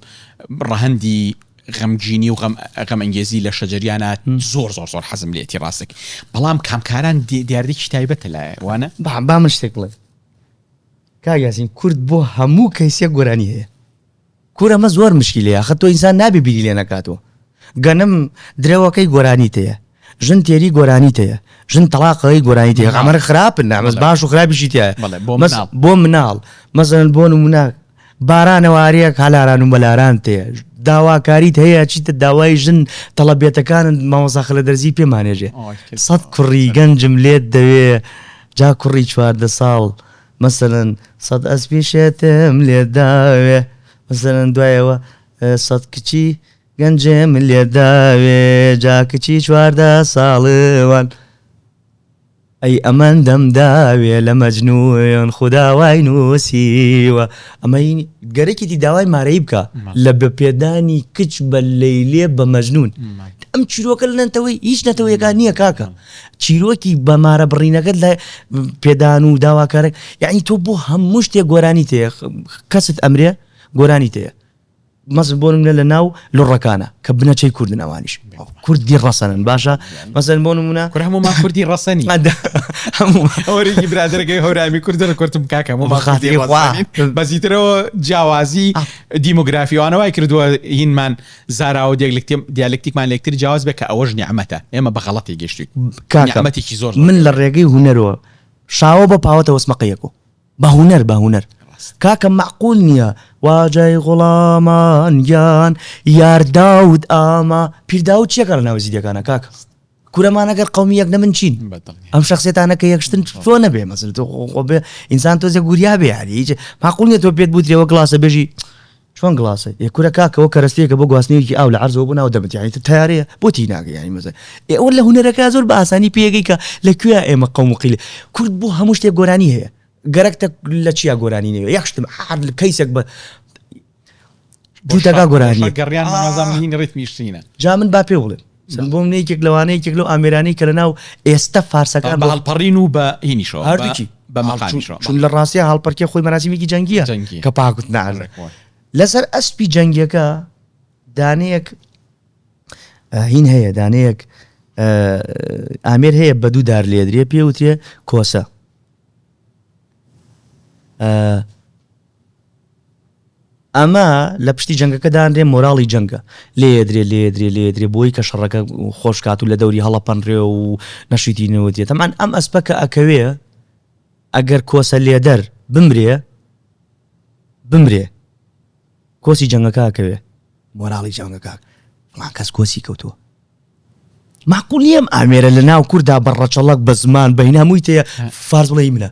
S1: ڕەهەندی غەمگینی و غەم غەمئەنگێزی لە شەجەریانا زۆر زۆر زۆر حەزم لێتی ڕاستەکەی بەڵام کامکاران دیاردەیەکی تایبەتە لایە وانە؟
S2: با با من شتێک بڵێم کاک یاسین کورد بۆ هەموو کەیسێک گۆرانی هەیە کورە ئەمە زۆر مشکیلەیە ئاخر تۆ ئینسان نابێ بیری لێ نەکاتەوە گەنم درەوەکەی گۆرانیت هەیە ژن تێری گۆرانیت هەیە ژن تەڵاقەکەی گۆرانیت هەیە ئەمە خراپن نامەس باش و خراپیشی تایە بۆ مناڵ مەسەلەن بۆ نمونە بارانەوارەیەک هەلاران و مەلاران تێ داواکاریت هەیە چیتە داوای ژن تەڵەبێتەکانت مامۆسا خەلە دەرزی پێمانێژێ سەد کوڕی گەنجم لێت دەوێ جا کوڕی 14 ساڵ مەسەلەن سەد ئەسپی شێتم لێ داوێ مەسەلەن دوایەوە سەد کچی گەنجم لێ داوێ جا کچی 14 ساڵوان ئەی ئەمەندەم داوێ لە مەجنوون خودا وای نووسیوە ئەمە گەرەکێتی داوای مارەی بکە لە بە پێدانی کچ بە لەیلێ بە مەجنوون ئەم چیرۆکە لە نەتەوەی هیچ نەتەوەیەکان نییە کاکە چیرۆکی بە مارە بڕینەکەت لە پێدان و داواکارێک یعنی تۆ بۆ هەموو شتێک گۆرانی تێ کەست ئەمرێ گۆرانی تێ مەسن بۆ نمونە لە ناو لوڕەکانە کە بنەچەی کوردن ئەوانیش کوردی ڕەسەنن باشە مەسەن بۆ نمونە
S1: کورە هەموومان کوردی ڕەسەنی
S2: هەموو
S1: ئەوەرێکی برادەرەکەی هەورامی کوردە لە کورتم کاکە هەموومان کوردی
S2: بەخاتری خوا.
S1: ڕەسەنین بەزیترەوە جیاوازی دیمۆگرافی وانە وای کردووە هینمان زاراوە دیالکتیکمان لێکتر جیاواز بێ کە ئەوەش نیعمەتە ئێمە بە غەڵەتی گەشتوین
S2: کاکە
S1: نیعمەتێکی زۆر زۆر
S2: من لە ڕێگەی هونەرەوە شاوە بە پاوەتە وەسمە قەیەکۆ بە هونەر بە هونەر کاکە مەعقول نییە واجای غوڵامان گیان یار داود ئاما پیر داود چیەکە لە ناو زیدەکانە کاکە. کورە مان ئەگەر قەومی یەک نەبن چین؟ ئەم شخصیتانە کە یەکشتن تۆ نەبێ مەسەلەن تۆ خۆ بێ ئینسان تۆزێک گوریا بێ یاری هیچ ماقول نییە تۆ پێت بوترێ وە گڵاسە بێژی چۆن گڵاسە ئێ کورە کاکەوە کەرەستەیەکە بۆ گواستنەوەیەکی ئاو لە عەرزەوە بۆ ناو دەمت یانی تۆ تەیارەیە بۆ تی ناگەی یانی مەسەلەن ئێ ئەوە لە هونەرەکە زۆر بە ئاسانی پێگەی کە لە کوێ ئێمە قەوم و قیل کورد بۆ هەموو شتێک گۆرانی هەیە گەرەکتە لە چیا گۆرانی نەوێ یەک شتم هەر کەیسێک بە جووتەکە گۆرانی
S1: گەڕیان نازانم هین ڕیتمی شینە
S2: جا من با پێ بڵێم سن بۆ من یەکێک لەوانە یەکێک لەو ئامێرانەی کە لەناو ئێستە فارسەکان
S1: بە هەڵپەڕین و بە هینیشەوە
S2: هەردووکی
S1: بە مەقامیشەوە
S2: چون لە ڕاستیا هەڵپەرکێ خۆی مەراسیمێکی جەنگیە
S1: جەنگیە.
S2: کە پاکوت ناڕێ لەسەر ئەسپی جەنگیەکە دانەیەک هین هەیە دانەیەک ئامێر هەیە بە دوو دار لێدرێ پێ وترێ کۆسە ئەمە لە پشتی جەنگەکە دانرێ مۆراڵی جەنگە لێدرێ لێدرێ لێدرێ بۆی کە شەڕەکە خۆش کات و لە دەوری هەڵەپەنرێ و نەشیتی نەوتێ تەمان ئەم ئەسپە کە ئەکەوێ ئەگەر کۆسە لێدەر بمرێ بمرێ کۆسی جەنگەکە ئەکەوێ مۆراڵی جەنگەکە فڵان کەس کۆسی کەوتووە مەعقول نییە ئەم ئامێرە لە ناو کوردا بە ڕەچەڵەک بە زمان بە هین هەمووی تێ فارس بڵێ منە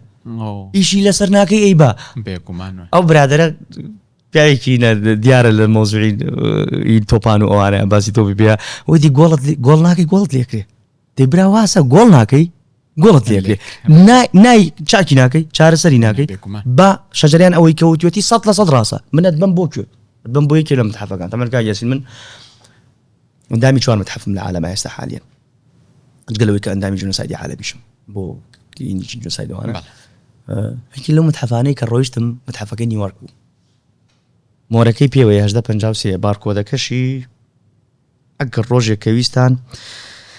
S2: ئیشی لەسەر ناکەی ئەی بە
S1: بێگومان
S2: ئەو برادەرە پیاوێکی دیارە لە مۆزوعی تۆپان و ئەوانە باسی تۆپی پێ وتی گۆڵت گۆڵ ناکەی گۆڵت لێکرێ دەی برا واسە گۆڵ ناکەی گۆڵت لێکرێ نای چاکی ناکەی چارەسەری ناکەی بە شەجریان ئەوەی کەوتوێتی سە لە سەد ڕاستە منەت بم بۆ کوێ بم بۆ یەکێ لە متحەفەکان تەمەن کاک یاسین من ئەندامی چوار متحەفم لە عالەما ئێستا حالیەن جگە لەوەی کە ئەندامی جینۆسایدی عالەمیشم بۆ جینۆسایدەوانە یەکی لەو متحەفانەی کە ڕۆیشتم متحەفەکەی نیوارک بوو مۆرەکەی پێوەیە 1853 بارکۆدەکەشی ئەگەر ڕۆژێک کە ویستان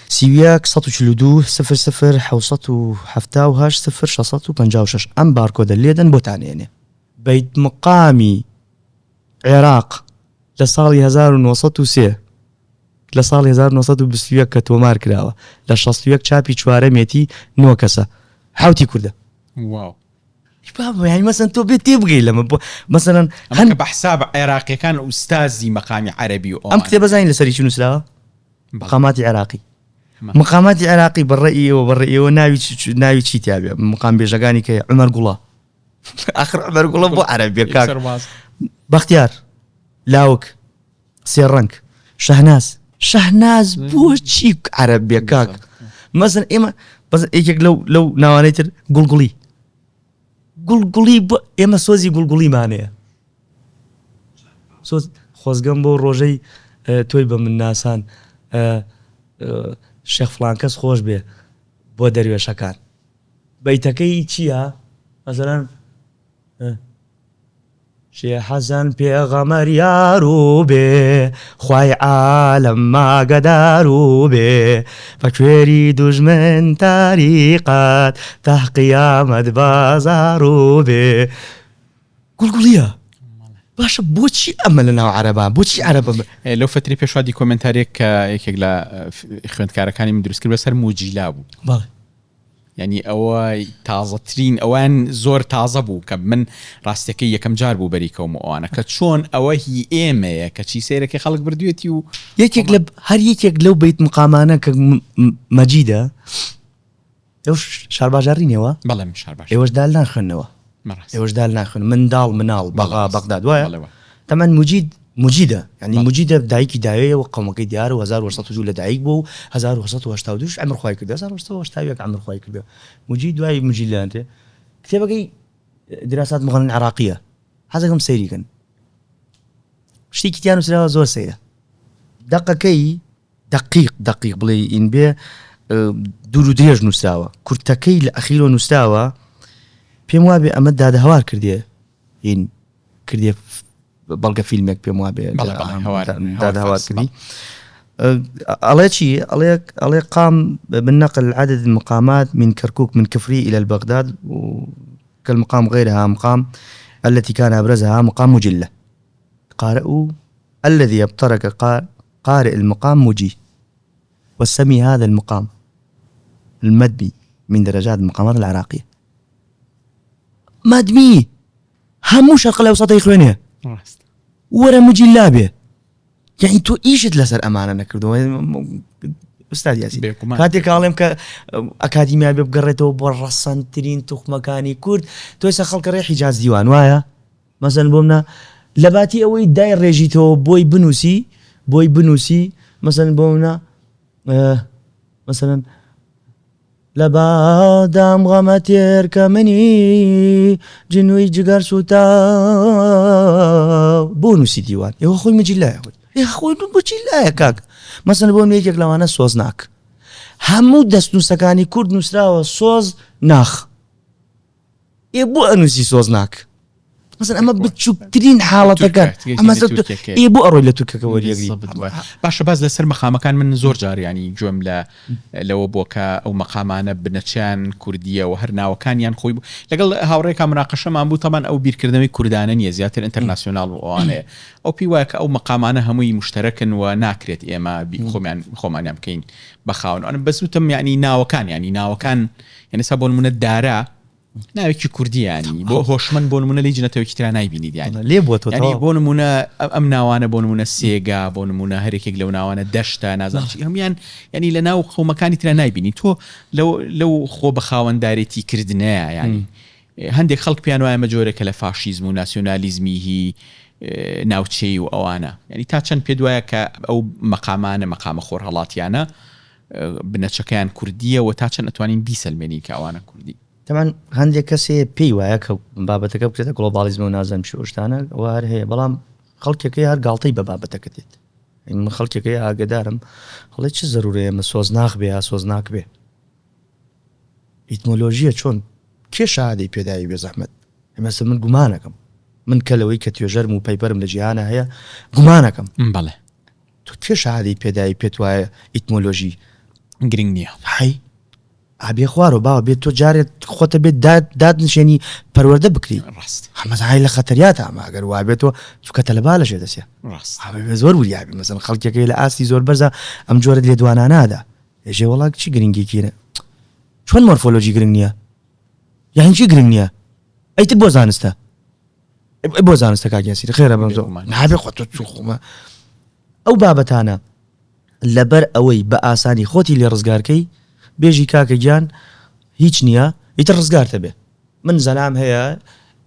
S2: 31 142 00 778 0 656 ئەم بارکۆدە لێدەن بۆتان ئێنێ بەیت مقامی عێراق لە ساڵی 1903 لە ساڵی 1921 کە تۆمار کراوە لە 61 چاپی چوارەمێتی نۆ کەسە حوتی کوردە
S1: واو
S2: بابا یانی مەسەن تۆ بێت تێبگەی لەمە بۆ مەسەلەن
S1: هەن بە حساب عێراقیەکان ئوستازی مەقامی عەرەبی و
S2: ئەم کتێبە زانین لەسەری چی نووسراوە مقاماتی عێراقی مقاماتی عێراقی بەڕێ ئێوە بەڕێ ئێوە ناوی ناوی چی تیاابێ مقام بێژەکانی کە عمر گوڵە ئەخر عمر گوڵە بۆ عەرەبیە کاک بەختیار لاوک سێ ڕەنگ شەهناز شەهناز بۆچی عەرەبیە کاک مەسەن ئێمە بەس یەکێک لەو لەو ناوانەی تر گوڵگوڵی گوڵگوڵی بۆ ئێمە سۆزی گوڵگوڵیمانەیە سۆز خۆزگەم بۆ ڕۆژەی تۆی بە من ناسان شێخ فڵان کەس خۆش بێ بۆ دەروێشەکان بەیتەکەی چییە مەسەلەن شێ حەسەن پێغەمەر یارو بێ خوای عالەم ماگەدارو بێ بە کوێری دوژمن تاریقەت تاه قیامەت بازارو بێ گوڵگوڵیە باشە بۆچی ئەمە لە ناو عەرەبا بۆچی عەرەبە
S1: لەو فتری پێشوا دیکۆمێنتاریەک کە یەکێک لە خوێندکارەکانی من دروست کرد بەسەر موجیلا بوو
S2: بەڵێ
S1: یانی ئەوە تازەترین ئەوان زۆر تازە بوو کە من ڕاستەکەی یەکەم جار بوو بەری کەوم و ئەوانە کە چۆن ئەوە هی ئێمەیە کە چی سەیرەکەی خەڵک بردوێتی و
S2: یەکێک لە هەر یەکێک لەو بەیت مقامانە کە مەجیدە ئێوە شارباژاڕی نێوە
S1: بەڵێ من شارباژ
S2: ئێوەش دال ناخوێنەوە ئێوەش دال ناخوێن منداڵ مناڵ بەغا بەغداد وایە تەمەن مجید مجیدە یعنی مجیدە دایکی داوێیە و قەومەکەی دیارە و 1802 لە دایک بوو و 1882 عەمر خوای کردە 1881 عەمر خوای کردە مجید دوای مجید لەنرێ کتێبەکەی دراسات مغنن عراقیە حەزەکەم سەیری کەن شتێکی تیا نووسراوە زۆر سەیرە دەقەکەی دەقیق دەقیق بڵێ ئین بێ دوور و درێژ نووسراوە کورتەکەی لە ئەخیرۆ نووسراوە پێم وابێ ئەمە دادە هەوار کردێ هین کردێ بەڵگە فیلمێک پێم وابێ دادە هەوار کردی ئەڵێ چی ئەڵێ ئەڵێ قام بالنقل عدد المقامات من كركوك من كفري إلى البغداد كالمقام غيرها مقام التي كان أبرزها مقام مجلة قارئ الذي ابترك قارئ المقام مجي وسمي هذا المقام المدبي من درجات المقامات العراقية مادمی هەموو شەرق لەوسەتەی خوێنێ وەرە مجیلا بێ یعنی تۆ ئیشت لەسەر ئەمانە نەکردەوە. ئوستاد یاسین کاتێک ئاڵێم کە ئەکادیمیا بێ بگەڕێتەوە بۆ ڕەسەنترین توخمەکانی کورد تۆ ئێستا خەڵکە ڕێ حیجاز دیوان وایە مەسەن بۆ منە لەباتی ئەوەی دای ڕێژیتەوە بۆی بنووسی بۆی بنووسی مەسەن بۆ منە مەسەن لە بادام غەمە تێر کە منی جنوی جگەر سووتاو بۆ نووسی دیوان ئێوە خۆی مجلایە خۆی ئێ خۆی بۆچی لایە کاک مەسەن بۆ یەکێک لەوانە سۆزناک هەموو دەستنووسەکانی کورد نووسراوە سۆز ناخ ئێ بۆ ئەنووسی سۆزناک مەسەن ئەمە بچووکترین حاڵەتەکان ئەمە ئێ بۆ ئەڕۆی لە تورکەکە وەریەگری
S1: باشە باز لەسەر مەقامەکان من زۆر جاریانی گوێم لە لەوە بۆ کە ئەو مەقامانە بنەچیان کوردیە و هەر ناوەکانیان خۆی بوو لەگەڵ هاوڕێکا مناقەشەمان بوو تەمان ئەو بیرکردنەوەی کوردانە نییە زیاتر ئینتەرناسیۆناڵ و ئەوانەیە ئەو پێی وایە کە ئەو مەقامانە هەمووی مشتەرەکن و ناکرێت ئێمە خۆمیان خۆمانیان بکەین بە خاوەن ئەوانە بەس وتم یانی ناوەکان یانی ناوەکان یانی سا بۆ نمونە دارا ناوێکی کوردی ینی بۆ هۆشمەند بۆ نمونە لە هیچ نەتەوەیەکی ترا نایبینیت یانی
S2: لێ بووەتەوە
S1: یانی بۆ نمونە ئەم ناوانە بۆ نمونە سێگا بۆ نمونە هەرێکێک لەو ناوانە دەشتە نازانم چی هەموویان یانی لە ناو قەومەکانی ترا نایبینی تۆ لەو لەو خۆ بە خاوەندارێتی کردنەیە یانی هەندێک خەڵک پێیان وایە ئەمە جۆرێکە لە فاشیزم و ناسیۆنالیزمی هی ناوچەیی و ئەوانە یانی تا چەند پێت وایە کە ئەو مەقامانە مەقامە خۆرهەڵاتیانە بنەچەکەیان کوردییە و تا چەند ئەتوانین بیسەلمێنین کە ئەوانە کوردین؟
S2: تەبعەن هەندێک کەس هەیە پێی وایە کە بابەتەکە بکرێتە گڵۆباڵیزم و نازانم چی ئەو شتانە ئەوە هەر هەیە بەڵام خەڵکێک هەیە هەر گاڵتەی بە بابەتەکە دێت یعنی من خەڵکێک هەیە ئاگەدارم هەڵێ چ زەرورە ئێمە سۆزناخ بێ یا سۆزناک بێ ئیتمۆلۆژیە چۆن کێ شەهادەی پێداوی بێ زەحمەت ئەمەسە من گومانەکەم من کە لەوەی کە توێژەرم و paper م لە جیهانە هەیە گومانەکەم
S1: بەڵێ
S2: تۆ کێ شەهادەی پێداوی پێت وایە ئیتمۆلۆژی
S1: گرنگ نییە؟
S2: حەی ئابێ خوارەوە باوە بێت تۆ جارێ خۆتە بێت داد داد نشێنی پەروەردە بکری
S1: ڕاست
S2: ئەمە های لە خەتەریاتە ئەمە ئەگەر وابێت تۆ چونکە تەلەبا لە ژێر دەستە
S1: ڕاست
S2: ئەمە زۆر وریابی مەسەن خەڵکێکەی لە ئاستی زۆر بەرزە ئەم جۆرە لێدوانانادا ئێژێ وەڵا چی گرنگێکی چۆن مۆرفۆلۆژی گرنگ نییە یانی چی گرنگ نییە ئەیتر بۆ زانستە بۆ زانستە کاک یاسیر خێرە بەم زۆر نابێ خۆ تۆ چوو خۆمە ئەو بابەتانە لەبەر ئەوەی بە ئاسانی خۆتی لێ ڕزگارکەی بێژی کاکە گیان هیچ نییە ئیتر ڕزگارتە بێ من زەلام هەیە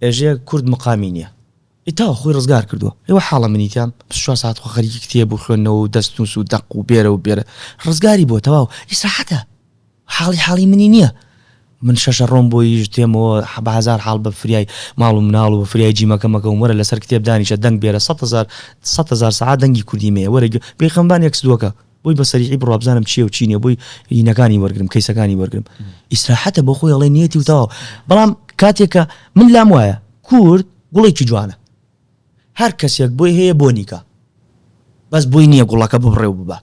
S2: ئێژێ کورد مقامی نییە ئیتاوە خۆی ڕزگار کردووە ئێوە حاڵە منی تیام 24 ساعت خۆ خەریکی کتێب و خوێندنەوە و دەستنووس و دەق و بێرە و بێرە ڕزگاری بۆ تەواو ئیسراحەتە حاڵی حاڵی منی نییە من شەشە ڕۆم بۆ یش تێمەوە بە هەزار حاڵ بە فریای ماڵ و مناڵ و بە فریای جیمەکەم ئەکەوم وەرە لەسەر کتێب دانیشە دەنگ بێرە سەدهەزار سەعات دەنگی کوردی مەیە وەرە گوێ بێ خەمبان یەک سدوەکە بۆی بە سەریعی بڕوا بزانم چییە و چی نییە بۆی هینەکانی وەرگرم کەیسەکانی وەرگرم ئیسراحەتە بۆ خۆی ئەڵێ نیەتی و تەواو بەڵام کاتێک کە من لام وایە کورد گوڵێکی جوانە هەر کەسێک بۆی هەیە بۆنی کا بەس بۆی نییە گوڵەکە ببڕێ و ببا.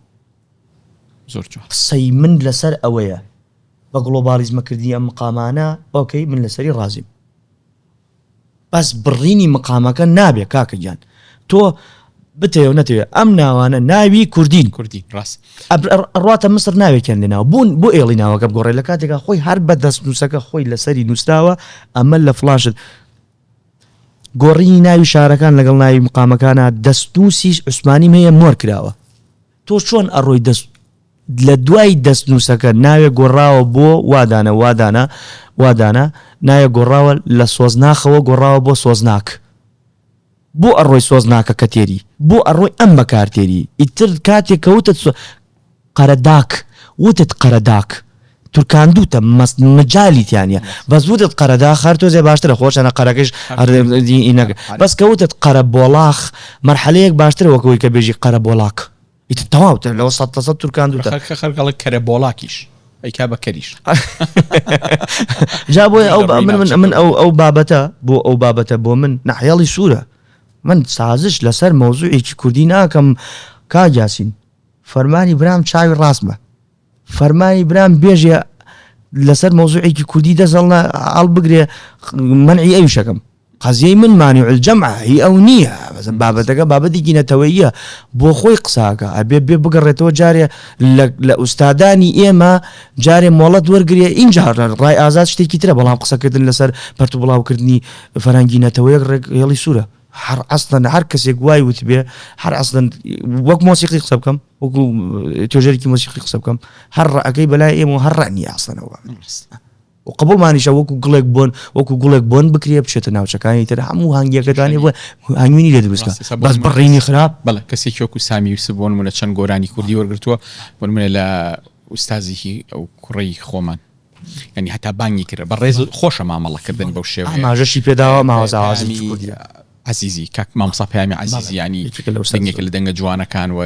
S1: زۆر جوان.
S2: قسەی من لەسەر ئەوەیە بە گڵۆباڵیزمەکردنی ئەم مقامانە ئۆکەی من لەسەری ڕازیم بەس بڕینی مقامەکە نابێ کاکە گیان تۆ بتەوێ و نەتەوێ ئەم ناوانە ناوی کوردین
S1: کوردی ڕاست
S2: ئەڕواتە مسر ناوێکیان لێناوە بوون بۆ ئێڵی ناوەکە بگۆڕێ لە کاتێکا خۆی هەر بە دەستنووسەکە خۆی لەسەری نووسراوە ئەمە لە فڵاشت گۆڕینی ناوی شارەکان لەگەڵ ناوی مقامەکانە دەستنووسیش عوسمانیم هەیە مۆر کراوە تۆ چۆن ئەڕۆی دەست لە دوای دەست نووسەکە ناوێ گۆڕاوە بۆ وادانە وادانە وادانە ناوێ گۆڕاوە لە سۆزناخەوە گۆڕاوە بۆ سۆزناک بۆ ئەڕۆی سۆزناکەکە تێری بۆ ئەڕۆی ئەم بەکار تێری ئیتر کاتێک کە وتت قەرەداک وتت قەرەداک تورکاندوتە مەست مەجالی تیا نیە بەس وتت قەرەداخ هەر تۆزێ باشترە خۆ چەنە قەرەکەش هەر ینەکە بەس کە وتت قەرەبۆڵاخ مەرحەلەیەک باشترە وەک ئەوەی کە بێژی قەرەبۆڵاک ئیتر تەواو تر لەوە سەد لە سەد تورکاندوتە.
S1: خەرکە خەرک ئەڵێ کەرەبۆڵاکیش ئەیکا بە کەریش.
S2: جا بۆیە ئەو من من من ئەو ئەو بابەتە بۆ ئەو بابەتە بۆ من نەحێڵی سوورە من سازش لەسەر مەوزوعێکی کوردی ناکەم کاک یاسین فەرمانی برام چاوی ڕاستمە فەرمانی برام بێژێ لەسەر مەوزوعێکی کوردی دەست هەڵنا هەڵبگرێ مەنعی ئەویشەکەم قەزیەی من مانع الجمع هی ئەو نییە بەس بابەتەکە بابەتێکی نەتەوەییە بۆ خۆی قساکە ئەبێ بێ بگەڕێتەوە جارێ لە ئوستادانی ئێمە جارێ مۆڵەت وەرگێ اینجا ڕای ئازاد شتێکی ترە بەڵام قسەکردن لەسەر پەرت و بڵاوکردنی فەرەنگی نەتەوەیەک ڕێک هێڵی سوورە. هەر ئەسڵەن هەر کەسێک وای وتبێ هەر ئەسڵەن وەک مۆسیقی قسە بکەم وەکو توێژەرێکی مۆسیقی قسە بکەم هەر ڕەئەکەی بەلای ئێمە هەر ڕە نییە ئەسڵەنەوە و قبوڵمانیشە وەکو گوڵێک بۆن وەکو گوڵێک بۆن بکرێ بچێتە ناوچەکانی تر هەموو هەنگیەکەتانی بۆ هەنگوینی لێ دروستکە بەس بڕینی خراپ
S1: بەڵێ کەسێکی وەکو سامی یوسف بۆ نمونە چەند گۆرانی کوردی وەرگرتووە بۆ نمونە لە ئوستازێکی ئەو کوڕەی خۆمان یعنی هەتا بانگی کرد بە ڕێز خۆشە مامەڵەکردن بەو شێوەیە
S2: ئاماژەشی پێداوە ماوەز ئاوازێکی کوردیە
S1: عەزیزی کاک مامۆستا پەیامی عەزیزی یانی دەنگێکە لە دەنگە جوانەکان و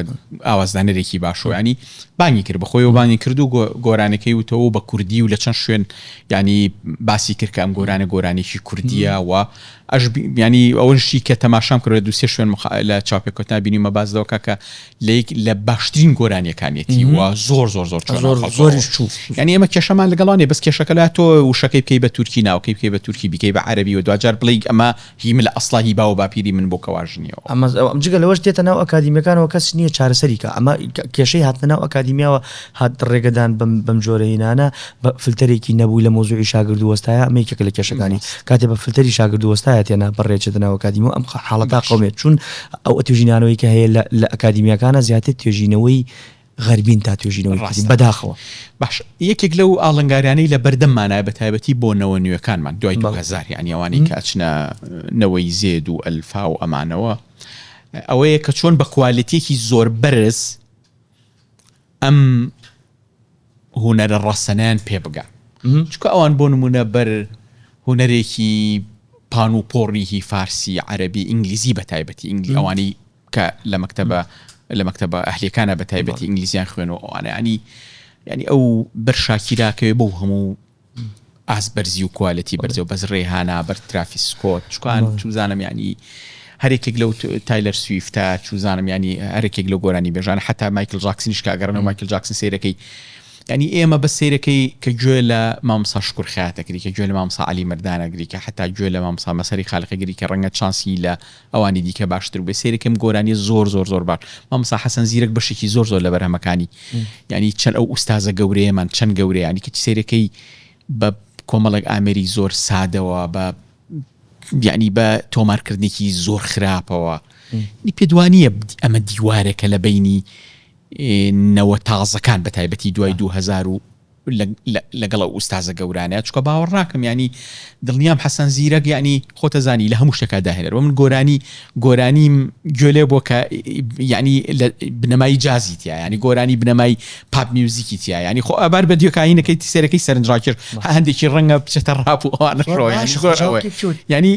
S1: ئاوازدانەرێکی باشە ینی بانگی کرد بەخۆی و بانگی کرد و گۆرانەکەی وتەوە بە کوردی و لە چەند شوێن ینی باسی کرد کە ئەم گۆرانە گۆرانێکی کوردیە و ئەش ینی ئەوەشی کە تەماشام کرد دوسێ شوێن لە چاپێکوتنا بینیمە باز لەوە کە لە لە باشترین گۆرانیەکانیەتی و زۆر زۆر زۆر
S2: زۆر زۆریش چوو
S1: یعنی ئێمە کێشەمان لەگەڵانێ بەس کێشەکە لا تۆ وشەکەی بکەی بە تورکی ناوکەی بکەی بە تورکی بیکەی بە عەربی و دواجار بڵێی ئەمە هی من لە ئەسڵا هی باو و باپیری من بۆ کە واش نییە.
S2: ئەمە جگە لەوەش دێتە ناو ئەکادیمیەکانەوە کەس نییە چارەسەری کا ئەمە کێشەی هاتنە ناو ئەکادیمیاوە هات ڕێگەدان بەم بەم جۆرە هینانە بە فلتەرێکی نەبوو لە مەوزوعی شاگرد و وەستایە ئەمە یەکێکە لە کێشەکانی کاتێ بە فلتەری شاگرد و وەستایە تێنا بەڕێ چێتە ناو ئەکادیمیەوە ئەم حاڵەتە قەومێت چون ئەو توێژینانەوەی کە هەیە لە لە ئەکادیمیاکانە زیاتر توێژینەوەی غەربین تا توێژینەوەی کوردی
S1: ڕاستە.
S2: بەداخەوە.
S1: باشە یەکێک لەو ئاڵنگاریانەی لە بەردەممانایە بە تایبەتی بۆ نەوە نوێکانمان دوای
S2: بەڵێ.
S1: 2000 یانی ئەوانەی کە ئەچنە نەوەی زێد و ئەلفا و ئەمانەوە ئەوەیە کە چۆن بە کوالێتیەکی زۆر بەرز ئەم هونەرە ڕەسەنەیان پێ بگا چونکە ئەوان بۆ نمونە بەر هونەرێکی پان و پۆڕی هی فارسی عەرەبی ئینگلیزی بە تایبەتی ئینگلی ئەوانەی کە لە مەکتەبە لە مەکتەبە ئەهلیەکانە بە تایبەتی ئینگلیزیان خوێن و ئەوانە ینی ینی ئەو بەر شاکیراکەوێ بەو هەموو ئاست بەرزی و کوالێتی بەرزە و بەس ڕێهانا بەر ترافیس سکۆت چکان چوزانم ینی هەرێکێک لەو تایلەر سویفتە چوزانم ینی هەرێکێک لەو گۆرانی بێژانە حتا مایکل جاکسنیش کە ئەگەڕنەوە مایکل جاکسن سەیرەکەی ینی ئێمە بە سەیرەکەی کە گوێ لە مامۆستا شکر خەیاتەگری کە گوێ لە مامۆستا عەلی مەردانەگری کە حتا گوێ لە مامۆستا مەسەری خالقەگری کە ڕەنگە چانسی لە ئەوانی دیکە باشتر بێ سەیرەکەم گۆرانیە زۆر زۆر زۆر باش مامۆستا حەسەن زیرەک بەشێکی زۆر زۆر لە بەرهەمەکانی یعنی چەند ئەو ئوستازە گەورەیەمان چەند گەورەیە ینی کە سەیرەکەی بە کۆمەڵێک ئامێری زۆر سادەوە بە یعنی بە تۆمارکردنێکی زۆر خراپەوە نی پێ دوانیە ئەمە دیوارێکە لە بینی نەوە تازەکان بە تایبەتی دوای 2000 و لەگەڵ ئەو ئوستازە گەورانەیا چونکە باوەڕ ناکەم یانی دڵنیام حەسەن زیرەک یانی خۆتە زانی لە هەموو شتێکا داهێنەر من گۆرانی گۆرانیم گوێ لێ بووە کە یانی لە بنەمای جازی تیا یانی گۆرانی بنەمای پاپ میوزیکی تیا یانی خۆ ئەبار بە دیۆکاینەکەی سێرەکەی سەرنجڕاکێش هەندێکی ڕەنگە بچێتە ڕاپ و ئەوانە ینی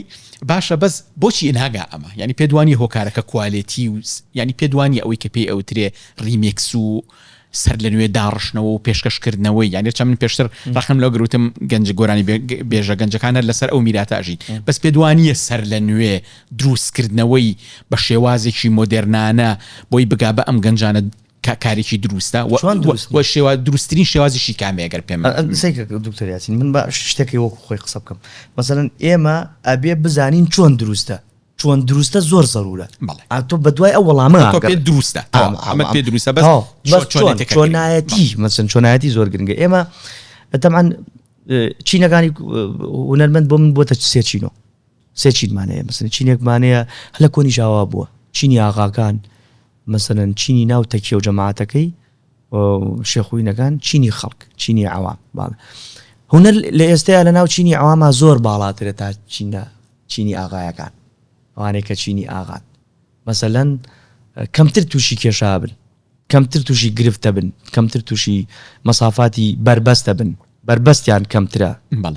S1: باشە بەس بۆچی ناگا ئەمە ینی پێدوانی هۆکارەکە کوالێتی و ینی پێدوانی ئەوەی کە پێی ئەوترێ ریمێکس و سەر لە نوێ داڕشتنەوە و پێشکەش کردنەوەی یانی چە من پێشتر ڕەخنەم لەوە گرت وتم گەنج گۆرانی بێژە گەنجەکان هەر لەسەر ئەو میراتە ئەژین بەس پێت وانییە سەر لە نوێ دروست کردنەوەی بە شێوازێکی مۆدێرنانە بۆی بگا بە ئەم گەنجانە کارێکی دروستە
S2: چۆن دروست
S1: و شێوا دروستترین شێوازیشی کامەیە گەر پێم
S2: سەیرکە دکتۆر یاسین من با شتێکی وەکو خۆی قسە بکەم مەسەلەن ئێمە ئەبێ بزانین چۆن دروستە چۆن دروستە زۆر زەرورە
S1: بەڵێ.
S2: ئا تۆ بەدوای ئەو وەڵامە
S1: تۆ
S2: ئەگەڕێ.
S1: پێت دروستە
S2: ئا
S1: تەواو
S2: ئا
S1: ئەمە
S2: ئا
S1: پێ دروستە بەس
S2: تەواو بەس
S1: چۆن
S2: چۆن
S1: چۆنێتەکە گرنگە
S2: چۆنایەتی مەسەن چۆنایەتی زۆر گرنگە ئێمە تەبعەن چینەکانی هونەرمەند بۆ من بۆتە سێ چینۆ سێ چینمان هەیە مەسەن چینێکمان هەیە هەر لە کۆنیش ئاوا بووە چینی ئاغاکان مەسەلەن چینی ناو تەکیە و جەماعەتەکەی شێخوینەکان چینی خەڵک چینی عەوام باڵێ هونەر لە ئێستەیا لە ناو چینی عەواما زۆر باڵاترە تا چینە چینی ئاغایەکان ئەوانەی کە چینی ئاغان مەسەلەن کەمتر تووشی کێشا بن کەمتر تووشی گرفتە بن کەمتر تووشی مەسافاتی بەربەستە بن بەربەستیان کەمترە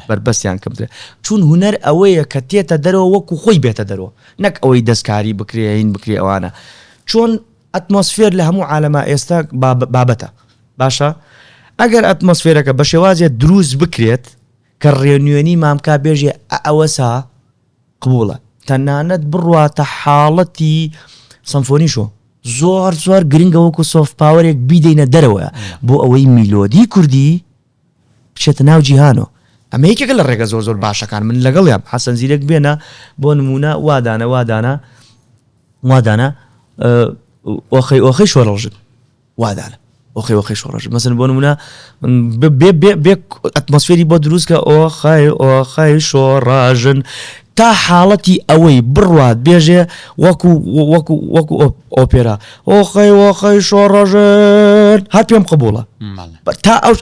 S2: بەربەستیان کەمترە چون هونەر ئەوەیە کە تێتە دەرەوە وەکو خۆی بێتە دەرەوە نەک ئەوەی دەستکاری بکرێ هین بکرێ ئەوانە چۆن ئەتمۆسفێر لە هەموو عالەما ئێستا بابەتە باشە ئەگەر ئەتمۆسفێرەکە بە شێوازێ دروست بکرێت کە ڕێنوێنی مامکا بێژێ ئەوەسا قبوڵە تەنانەت بڕواتە حاڵەتی سەمفۆنیشۆ زۆر زۆر گرنگە وەکو soft power ێک بیدەینە دەرەوە بۆ ئەوەی میلۆدی کوردی بچێتە ناو جیهانەوە ئەمە یەکێکە لە ڕێگە زۆر زۆر باشەکان من لەگەڵیان حەسەن زیرەک بێنە بۆ نمونە وادانە وادانە وادانە ئۆخەی ئۆخەی شۆڕژن وادانە ئۆخەی ئۆخەی شۆڕژن مەسن بۆ نمونە بێ بێ بێ ئەتمۆسفێری بۆ دروست کە ئۆخای ئۆخای شۆڕژن. تا حاڵەتی ئەوەی بڕوات بێژێ وەکو وەکو وەکو ئۆپێرا ئۆخەی ئۆخەی شۆڕەژن هەر پێم قبوڵە تا ئەو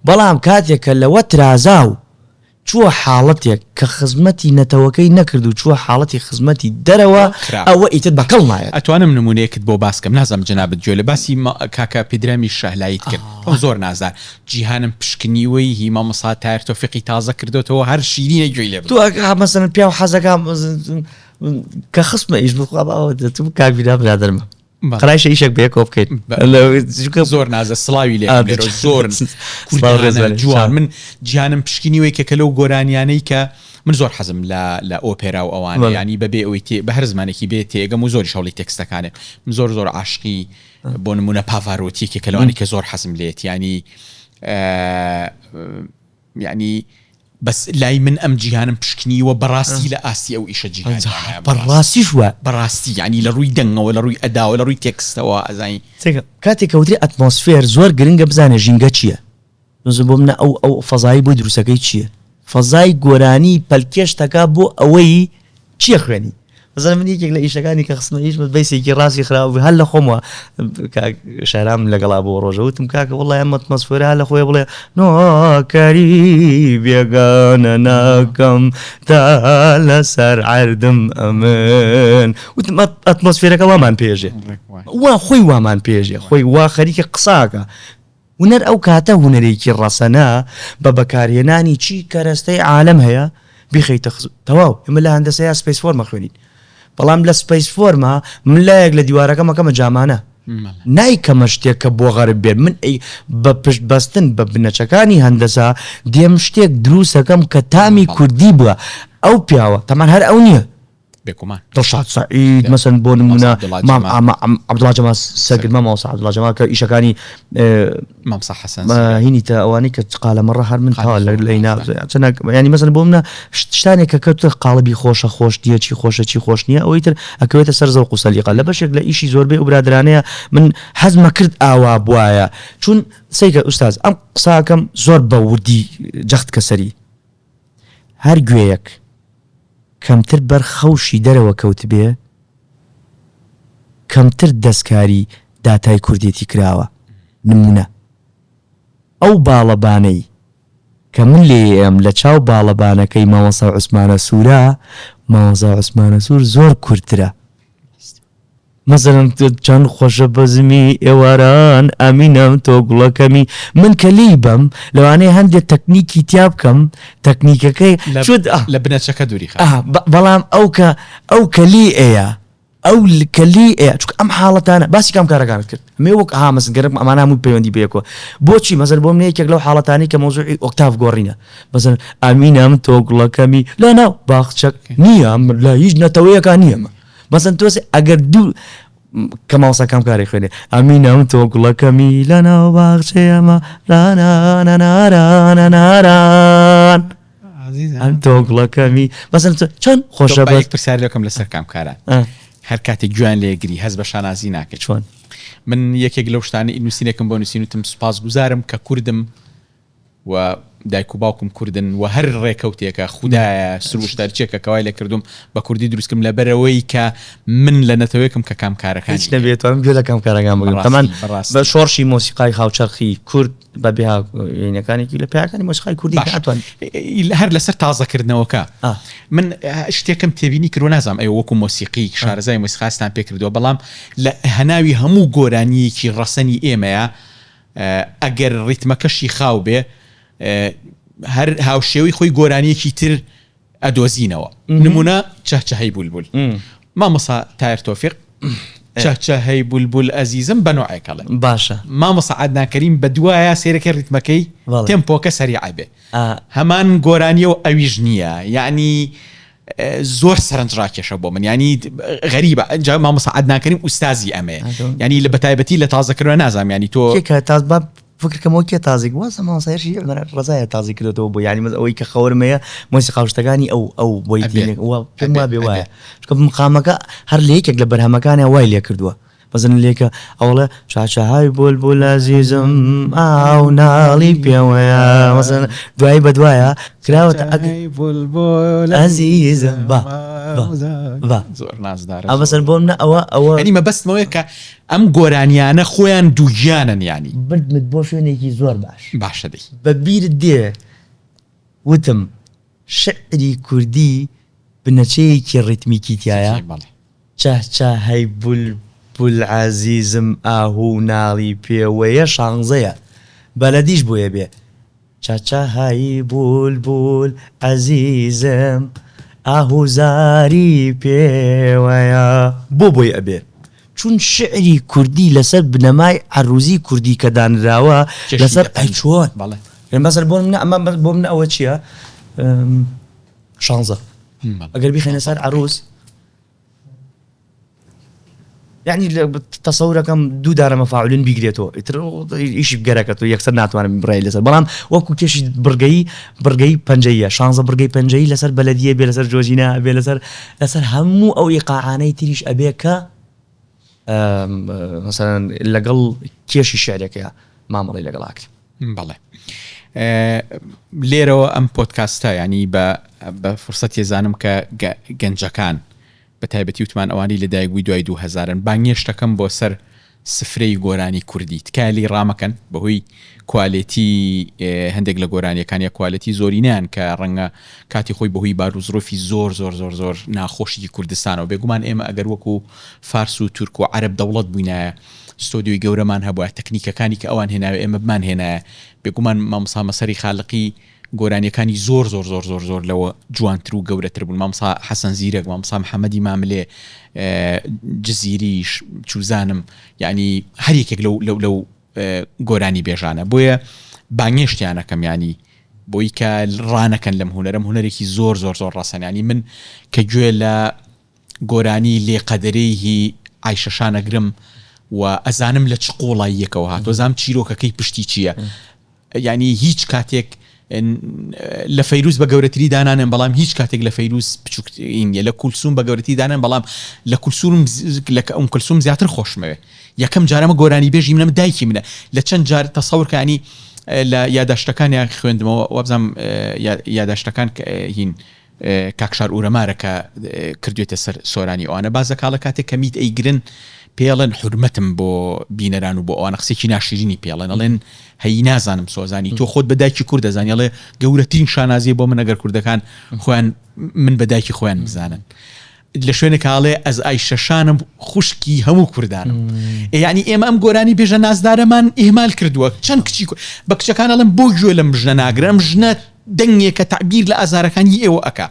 S2: بەڵام کاتێک کە لەوە ترازا و چووە حاڵەتێک کە خزمەتی نەتەوەکەی نەکرد و چووە حاڵەتی خزمەتی دەرەوە ئەوە ئیتر بەکەڵ نایەت.
S1: ئەتوانم نمونەیەکت بۆ باس کەم نازانم جەنابت گوێ لە باسی کاکە پدرامی شەهلاییت کرد ئەو زۆر نازدار جیهانم پشکنیوەی هی مامۆستا تایر تۆفیقی تازە کردۆتەوە هەر شیرینە گوێی لێ
S2: بگرە. تۆ مەسەلەن پیاو حەزەکا کە خستمە ئیش بخوا باوە دەتوو کاک بیرا برادەرمە قەرایشە ئیشێک بەیەکەوە بکەین
S1: زۆر نازە سڵاوی لێ زۆر جوان من جیانم پشکنیوەی کە کە لەو گۆرانیانەی کە من زۆر حەزم لە لە ئۆپێرا و ئەوانە ینی بەبێ ئەوەی تێ بە هەر زمانێکی بێ تێگەم و زۆری شەوڵی تێکستەکانێ من زۆر زۆر عاشقی بۆ نمونە پاڤارۆتی یەکێکە لەوانەی کە زۆر حەزم لێت ینی یانی بەس لای من ئەم جیهانم پشکنیوە بەڕاستی لە ئاستی ئەو ئیشە جیهانیانە
S2: بەڕاستیش وایە.
S1: بەڕاستی یانی لە ڕووی دەنگەوە لە ڕووی ئەداوە لە ڕووی تێکستەوە ئەزانی.
S2: تێکە کاتێک کە وترێ ئەتمۆسفێر زۆر گرنگە بزانێ ژینگە چییە بزن بۆ منە ئەو ئەو فەزای بۆی دروستەکەی چییە فەزای گۆرانی پەلکێش دەکا بۆ ئەوەی چییە خوێنی مەسەلەن من یەکێک لە ئیشەکانی کە خستمە ئیش بەیسێکی ڕاستی خراپ بوو هەر لە خۆمەوە کاک شارام لەگەڵا بۆ ڕۆژە وتم کاکە وەڵای ئەم ئەتمۆسفێرە هەر لە خۆی بڵێ نۆکەری بێگانە ناکەم تا لەسەر عەردم ئەمن وتم ئەتمۆسفێرەکە وامان پێژێ وا خۆی وامان پێژێ خۆی وا خەریکە قساکە هونەر ئەو کاتە هونەرێکی ڕەسەنە بە بەکارهێنانی چی کەرەستەی عالەم هەیە بیخەیتە خزمەت تەواو ئێمە لە هەندەسەیا space form ئەخوێنین بەڵام لە space form ا من لایەک لە دیوارەکەم ئەکەمە جامانە نایکەمە شتێک کە بۆ غەرب بێت من ئەی بە پشت بەستن بە بنەچەکانی هەندەسا دێم شتێک دروستەکەم کە تامی کوردی بووە ئەو پیاوە تەمان هەر ئەو نییە
S1: بێگومان.
S2: دڵشاد سەعید مەسەن بۆ نمونە مام عەبدوڵا جەمال سەگر مامۆستا عەبدوڵا جەمال کە ئیشەکانی
S1: مامۆستا حەسەن
S2: هینی تە ئەوانەی کە قالە مەڕە هەر من تا لە لەی نا چەنە ینی مەسەن بۆ منە شتانێک کە کەوتە قاڵبی خۆشە خۆش نییە چی خۆشە چی خۆش نییە ئەوەی تر ئەکەوێتە سەر زەوق و سەلیقە لە بەشێک لە ئیشی زۆربەی ئەو برادەرانەیە من حەزمە کرد ئاوا بوایە چون سەیرکە ئوستاز ئەم قساکەم زۆر بە وردی جەخت کە سەری هەر گوێیەک کەمتر بەر خەوشی دەرەوە کەوتبێ، کەمتر دەستکاری داتای کوردێتی کراوە. نموونە، ئەو باڵەبانەی کە من لێی ئەم لە چاو باڵەبانەکەی مامۆستا عوسمانە سوورە، مامۆستا عوسمانە سوور زۆر کورتترە. مەسەلەن چەند خۆشە بەزمی ئێواران ئامینەم تۆ گوڵەکەمی من کە لێی بەم لەوانەیە هەندێک تەکنیکی تیا بکەم تەکنیکەکەی
S1: لە بنەچەکە دووری خە
S2: بەڵام ئەو کە ئەو کە لێی ئەیە ئەو کە لێی ئەیە چونکە ئەم حاڵەتانە باسی کام کارەکانت کرد ئەمێ وەک ها مەسەن گەرەکم ئەمانە هەموو پەیوەندی بەیەکەوە بۆچی مەسەن بۆ من یەکێک لەو حاڵەتانەی کە مەوزوعی ئۆکتاڤ گۆڕینە مەسەن ئامینەم تۆ گوڵەکەمی لە ناو باخچەک نییە لە هیچ نەتەوەیەکا نییە مەسەن تۆ ئەگەر دوو کە مامۆستا کام کارێک خوێنێ ئەمینەم تۆ گوڵەکەمی لە ناو باخچەیەمە راناناناراناران ئەم تۆ گوڵەکەمی مەسەن چۆن خۆشە
S1: بە یەک پرسیار لەکەم لەسەر کام کاران هەر کاتێک گویان لێگری هەست بە شانازی ناکەی
S2: چۆن
S1: من یەکێک لەو شتانەی نووسینێکم بۆ نووسین وتم سوپاسگوزارم کە کوردم و دایک و باوکم کوردن و هەر ڕێکەوتێکە خودایە سروشت هەرچیەکە کە وای لێکردوم بە کوردی دروست کردم لەبەرئەوەی کە من لە نەتەوەیەکم کە کامکارەکانی
S2: هیچ نەبێت توانم گوێ لە کامکارەکان بگرم تەمان بە شۆڕشی مۆسیقای هاوچەرخی کورد بە بێ هاوینەکانێکی لە پیاکانی مۆسیقای کوردی
S1: باش
S2: ناتوان
S1: هەر لەسەر تازەکردنەوەکە من شتێکم تێبینی کردوە نازانم ئەوە وەکو مۆسیقی شارەزای مۆسیقاستان پێ کردووە بەڵام لە هەناوی هەموو گۆرانییەکی ڕەسەنی ئێمەیە ئەگەر ڕیتمەکەشی خاو بێ هەر هاوشێوەی خۆی گۆرانیەکی تر ئەدۆزینەوە نمونە چەهچەهەی بولبول مامۆسا تایر تۆفیق چەهچەهەی بولبول ئەزیزم بە نوعێک ئەڵێ
S2: باشە
S1: مامۆسا عەدنان کەریم بە دوایە سەیرەکەی ڕیتمەکەی تێمپۆکە سەریع بێ هەمان گۆرانیە و ئەویش نییە یعنی زۆر سەرنج ڕاکێشە بۆ من ینی غەریبە ئەجا مامۆسا عەدنان کەریم ئوستازی ئەمەیە ینی لە بەتایبەتی لە تازەکردنەوە نازانم ینی تۆ
S2: کێ تاز با فکرکەمەوە کێ تازی وازە مامۆستا هێرشی عومەر ڕەزایە تازی کردێتەوە بۆ یعنی مەس ئەوەی کە خەوەرمەیە مۆسیقا و شتەکانی ئەو ئەو بۆی
S1: ئەبێ
S2: وا پێم
S1: ئەبێ
S2: وابێ
S1: ئەبێ
S2: وایە چونکە مقامەکە هەر لە یەکێک لە بەرهەمەکانیا وای لێ کردووە. مەسەلەن لێکە ئەوڵێ چاچەهای بولبول ئەزیزم ئاو ناڵی پێوەیە مەسەلەن دوایی بە دوایە کراوەتە ئەگ
S1: بولبول
S2: ئەزیزم با با با
S1: زۆر نازدارە
S2: ئە مەسەلەن بۆ منە ئەوە ئەوە
S1: یعنی مەبەستمەوەیە کە ئەم گۆرانیانە خۆیان دووگیانن یانی.
S2: بردمت بۆ شوێنێکی زۆر باش.
S1: باشە دەی.
S2: بە بیرت دێ وتم شیعری کوردی بنەچەیەکی ڕیتمیکی تیایە؟
S1: بەڵێ.
S2: چە چە هەی بول بول عەزیزم ئاهوو و ناڵی پێوەیە شانزەیە بەلەدیش بۆیە بێ چە چە هەی بول بول عەزیزم ئاهوو زاری پێوەیە. بۆ بۆی ئەبێ چون شیعری کوردی لەسەر بنەمای عەروزی کوردی کە دانراوە لەسەر ئەی چۆن
S1: بەڵێ
S2: مەسەل بۆ منە ئەمە بۆ منە ئەوە چییە شانزە ئەگەر بیخەینە سەر عەروز یعنی تەسەورەکەم دوو دانە مەفاعلون بیگرێتەوە ئیتر ئیشی بگەرەکە تۆ یەکسەر ناتوانم بڕای لەسەر بەڵام وەکو کێشی بڕگەی بڕگەی پەنجەیە شانزە بڕگەی پەنجەی لەسەر بەلەدیە بێ لەسەر جۆجینا بێ لەسەر لەسەر هەموو ئەو ئیقاعانەی تریش ئەبێ کە مەسەلەن لەگەڵ کێشی شعرەکەیە مامەڵی لەگەڵ ئاکرێ.
S1: بەڵێ لێرەوە ئەم پۆدکاستە ینی بە بە فرسەت زانم کە گەنجەکان بە تایبەتی وتمان ئەوانەی لەدایک بووی دوای دووهەزارن بانگێشتەکەم بۆ سەر سفرەی گۆرانی کوردی تکایە لێی ڕامەکەن بەهۆی کوالێتی هەندێک لە گۆرانیەکان یا کوالێتی زۆرینەیان کە ڕەنگە کاتی خۆی بەهۆی باروزڕوفی زۆر زۆر زۆر زۆر ناخۆشی کوردستانەوە بێگومان ئێمە ئەگەر وەکو فارس و تورک و عەرەب دەوڵەت بووینایە ستۆدیۆی گەورەمان هەبوایە تەکنیکەکانی کە ئەوان هێناوێ ئێمە بمان هێنایە بێگومان مامۆستا مەسەری خالقی گۆرانیەکانی زۆر زۆر زۆر زۆر زۆر لەوە جوانتر و گەورەتر بوون مامۆستا حەسەن زیرەک مامۆستا محەممەدی ماملێ جزیریش چوزانم یعنی هەر یەکێک لەو لەو لەو گۆرانی بێژانە بۆیە بانگێشتیانەکەم ینی بۆی کە ڕانەکەن لەم هوەرم هوەرێکی زۆر زۆر زۆر ڕەسەنانی من کە گوێ لە گۆرانی لێ قەدەرەی هی ئایشە شان ئەگرم و ئەزانم لە چ قوڵاییەکەوە هاتووە زام چیرۆکەکەی پشتی چییە یعنی هیچ کاتێک لە فەیروز بە گەورەتری دانانێن بەڵام هیچ کاتێک لە فەیروز بچووکترین لە کولسوم بە گەورەتی دانان بەڵام لە کولسوم لە ئەم کلسوم زیاتر خۆشمەوێ یەکەم جارەمە گۆرانی بێژی منم دایکی منە لە چەند جار تەسەورکانی لە یاداشتەکانیان خوێندمەوە وابزانم یاداشتەکان هین کاک شار ئورەمارە کە کردوێتە سەر سۆرانی ئەوانە بازە کاڵە کاتێک کە میت ئەیگرن پێڵێن حورمەتم بۆ بینەران و بۆ ئەوانە قسێکی ناشرینی پێڵێن ئەڵێن هەی نازانم سۆزانی تۆ خۆت بە دایکی کورد دەزانی ئەڵێ گەورەترین شانازیە بۆ من ئەگەر کوردەکان خۆیان من بە دایکی خۆیان بزانن لە شوێنێک ئاڵێ ئەز ئایشەشانم خوشکی هەموو کوردانم یعنی ئێمە ئەم گۆرانی بێژە نازدارەمان ئیهمال کردووە چەند کچی بە کچەکان ئەڵێم بۆ گوێ لەم ژنە ناگرم ژنە دەنگێکە تەعبیر لە ئازارەکانی ئێوە ئەکا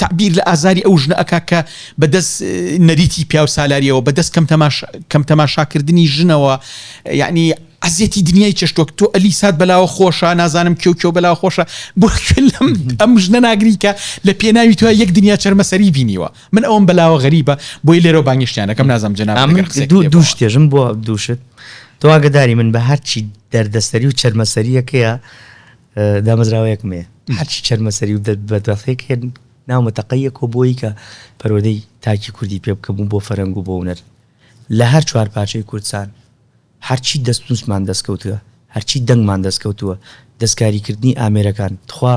S1: تەعبیر لە ئازاری ئەو ژنە ئەکا کە بەدەست نەریتی پیاو سالاریەوە بەدەست کەم تەماش کەم تەماشاکردنی ژنەوە یعنی ئەزیەتی دنیای چێشتووە تۆ ئەلی سات بەلاوە خۆشە نازانم کێو کێو بەلاوە خۆشە بۆ لەم ئەم ژنە ناگری کە لە پێناوی تۆ یەک دنیا چەرمەسەری بینیوە من ئەوم بەلاوە غەریبە بۆی لێرەوە بانگێشتیانەکەم نازانم جەناب
S2: ئەمن دوو دوو شتێژم بۆ دوو شت تۆ ئاگەداری من بە هەرچی دەردەسەری و چەرمەسەریەکەیە دامەزراوەیەکم هەیە هەرچی چەرمەسەری و بەدبەختیەک هەیە ناومە تەقەیەکەوە بۆی کە پەروەردەی تاکی کوردی پێ بکەم و بۆ فەرەنگ و بۆ هونەر لە هەر چوار پارچەی کوردستان هەرچی دەستنووسمان دەستکەوتووە هەرچی دەنگمان دەستکەوتووە دەستکاریکردنی ئامێرەکان تخوا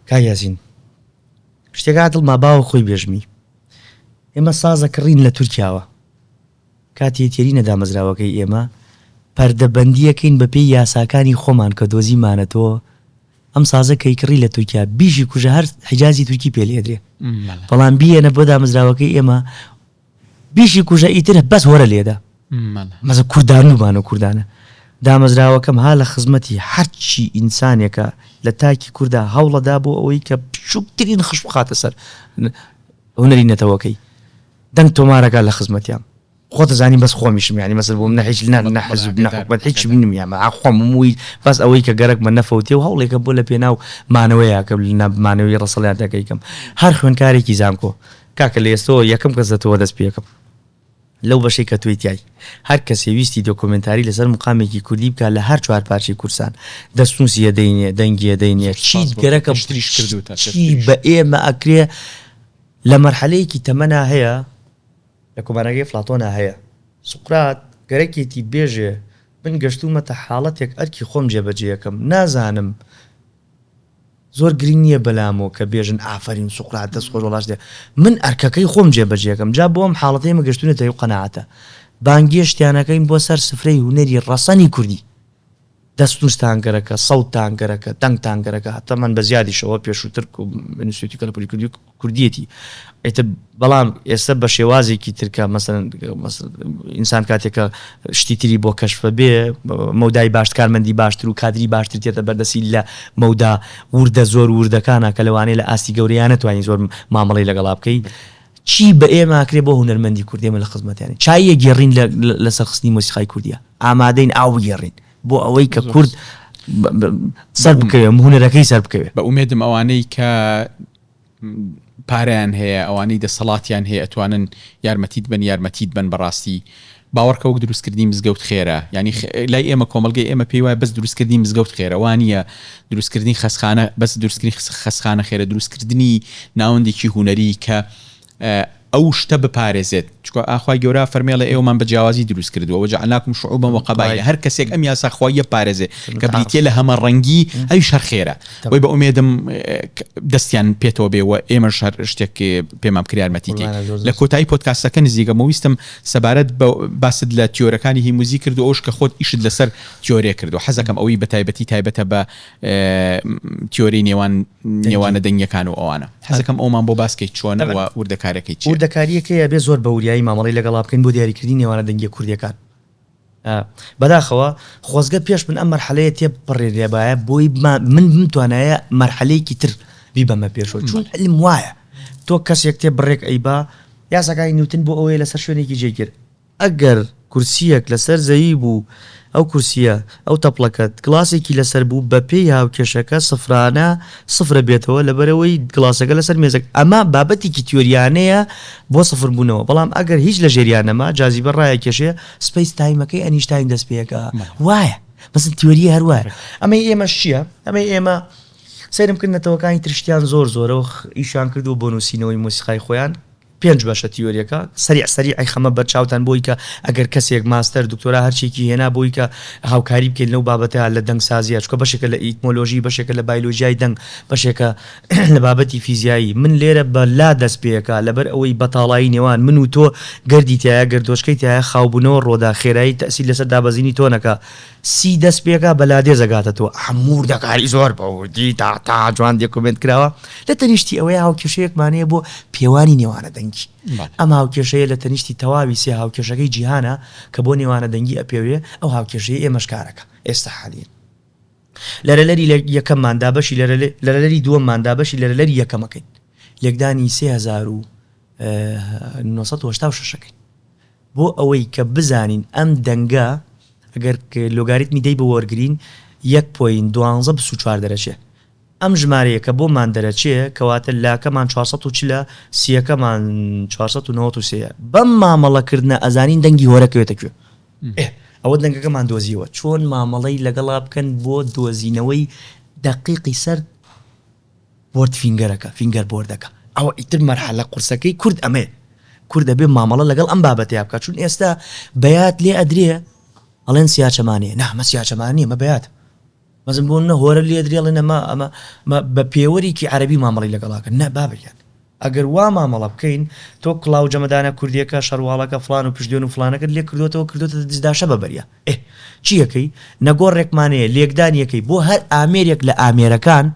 S2: کاک یاسین شتێک دڵما باوە خۆی بێژمی ئێمە سازە کڕین لە تورکیاوە کاتێ تێرینە دامەزراوەکەی ئێمە پەردە بەندیەکەین بە پێی یاساکانی خۆمان کە دۆزیمانەتۆ ئەم سازە کەی کڕی لە تورکیا بیشی کوژە هەر حیجازی تورکی پێ لێدرێ بەڵام بیەنە بۆ دامەزراوەکەی ئێمە بیشی کوژە ئیتر بەس هۆرە لێدە مەزە کوردانومانە کوردانە دامەزراوەکەم ها لە خزمەتی هەرچی ئینسانێکە لە تاکی کووردا هەوڵەدا بۆ ئەوەی کە بچووکترین خش بخاتە سەر هونەری نەتەوەکەی دەنگ تۆمارەکە لە خزمەتیان خۆت دەزانی بەس خۆمیشم یانی مەسەل بۆم نە هیچ نە نە حزب نە حکومەت هیچ بینم یان مە خۆم وی بەس ئەوەی کە گەرەکمە نەفەوتێ و هەوڵێکە بۆ لە پێناو مانەوەیە کە لە مانەوەی ڕەسەڵیان دەکەیکەم هەر خوێندکارێکی زانکۆ کاکە لە ئێستەوە یەکەم کەس لە تۆوە دەست پێکەم لەو بەشەی کە تۆی تیای هەر کەسێ ویستی دۆکۆمێنتاری لەسەر مقامێکی کوردی بکا لە هەر چوار پارچەی کوردستان دەستنووسی ئەدەینێ دەنگی ئەدەینێ چیت گەرەکە
S1: پێشتریش کردووتە
S2: چی بە ئێمە ئەکرێ لە مەرحەلەیەکی تەمەنا هەیە لە کۆمارەکەی ئەفلاتۆنا هەیە. سوقرات گەرەکێتی بێژێ من گەشتوومەتە حاڵەتێک ئەرکی خۆم جێبەجێ ئەکەم نازانم زۆر گرینگ نییە بەلامەوە کە بێژن ئافەرین سوقرات دەست خۆش وەڵا شتێ من ئەرکەکەی خۆم جێبەجێ ئەکەم جا بۆ ئەم حاڵەتەی ئێمە گەشتوونەتە ئەو قەناعەتە بانگێشتیان ئەکەین بۆ سەر سفرەی هونەری ڕەسەنی کوردی دەستنووستان گەرەکە سەوتتان گەرەکە دەنگتان گەرەکە هەتا من بە زیادیشەوە پێشووتر ئینستیتوتی کەلەپوری کوردی کوردیەتی ئیتر بەڵام ئێستا بە شێوازێکی تر کە مەسەلەن ئینسان کاتێک کە شتی تری بۆ کەشفە بێ مەودای باش کارمەندی باشتر و کادری باشتر تێتە بەردەسی لە مەودا وردە زۆر وردەکانە کە لەوانەیە لە ئاستی گەورەیان نەتوانی زۆر مامەڵەی لەگەڵا بکەی چی بە ئێمە ئەکرێ بۆ هونەرمەندی کورد ئێمە لە خزمەتیانین چاییە گێڕین لە سەرخستنی مۆسیقای کوردیە ئامادەین ئاو بگێڕین بۆ ئەوەی کە کورد سەر بکەوێ هونەرەکەی سەر بکەوێ.
S1: بە ئومێدم ئەوانەی کە پارەیان هەیە ئەوانەی دەسەڵاتیان هەیە ئەتوانن یارمەتیت بەن یارمەتیت بەن بەڕاستی باوەڕکە وەک دروستکردنی مزگەوت خێرە یانی لای ئێمە کۆمەڵگەی ئێمە پێی وایە بەس دروستکردنی مزگەوت خێرە وانییە دروستکردنی خەسخانە بەس دروستکردنی خەسخانە خێرە دروستکردنی ناوەندێکی هونەری کە ئەو شتە بپارێزێت چونکە ئا خوای گەورە فەرمی ئەڵێ ئێوەمان بە جیاوازی دروست کردووە وجعلناکم شعوبا وقبائل هەر کەسێک ئەم یاسا خواییە بپارێزێ کە بریتیە لە هەمەڕەنگی ئەویش هەر خێرە بۆیە بە ئومێدم دەستیان پێتەوە بێ و ئێمەش هەر شتێک پێمان بکرێ یارمەتی دەین لە کۆتایی پۆدکاستەکە نزیکەمەوە ویستم سەبارەت بە باست لە تیۆرەکانی هی موزیک کرد و ئەوش کە خۆت ئیشت لەسەر تیۆرێ کردووە حەزەکەم ئەوەی بە تایبەتی تایبەتە بە تیۆری نێوان نێوانە دەنگیەکان و ئەوانە حەزەکەم ئەومان بۆ باس کەی چۆنە و وردەکاریەکەی چیە؟
S2: وردەکاریەکەی ئەبێ زۆر بە وریایی مامەڵەی لەگەڵا بکەین بۆ دیاریکردنی نێوانە دەنگیە کوردیەکان بەداخەوە خۆزگە پێش من ئەم مەرحەلەیە تێبپەڕێنرابایە بۆی من بمتوانایە مەرحەلەیەکی تر بیبەمە پێشەوە چون علم وایە تۆ کەسێک تێ بڕێک ئەیبا یاساکانی نیوتن بۆ ئەوەیە لەسەر شوێنێکی جێگیر ئەگەر کورسییەک لەسەر زەوی بوو، ئەو کورسییە، ئەو تەپڵەکەت، گڵاسێکی لەسەر بوو، بەپێی هاوکێشەکە سفرانە سفرە بێتەوە، لەبەرئەوەی گڵاسەکە لەسەر مێزەک، ئەمە بابەتێکی تیۆریانەیە بۆ سفربوونەوە، بەڵام ئەگەر هیچ لە ژێریا نەما، جازیبە ڕایەکێشێ، space time ەکەی ئەنیشتاین دەست پێکا، وایە، مەسەن تیۆرییە هەر وایە. ئەمەی ئێمەش چییە؟ ئەمەی ئێمە سەیرم کرد نەتەوەکانی تر شتیان زۆر زۆرە و ئیشیان کردووە بۆ نووسینەوەی مۆسیقای خۆیان، پێنج بەشە تیۆریەکە سەریع سەریع ئەیخەمە بەرچاوتان بۆی کە ئەگەر کەسێک ماستەر دکتۆرا هەرچیەکی هێنا بۆی کە هاوکاری بکەین لەو بابەتە لە دەنگ سازیە چونکە بەشێکە لە ئیتمۆلۆژی بەشێکە لە بایلۆجیای دەنگ بەشێکە لە بابەتی فیزیایی من لێرە بە لا دەست پێکا لەبەر ئەوەی بەتاڵایی نێوان من و تۆ گەردی تایە گەردۆچکەی تایە خاوبوونەوە ڕۆدا خێرایی تەئسیر لەسەر دابەزینی تۆنەکە سی دەست پێکا بە لادێز ئەگاتە تۆ هەموو وردەکاری زۆر بە وردی تا تا جوان دێکۆمێنت کراوە لە تەنیشتی ئەوەیە هاوکێشەیەکمان هەیە بۆ پێوانی نێوانە دەنگی ئەم هاوکێشەیە لە تەنیشتی تەواوی سێ هاوکێشەکەی جیهانە کە بۆ نێوانە دەنگی ئەپێوێ ئەو هاوکێشەیە ئێمەش کارەکە ئێستا حالیەن لەرەلەری لە یەکەممان دابەشی لەرەلەری دووەممان دابەشی لەرەلەری یەکەمەکەین لێکدانی 3986 ەکەین بۆ ئەوەی کە بزانین ئەم دەنگە ئەگەر لۆگاریتمی دەی بۆ وەرگرین یەک point دوانزە 24 دەرەچێ ئەم ژمارەیە کە بۆمان دەرەچێ کەواتە لاکەمان 440 ە سیەکەمان 493 ە بەم مامەڵەکردنە ئەزانین دەنگی هۆرە کەوێتە کوێ ئێ ئەوە دەنگەکەمان دۆزیەوە چۆن مامەڵەی لەگەڵا بکەن بۆ دۆزینەوەی دەقیقی سەر board finger ەکە finger board ەکە ئەوە ئیتر مەرحەلە قورسەکەی کورد ئەمەیە کورد ئەبێ مامەڵە لەگەڵ ئەم بابەتەیا بکات چون ئێستا بەیات لێ ئەدرێ ئەڵێن سیاچەمانەیە نا ئەمە سیاچەمان نییە ئەمە بەیات مەزن بۆ نە هۆرە لێ ئەدرێ ئەڵێن ئەمە ئەمە بە پێوەرێکی عەرەبی مامەڵەی لەگەڵا کەن نا بابە گیان ئەگەر وا مامەڵە بکەین تۆ کڵاو جەمەدانە کوردیەکە شەرواڵەکە فڵان و پشدوێن و فڵانەکەت لێ کردۆتەوە کردۆتە دزداشە بە بەریا ئێ چی ئەکەی نەگۆڕێکمان هەیە لێکدانیەکەی بۆ هەر ئامێرێک لە ئامێرەکان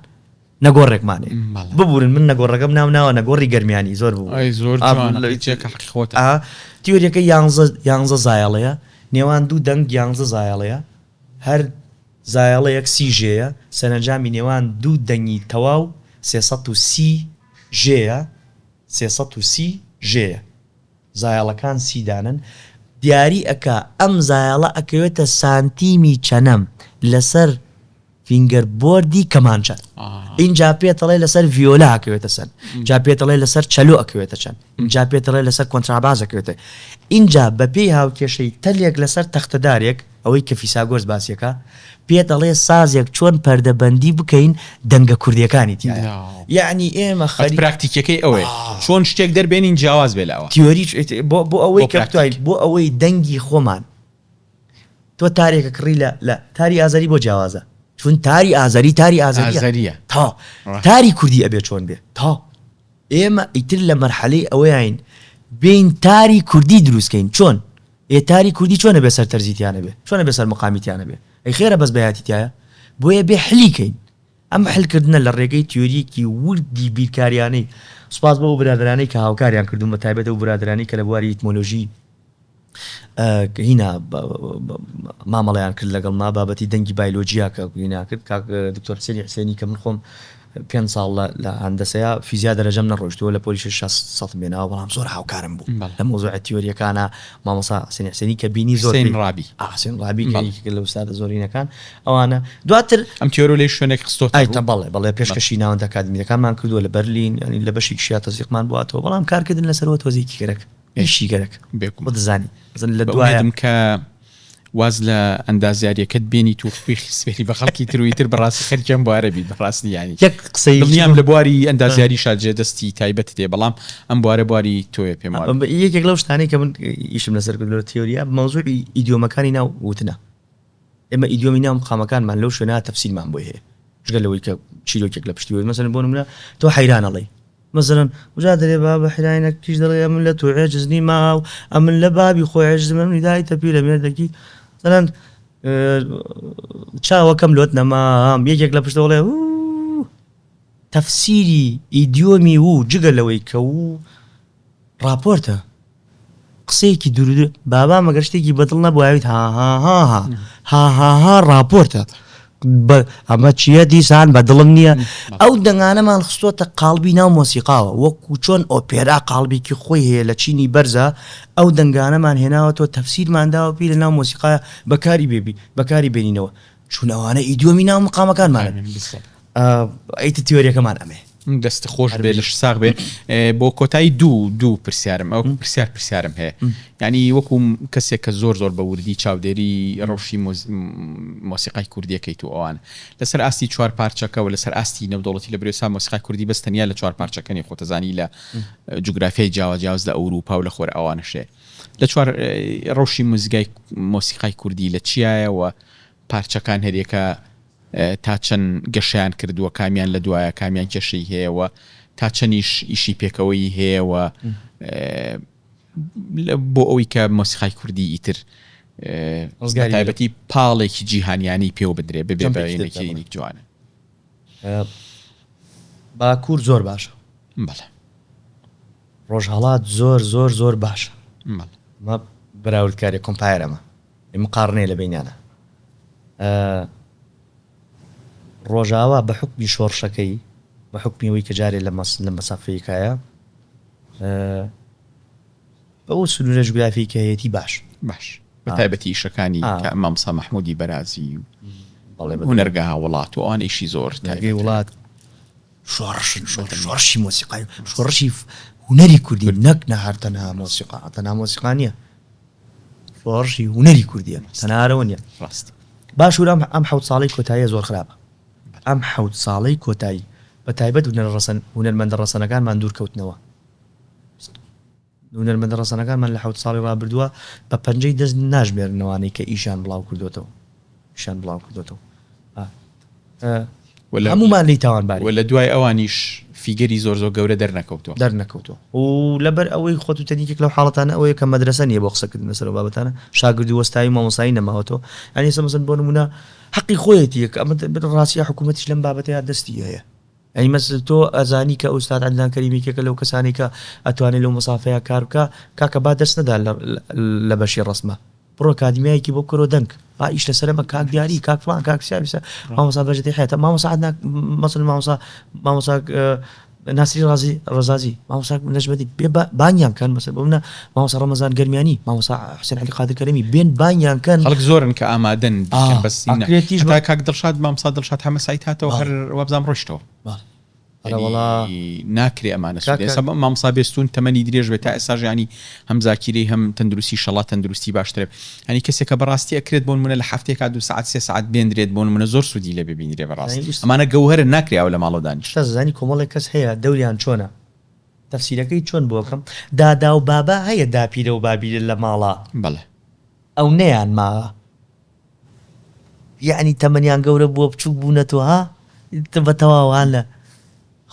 S2: نەگۆڕێکمان هەیە ببورن من نەگۆڕەکەم ناو ناوە نەگۆڕی گەرمیانی زۆر ببورن
S1: ئەی زۆر جوانە قیچێکە حەقی خۆتە.
S2: ئا تیۆریەکەی یانزە یانزە زایەڵەیە نێوان دوو دەنگ یانزە زایەڵەیە هەر زایەڵەیەک سی ژێیە سەرەنجامی نێوان دوو دەنگی تەواو 330 ژێیە 330 ژێیە زایەڵەکان سی دانەن دیاری ئەکا ئەم زایەڵە ئەکەوێتە سانتیمی چەنەم لەسەر finger board ی کەمانچە ئینجا پێتەڵێ لەسەر ڤیۆلا ئەکەوێتە سەر جا پێتەڵێ لەسەر چەلۆ ئەکەوێتە چەند ئینجا پێتەڵێ لەسەر کۆنتراباز ئەکەوێتە ئینجا بەپێی هاوکێشەی تەلێک لەسەر تەختەدارێک. ئەوەی کە فیساگۆرس باسیەکا پێت ئەڵێ سازێک چۆن پەردەبەندی بکەین دەنگە کوردیەکانی تیایە یەعنی ئێمە خەریک
S1: پراکتیکیەکەی ئەوەیە چۆن شتێک دەربێنین جیاواز بێ لە ئەوە.
S2: تیۆری بۆ بۆ ئەوەی کە بتوانین بۆ ئەوەی دەنگی خۆمان تۆ تارێکە کڕی لە لە تاری ئازەری بۆ جیاوازە چون تاری ئازەری تاری ئازەریە تا تاری کوردی ئەبێ چۆن بێ تا ئێمە ئیتر لە مەرحەلەی ئەوەیاین بێین تاری کوردی دروست کەین چۆن؟ ئێ تاری کوردی چۆن ئەبێ سەر تەرزی تیا نەبێ؟ چۆن ئەبێ سەر مقامی تیا نەبێ؟ ئەی خێرە بەس بەیاتی تیایە؟ بۆیە بێ حلی کەین. ئەم حل کردنە لە ڕێگەی تیۆرییەکی وردی بیرکاریانەی سوپاس بۆ ئەو برادەرانەی کە هاوکاریان کردووم بە تایبەت ئەو برادەرانەی کە لە بواری ئیتمۆلۆژی هینا مامەڵەیان کرد لەگەڵما بابەتی دەنگی بایلۆجیا کە هینا کرد کاک دکتۆر حسێنی حسێنی کە من خۆم پێنج ساڵ لە هەندەسەیە فیزیا دەرەجەم نەڕۆیشتووە لە پۆلی شەش سەدم هێناوە بەڵام زۆر هاوکارم بوو لە مەوزوعە تیۆرییەکانا مامۆستا حسێنی حسێنی کە بینی زۆر
S1: حسێن ڕابی
S2: حسێن ڕابی کە یەکێکە لە ئوستادە زۆرینەکان ئەوانە دواتر
S1: ئەم تیۆرە لەی شوێنێک خستۆتە
S2: ئای بەڵێ بەڵێ پێشکەشی ناوەندە ئەکادیمیەکانمان کردووە لە بەرلین یانی لە بەشێکیشیا تەزیقمان بواتەوە بەڵام کارکردن لەسەرەوە تۆزێکی گەرەک ئیشی گەرەک
S1: بێگومان
S2: دەزانی لە دوایە
S1: کە واز لە ئەندازیاریەکەت بێنیت و بیخسپێری بە خەڵکی تر و ئیتر بەڕاستی خەریکی ئەم بوارە بیت بەڕاستی یانی
S2: یەک قسەی
S1: دڵنیام لە بواری ئەندازیاریشا جێ دەستی تایبەتت هەیە بەڵام ئەم بوارە بواری تۆیە پێم وابێ.
S2: یەکێک لەو شتانەی کە من ئیشم لەسەر کردووە لە تیۆریا مەوزوعی ئیدیۆمەکانی ناو وتنە. ئێمە ئیدیۆمی ناو مقامەکانمان لەو شوێنە تەفسیرمان بۆی هەیە جگە لەوەی کە چیرۆکێک لە پشتی مەسەلەن بۆ نمونە تۆ حەیران ئەڵێی مەسەلەن وجا دەرێ بابە حیراینە کیش دەڵێ ئەمن لە تۆ عێجز نیمە و ئەمن لە بابی خۆی عێجزم ئەمنی دایتە پیرە مێردەکی مەسەلەن چاوەکەم لۆت نەمام یەکێک لە پشتەوە ئەڵێ تەفسیری ئیدیۆمی و جگە لەوەی کە و ڕاپۆرتە قسەیەکی دوور بابا مەگەر شتێکی بەدڵ نەبوایت ها ها ها ها ها ها ها ڕاپۆرتە ئەمە چییە دیسان بە دڵم نییە ئەو دەنگانەمان خستۆتە قاڵبی ناو مۆسیقاوە وەکو چۆن ئۆپێرا قاڵبێکی خۆی هەیە لە چینی بەرزە ئەو دەنگانەمان هێناوەتەوە تەفسیرمان داوە پێی لە ناو مۆسیقا بەکاری بێبی بەکاری بێنینەوە چون ئەوانە ئیدیۆمی ناو مقامەکانمانن ئیتر تیۆریەکەمان ئەمەیە.
S1: دەست خۆش بێ لەش ساغ بێ بۆ کۆتایی دوو دوو پرسیارم ئەو پرسیار پرسیارم هەیە یعنی وەکو کەسێک کە زۆر زۆر بە وردی چاودێری ڕەوشی مۆسیقای کوردیەکەیت و ئەوان لەسەر ئاستی چوار پارچەکە و لەسەر ئاستی نێودەوڵەتی لە برێسا مۆسیقای کوردی بەس تەنیا لە چوار پارچەکەنی خۆتەزانی لە جوگرافیای جیاوا جیاواز لە ئەوروپا و لە خۆر ئەوانەشێ لە چوار ڕەوشی موزگای مۆسیقای کوردی لە چیایە و پارچەکان هەریەکە تا چەند گەشەیان کردووە، کامیان لە دوایە، کامیان کێشەی هەیە و تا چەندیش ئیشی پێکەوەیی هەیە و بۆ ئەوەی کە مۆسیقای کوردی ئیتر
S2: ڕزگاری
S1: تایبەتی پاڵێکی جیهانیانی پێوە بدرێ ببێ بە یەکێکی جوانە.
S2: باکوور زۆر باشە.
S1: بەڵێ.
S2: ڕۆژهەڵات زۆر زۆر زۆر باشە.
S1: بەڵێ.
S2: ئەمە بەراوردکاریە compare ئەمە. مقارنەیە لە بەینیانا. ڕۆژاوا بە حوکمی شۆڕشەکەی، بە حوکمی ئەوەی کە جارێ لە مەس لە مەسافەیەکایە بەو سنوورە جوگرافیەی کە هەیەتی باش.
S1: باش. بە تایبەتی ئیشەکانی کە مامۆستا مەحموودی بەرازی و هونەرگا وڵات و ئەوان ئیشی زۆر
S2: تایبەت. وڵات شۆڕشن، شۆڕشی مۆسیقای، شۆڕشی هونەری کوردی نەک نە هەر تەنها مۆسیقا، تەنها مۆسیقا نییە. شۆڕشی هونەری کوردیە تەنها هەرەوە نیە.
S1: ڕاست.
S2: باشوور ئەم ئەم حەوت ساڵەی کۆتاییە زۆر خراپە. ئەم حەوت ساڵەی کۆتایی بە تایبەت هونەرە ڕەسەن هونەرمەندە ڕەسەنەکانمان دوور کەوتنەوە. هونەرمەندە ڕەسەنەکانمان لە حەوت ساڵی ڕابردووە بە پەنجەی دەست ناژمێرن ئەوانەی کە ئیشیان بڵاو کردۆتەوە. ئیشیان بڵاو کردۆتەوە. هەموومان لێی تاوانبارین.
S1: وە لە دوای ئەوانیش فیگەری زۆر زۆر گەورە دەرنەکەوتووە.
S2: دەرنەکەوتووە و لەبەر ئەوەی خۆت وتەن یەکێک لەو حاڵەتانە ئەوەیە کە مەدرەسە نییە بۆ قسەکردن لەسەر ئەو بابەتانە، شاگرد و وەستایی و مامۆستایی نەماوەتەوە. یانی ئێستا مەسەلەن بۆ نموونە حەقی خۆیەتی کە ئەمە ڕاستیە حکوومەتیش لەم بابەتەیا دەستی هەیە. یانی مەسەلەن تۆ ئەزانی کە ئوستاد عەدنان کەریم یەکێکە لەو کەسانەی کە ئەتوانێ لەو مەسافەیا کار بکا، کاکە با دەرس نەدا لە بەشی ڕەسمە. بڕۆ ئەکادیمیایەکی بۆ بکەرەوە دەنگ با ئیش لەسەر ئەمە کاک دیاری کاک فڵان کاک سیا بیسا مامۆستا بەجدی حیاتە مامۆستا عەدنان مەسەلەن مامۆستا مامۆستا ناسری ڕازی ڕەزازی مامۆستا نەجمەدین بێ بانگیان کەن مەسەلەن بۆ منە مامۆستا ڕەمەزان گەرمیانی مامۆستا حوسێن عەلی قادر کەرەمی بێن بانگیان کەن
S1: خەڵک زۆرن کە ئامادەن بیکەن بەس ئاکرێتیش هەتا کاک دڵشاد مامۆستا دڵشاد حەمە سەعید هاتەوە هەر وابزانم ڕۆیشتەوە.
S2: بەڵێ. ئەرەوەڵا
S1: ناکرێ ئەمانە سوودێ ئێستا مامۆستا بێستوون تەمەنی درێژ بێت تا ئێستا ژیانی هەم زاکیرەی هەم تەندروستی شەڵا تەندروستی باشترە هەنی کەسێکە بەڕاستی ئەکرێت بۆ نمونە لە هەفتەیەکا دو سەعات سێ سەعات بێندرێت بۆ نمونە زۆر سوودی لێ ببینرێ بەڕاستی ئەمانە گەوهەرن ناکرێ ئەو لە ماڵەوە دانیشن.
S2: ئوستاز زانی کۆمەڵێک کەس هەیە دەوریان چۆنە تەفسیرەکەی چۆن بۆ کەم دادا و بابا هەیە داپیرە و بابیرە لە ماڵا
S1: بەڵێ.
S2: ئەو نەیان ماوە یەعنی تەمەنیان گەورە بووە بچوک بوونەتەوە ها بە تەواو هان لە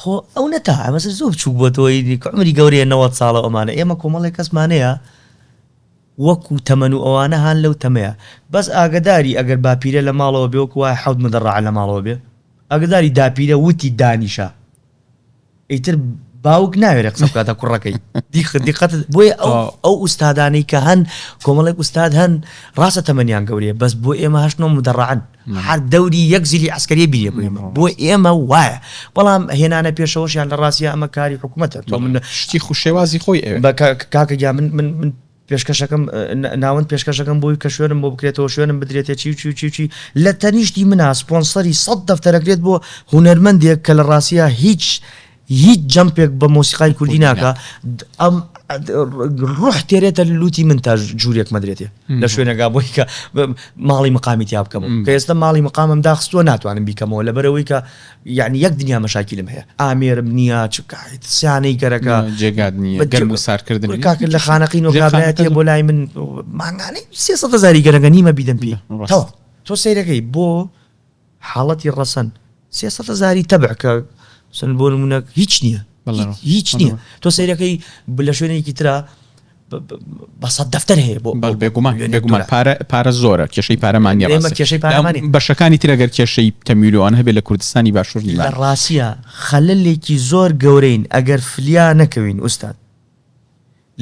S2: خۆ ئەو نەتا ئەمەسە زۆر بچوک بووەتەوە عمری گەورەیە 90 ساڵە ئەمانە ئێمە کۆمەڵێک کەسمانەیە وەکو تەمەن و ئەوانە هان لەو تەمەیە بەس ئاگداری ئەگەر باپیرە لە ماڵەوە بێ وەکو وایە حەوت مدەڕع لە ماڵەوە بێ ئاگداری داپیرە وتی دانیشە ئیتر باوک ناوێرێ قسە بکاتە کوڕەکەی دیقەت بۆیە ئەو ئەو ئوستادانەی کە هەن کۆمەڵێک ئوستاد هەن ڕاستە تەمەنیان گەورەیە بەس بۆ ئێمە هەشت نۆ مدەڕعن هەر دەوری یەک زیلی عسکەریە بیرێ بۆ ئێمە بۆ ئێمە وایە بەڵام هێنانە پێشەوەشیان لە ڕاستە ئەمە کاری حکوومەتە تۆ من
S1: شتی خوشێوازی خۆی ئەوێ
S2: بە کاکە گیان من من من پێشکەشەکەم ناوەند پێشکەشەکەم بۆی کە شوێنم بۆ بکرێتەوە شوێنم بدرێتێ چی و چی و چی و چی لە تەنیشتی منا سپۆنسەری سەد دەفتەرەکرێت بۆ هونەرمەندێک کە لە ڕاستیا هیچ هیچ جەمپێک بە مۆسیقای کوردی ناکا ئەم ڕوح تێرێتە لوتی من تا جوورێک مەدرێتێ لە شوێنەکە بۆی کە ماڵی مقامی تیا بکەم کە ئێستا ماڵی مقامم داخستووە ناتوانم بیکەمەوە لەبەرەوەی کە یەعنی یەک دنیا مەشاکیلم هەیە ئامێرم نییە چ سیانەی گەرەکە
S1: جێگات نییە گەرم و ساردکردن
S2: کورە کاکە لە خانەقین و کابرایە تێ بۆ لای من مانگانەی 300 هەزاری گەرەکە نیمە بیدەم پێی تەواو تۆ سەیرەکەی بۆ حاڵەتی ڕەسەن 300 هەزاری تەبع کە سن بۆ نمونە هیچ نییە هیچ نییە تۆ سەیرەکەی لە شوێنێکی ترا بە سەد دەفتەر هەیە بۆ
S1: بەڵ بێگومان بێگومان پارە پارە زۆرە کێشەی پارەمان نیە
S2: ئێمە کێشەی پارەمان نیە.
S1: بەشەکانی تر ئەگەر کێشەی تەمویل و ئەوانە هەبێت لە کوردستانی باشوور
S2: لە نیمان. ڕاستیا خەلەلێکی زۆر گەورەین ئەگەر فلیا نەکەوین ئوستاد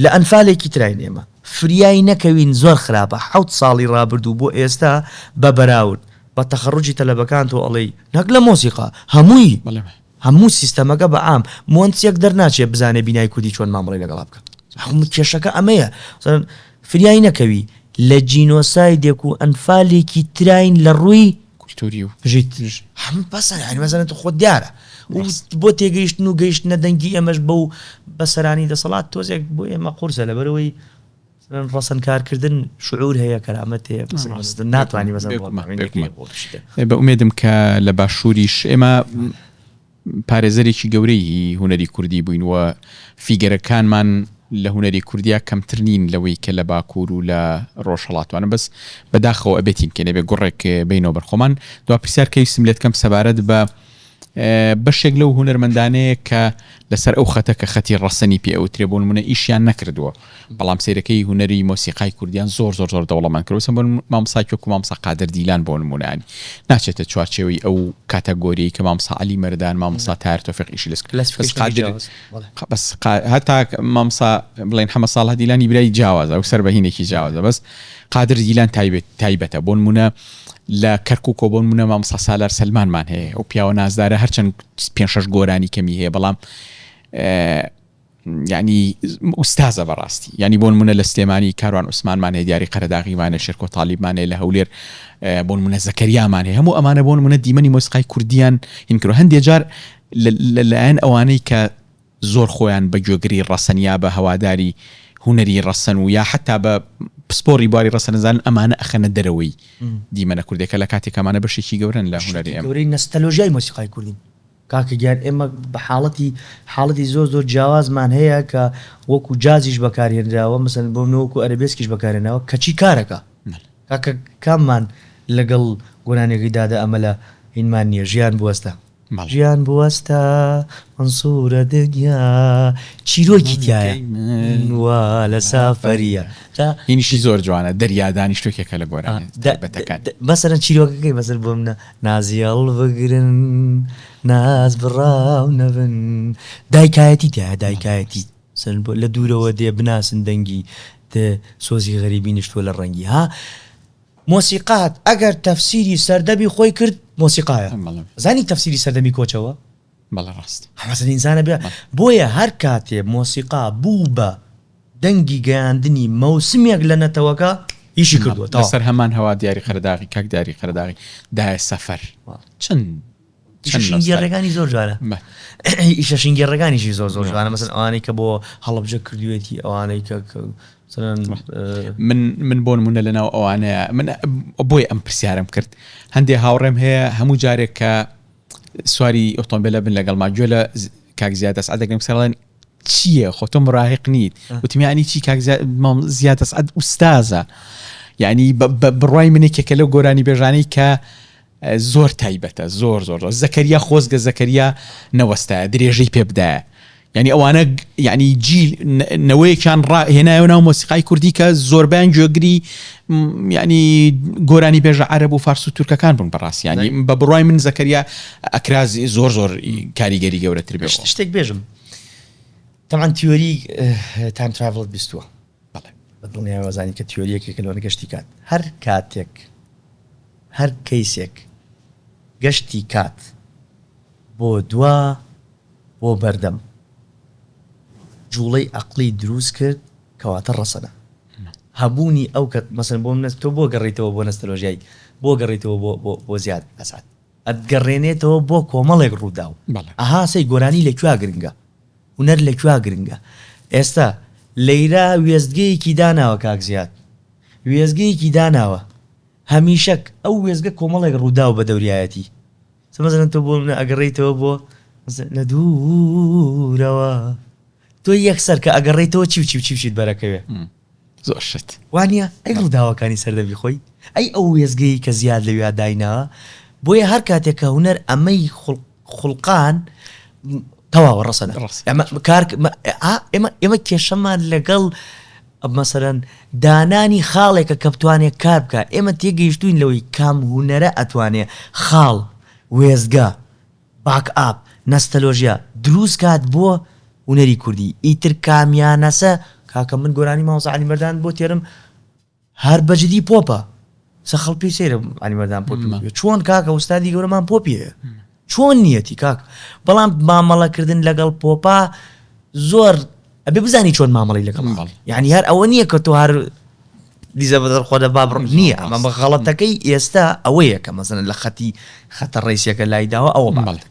S2: لە ئەنفالێکی تراین ئێمە فریای نەکەوین زۆر خراپە حەوت ساڵی ڕابردوو بۆ ئێستا بە بەراورد بە تەخەڕوجی تەلەبەکان تۆ ئەڵێی نەک لە مۆسیقا هەمووی
S1: بەڵێ.
S2: هەموو سیستەمەکە بە عام مۆنتسێک دەرناچێ بزانێ بینای کوردی چۆن مامەڵەی لەگەڵا بکا هەموو کێشەکە ئەمەیە مەسەلەن فریای نەکەوی لە جینۆسایدێک و ئەنفالێکی تراین لە ڕووی
S1: کولتوری و
S2: بژیت هەم بەسە یانی مەسەلەن تۆ خۆت دیارە و بۆ تێگەیشتن و گەیشتنە دەنگی ئێمەش بەو بەسەرانی دەسەڵات تۆزێک بۆ ئێمە قورسە لەبەرئەوەی ڕەسەن کارکردن شعور هەیە کەرامەت هەیە ناتوانانی بەزە
S1: بە ئومێدم کە لە باشووریش ئێمە پارێزەرێکی گەورەی هونەری کوردی بووین و فیگەرەکانمان لە هونەری کوردیا کەمتر نین لەوەی کە لە باکوور و لە ڕۆژهەڵاتوانە بەس بەداخەوە ئەبێتین کە نەبێ گوڕێک بینەوە بەرخۆمان دوا پرسیار کە ویستم لێت کەم سەبارەت بە بەشێک لەو هونەرمەندانەیە کە لەسەر ئەو خەتە کە خەتی ڕەسەنی پێ ئەوترێ بۆ نمونە ئیشیان نەکردووە بەڵام سەیرەکەی هونەری مۆسیقای کوردیان زۆر زۆر زۆر دەوڵەمەند کردووە مەسەن بۆ مامۆستا وەکو مامۆستا قادر دیلان بۆ نمونە ینی ناچێتە چوارچێوەی ئەو کاتەگۆریەی کە مامۆستا عەلی مەردان مامۆستا تاهیر تۆفیق ئیشی لەس بەس قادر بەس هەتا مامۆستا بڵێن حەمە ساڵح دیلانی برای جیاوازە ئەو سەر بە هینێکی جیاوازە بەس قادر دیلان تایبەت تایبەتە بۆ نمونە لە کەرکوکەوە بۆ نمونە مامۆستا سالار سەلمانمان هەیە ئەو پیاوە نازدارە هەرچەند پێ شەش گۆرانی کەمی هەیە بەڵام یعنی ئوستازە بەڕاستی ینی بۆ نمونە لە سلێمانی کاروان عوسمانمان هەیە دیاری قەرەداغیمان هەیە شێرکۆ تالیبمان هەیە لە هەولێر بۆ نمونە زەکەریامان هەیە هەموو ئەمانە بۆ نمونە دیمەنی مۆسیقای کوردیان هین کردوە هەندێک جار لەلایەن ئەوانەی کە زۆر خۆیان بە گوێگری ڕەسەن یا بە هەواداری هونەری ڕەسەن و یا حەتا بە پسپۆڕی بواری ڕەسەن ئەزانن ئەمانە ئەخەنە دەرەوەی دیمەنە کوردیەکە لە کاتێک ئەمانە بەشێکی گەورەن لە هونەری ئێمە.
S2: گەورەی نەستەلۆژیای مۆسیقای کوردین کاکە گیان ئێمە بە حاڵەتی حاڵەتی زۆر زۆر جیاوازمان هەیە کە وەکو جازیش بەکارهێنراوە مەسەلەن بۆ منە وەکو ئەرەبێسکیش بەکارهێنراوە کەچی کارەکا کاکە کاممان لەگەڵ گۆرانیەکەی دادە ئەمەلە هینمان نیە ژیان بوەستە ژیان بوەستە مەنسوورە دنیا چیرۆکی تیایە وا لە سافەریە
S1: تا هینیشی زۆر جوانە دەریا دانیشتووێکە لە گۆرانیە تایبەتەکان.
S2: مەسەلەن چیرۆکەکەی مەسەل بۆ منە نازی هەڵبگرن ناز بڕاو نەبن دایکایەتی تیایە دایکایەتی مەسەلەن بۆ لە دوورەوە دێ بناسن دەنگی دێ سۆزی غەریبی نیشتووە لە ڕەنگی ها مۆسیقات ئەگەر تەفسیری سەردەمی خۆی کرد مۆسیقایە زانی تەفسیری سەردەمی کۆچەوە
S1: بەڵێ ڕاست
S2: حەمەسەن ئینسانە بێ بۆیە هەر کاتێ مۆسیقا بوو بە دەنگی گەیاندنی مەوسمێک لە نەتەوەکە ئیشی کردووە
S1: لەسەر هەمان هەوا دیاری قەرەداغی کاک دیاری قەرەداغی دایە سەفەر چەند. چەند
S2: شینگێڕەکانی زۆر جوانە ئیشە شینگێڕەکانیشی زۆر زۆر جوانە مەسەن ئەوانەی کە بۆ هەڵەبجە کردوێتی ئەوانەی کە
S1: من من بۆ نمونە لەناو ئەوانەیە من بۆی ئەم پرسیارم کرد هەندێ هاوڕێم هەیە هەموو جارێک کە سواری ئۆتۆمبیلە بن لەگەڵما گوێ لە کاک زیاد ئەسعد دەگرم سەرڵێن چییە خۆ تۆ مراهق نیت وتم یعنی چی کاک زیاد ئەسعد ئوستازە یعنی بڕوای من یەکێکە لەو گۆرانی بێژانەی کە زۆر تایبەتە زۆر زۆر زۆر زەکەریا خۆزگە زەکەریا نەوەستایە درێژەی پێ بدایە یعنی ئەوانە یعنی جیل نەوەیەکیان ڕاهێنایەوە ناو مۆسیقای کوردی کە زۆربیان گوێگری یعنی گۆرانی بێژە عەرەب و فارس و تورکەکان بوون بەڕاستی یعنی بە بڕوای من زەکەریا ئەکرازی زۆر زۆر کاریگەری گەورەتر بێ
S2: شتێک بێژم تەمان تیۆری تایم تراڤڵت بیستووە
S1: بەڵێ
S2: بە دڵنیایەوە زانی کە تیۆریەکێکە لەوە گەشتی کات هەر کاتێک هەر کەیسێک گەشتی کات بۆ دوا بۆ بەردەم جوڵەی ئەقڵی دروست کرد کەواتە ڕەسەنە هەبوونی ئەو کە مەسەن بۆ منە تۆ بۆ گەڕیتەوە بۆ نەستەلۆژیای بۆ گەڕیتەوە بۆ بۆ بۆ زیاد ئەسعد ئەتگەڕێنێتەوە بۆ کۆمەڵێک ڕووداو ئەها سەی گۆرانی لە کوێ گرنگە هونەر لە کوێ گرنگە ئێستا لەیرا وێستگەیەکی داناوە کاک زیاد وێستگەیەکی داناوە هەمیشە ئەو وێستگە کۆمەڵێک ڕووداو بە دەوریایەتی مەسەلەن تۆ بۆ منە ئەگەڕێیتەوە بۆ لە دوورەوە تۆ یەکسەر کە ئەگەڕێیتەوە چی و چی و چی و چیت بەرەکەوێ
S1: زۆر شت
S2: وانە ئەی ڕووداوەکانی سەردەمی خۆی ئەی ئەو وێزگەی کە زیاد لەویا دایناوە بۆیە هەر کاتێک کە هونەر ئەمەی خوڵقان تەواوە ڕەسەنە ئەمە کار ئێمە ئێمە کێشەمان لەگەڵ مەسەلەن دانانی خاڵێکە کە بتوانێت کار بکە ئێمە تێگەیشتوین لەوەی کام هونەرە ئەتوانێ خاڵ وێزگە باک ئاپ نەستەلۆژیا دروست کات بۆ هونەری کوردی ئیتر کامیانەسە کاکە من گۆرانی مامۆستا عەلی مەردان بۆ تێرم هەر بە جدی پۆپە سە خەڵک پێی سەیرە عەلی مەردان پۆپی وتووە چۆن کاکە ئوستادی گەورەمان پۆپی هەیە چۆن نیەتی کاک بەڵام مامەڵەکردن لەگەڵ پۆپا زۆر ئەبێ بزانی چۆن مامەڵی لەگەڵ یعنی هەر ئەوە نییە کە تۆ هەر دیزە بەدەر خۆدە با بڕ نییە ئەمە بە غەڵەتەکەی ئێستا ئەوەیە کە مەزنە لە خەتی خەتە ڕیسیەکە لایداوە ئەوە بەڵێ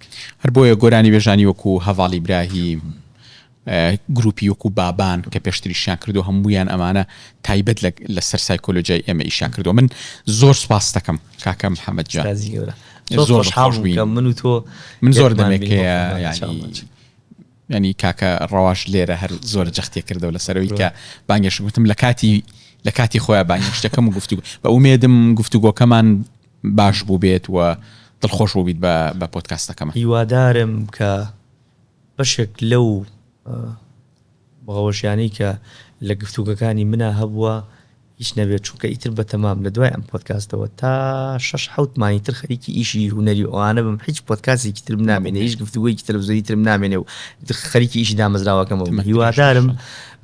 S1: هەر بۆیە گۆرانی بێژانی وەکو هەڤاڵی براهیم گروپی وەکو بابان کە پێشتریشیان کردو هەموویان ئەمانە تایبەت لەسەر سایکۆلۆژیای ئێمە ئیشیان کردو من زۆر سپاس دەکەم کاکە محەممەد جان
S2: زۆر خۆش بووین من و تۆ
S1: من زۆر دەمێکەیە ینی کاکە ڕەواش لێرە هەر زۆر جەختێ کردەوە لەسەرەوەی کە بانگێش گوتم لە کاتی لە کاتی خۆیان بانگێشتەکەم و گفتوگۆ بە ئومێدم گفتوگۆکەمان باش بوو بێت و دڵخۆش بوو بیت بە بە پۆدکاستەکەمان.
S2: هیوادارم کە بەشێک لەو بغەوەشیانەی کە لە گفتوگەکانی منا هەبووە هیچ نەبێت چونکە ئیتر بەتەمام لە دوای ئەم پۆدکاستەوە تا شەش حەوت مانگی تر خەریکی ئیشی هونەری و ئەوانە بم هیچ پۆدکاستێکی ترم نامێنێ هیچ گفتوگۆیەکی تەلەفزیۆنی ترم نامێنێ و خەریکی ئیشی دامەزراوەکەمە بم هیوادارم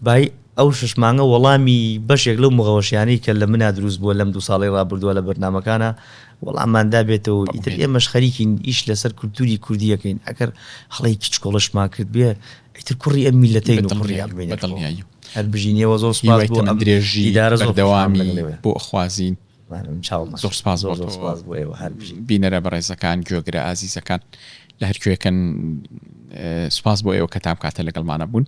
S2: بای ئەو شەش مانگە وەڵامی بەشێک لەو مغەوەشیانەی کە لە منا دروست بووە لەم دوو ساڵەی ڕابردووە لە بەرنامەکانە وەڵاممان دابێتەوە ئیتر ئێمەش خەریکین ئیش لەسەر کولتوری کوردی ئەکەین ئەگەر هەڵەیەکی چکۆڵەشمان کرد بێ ئیتر کوڕی ئەم میللەتەین و کوڕی ئەم
S1: بەدڵنیایی
S2: هەر بژین ئێوە زۆر سوپاس
S1: هیوای
S2: بۆ
S1: تەمەن
S2: ئەم
S1: درێژی
S2: دیدارە زۆر خۆشحاڵم
S1: بەردەوامی
S2: لەگەڵ ئێوە
S1: بۆ ئەخوازین
S2: مانم چاوم
S1: زۆر سوپاس
S2: زۆر
S1: بۆ
S2: زۆر
S1: تۆ
S2: سوپاس بۆ ئێوە هەر بژین
S1: بینەرە بەڕێزەکان گوێگرە ئازیزەکان لە هەر کوێکەن سوپاس بۆ ئێوە کە تام کاتە لەگەڵمانە بوون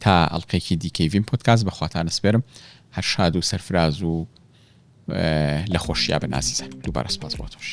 S1: تا ئەڵلقەیەکی دیکەی ڤیم پۆدکاست بە خواتان ئەسپێرم هەر شاد و سەرفراز و لە خۆشیا بن ئازیزان دووبارە سپاس بۆ تۆش.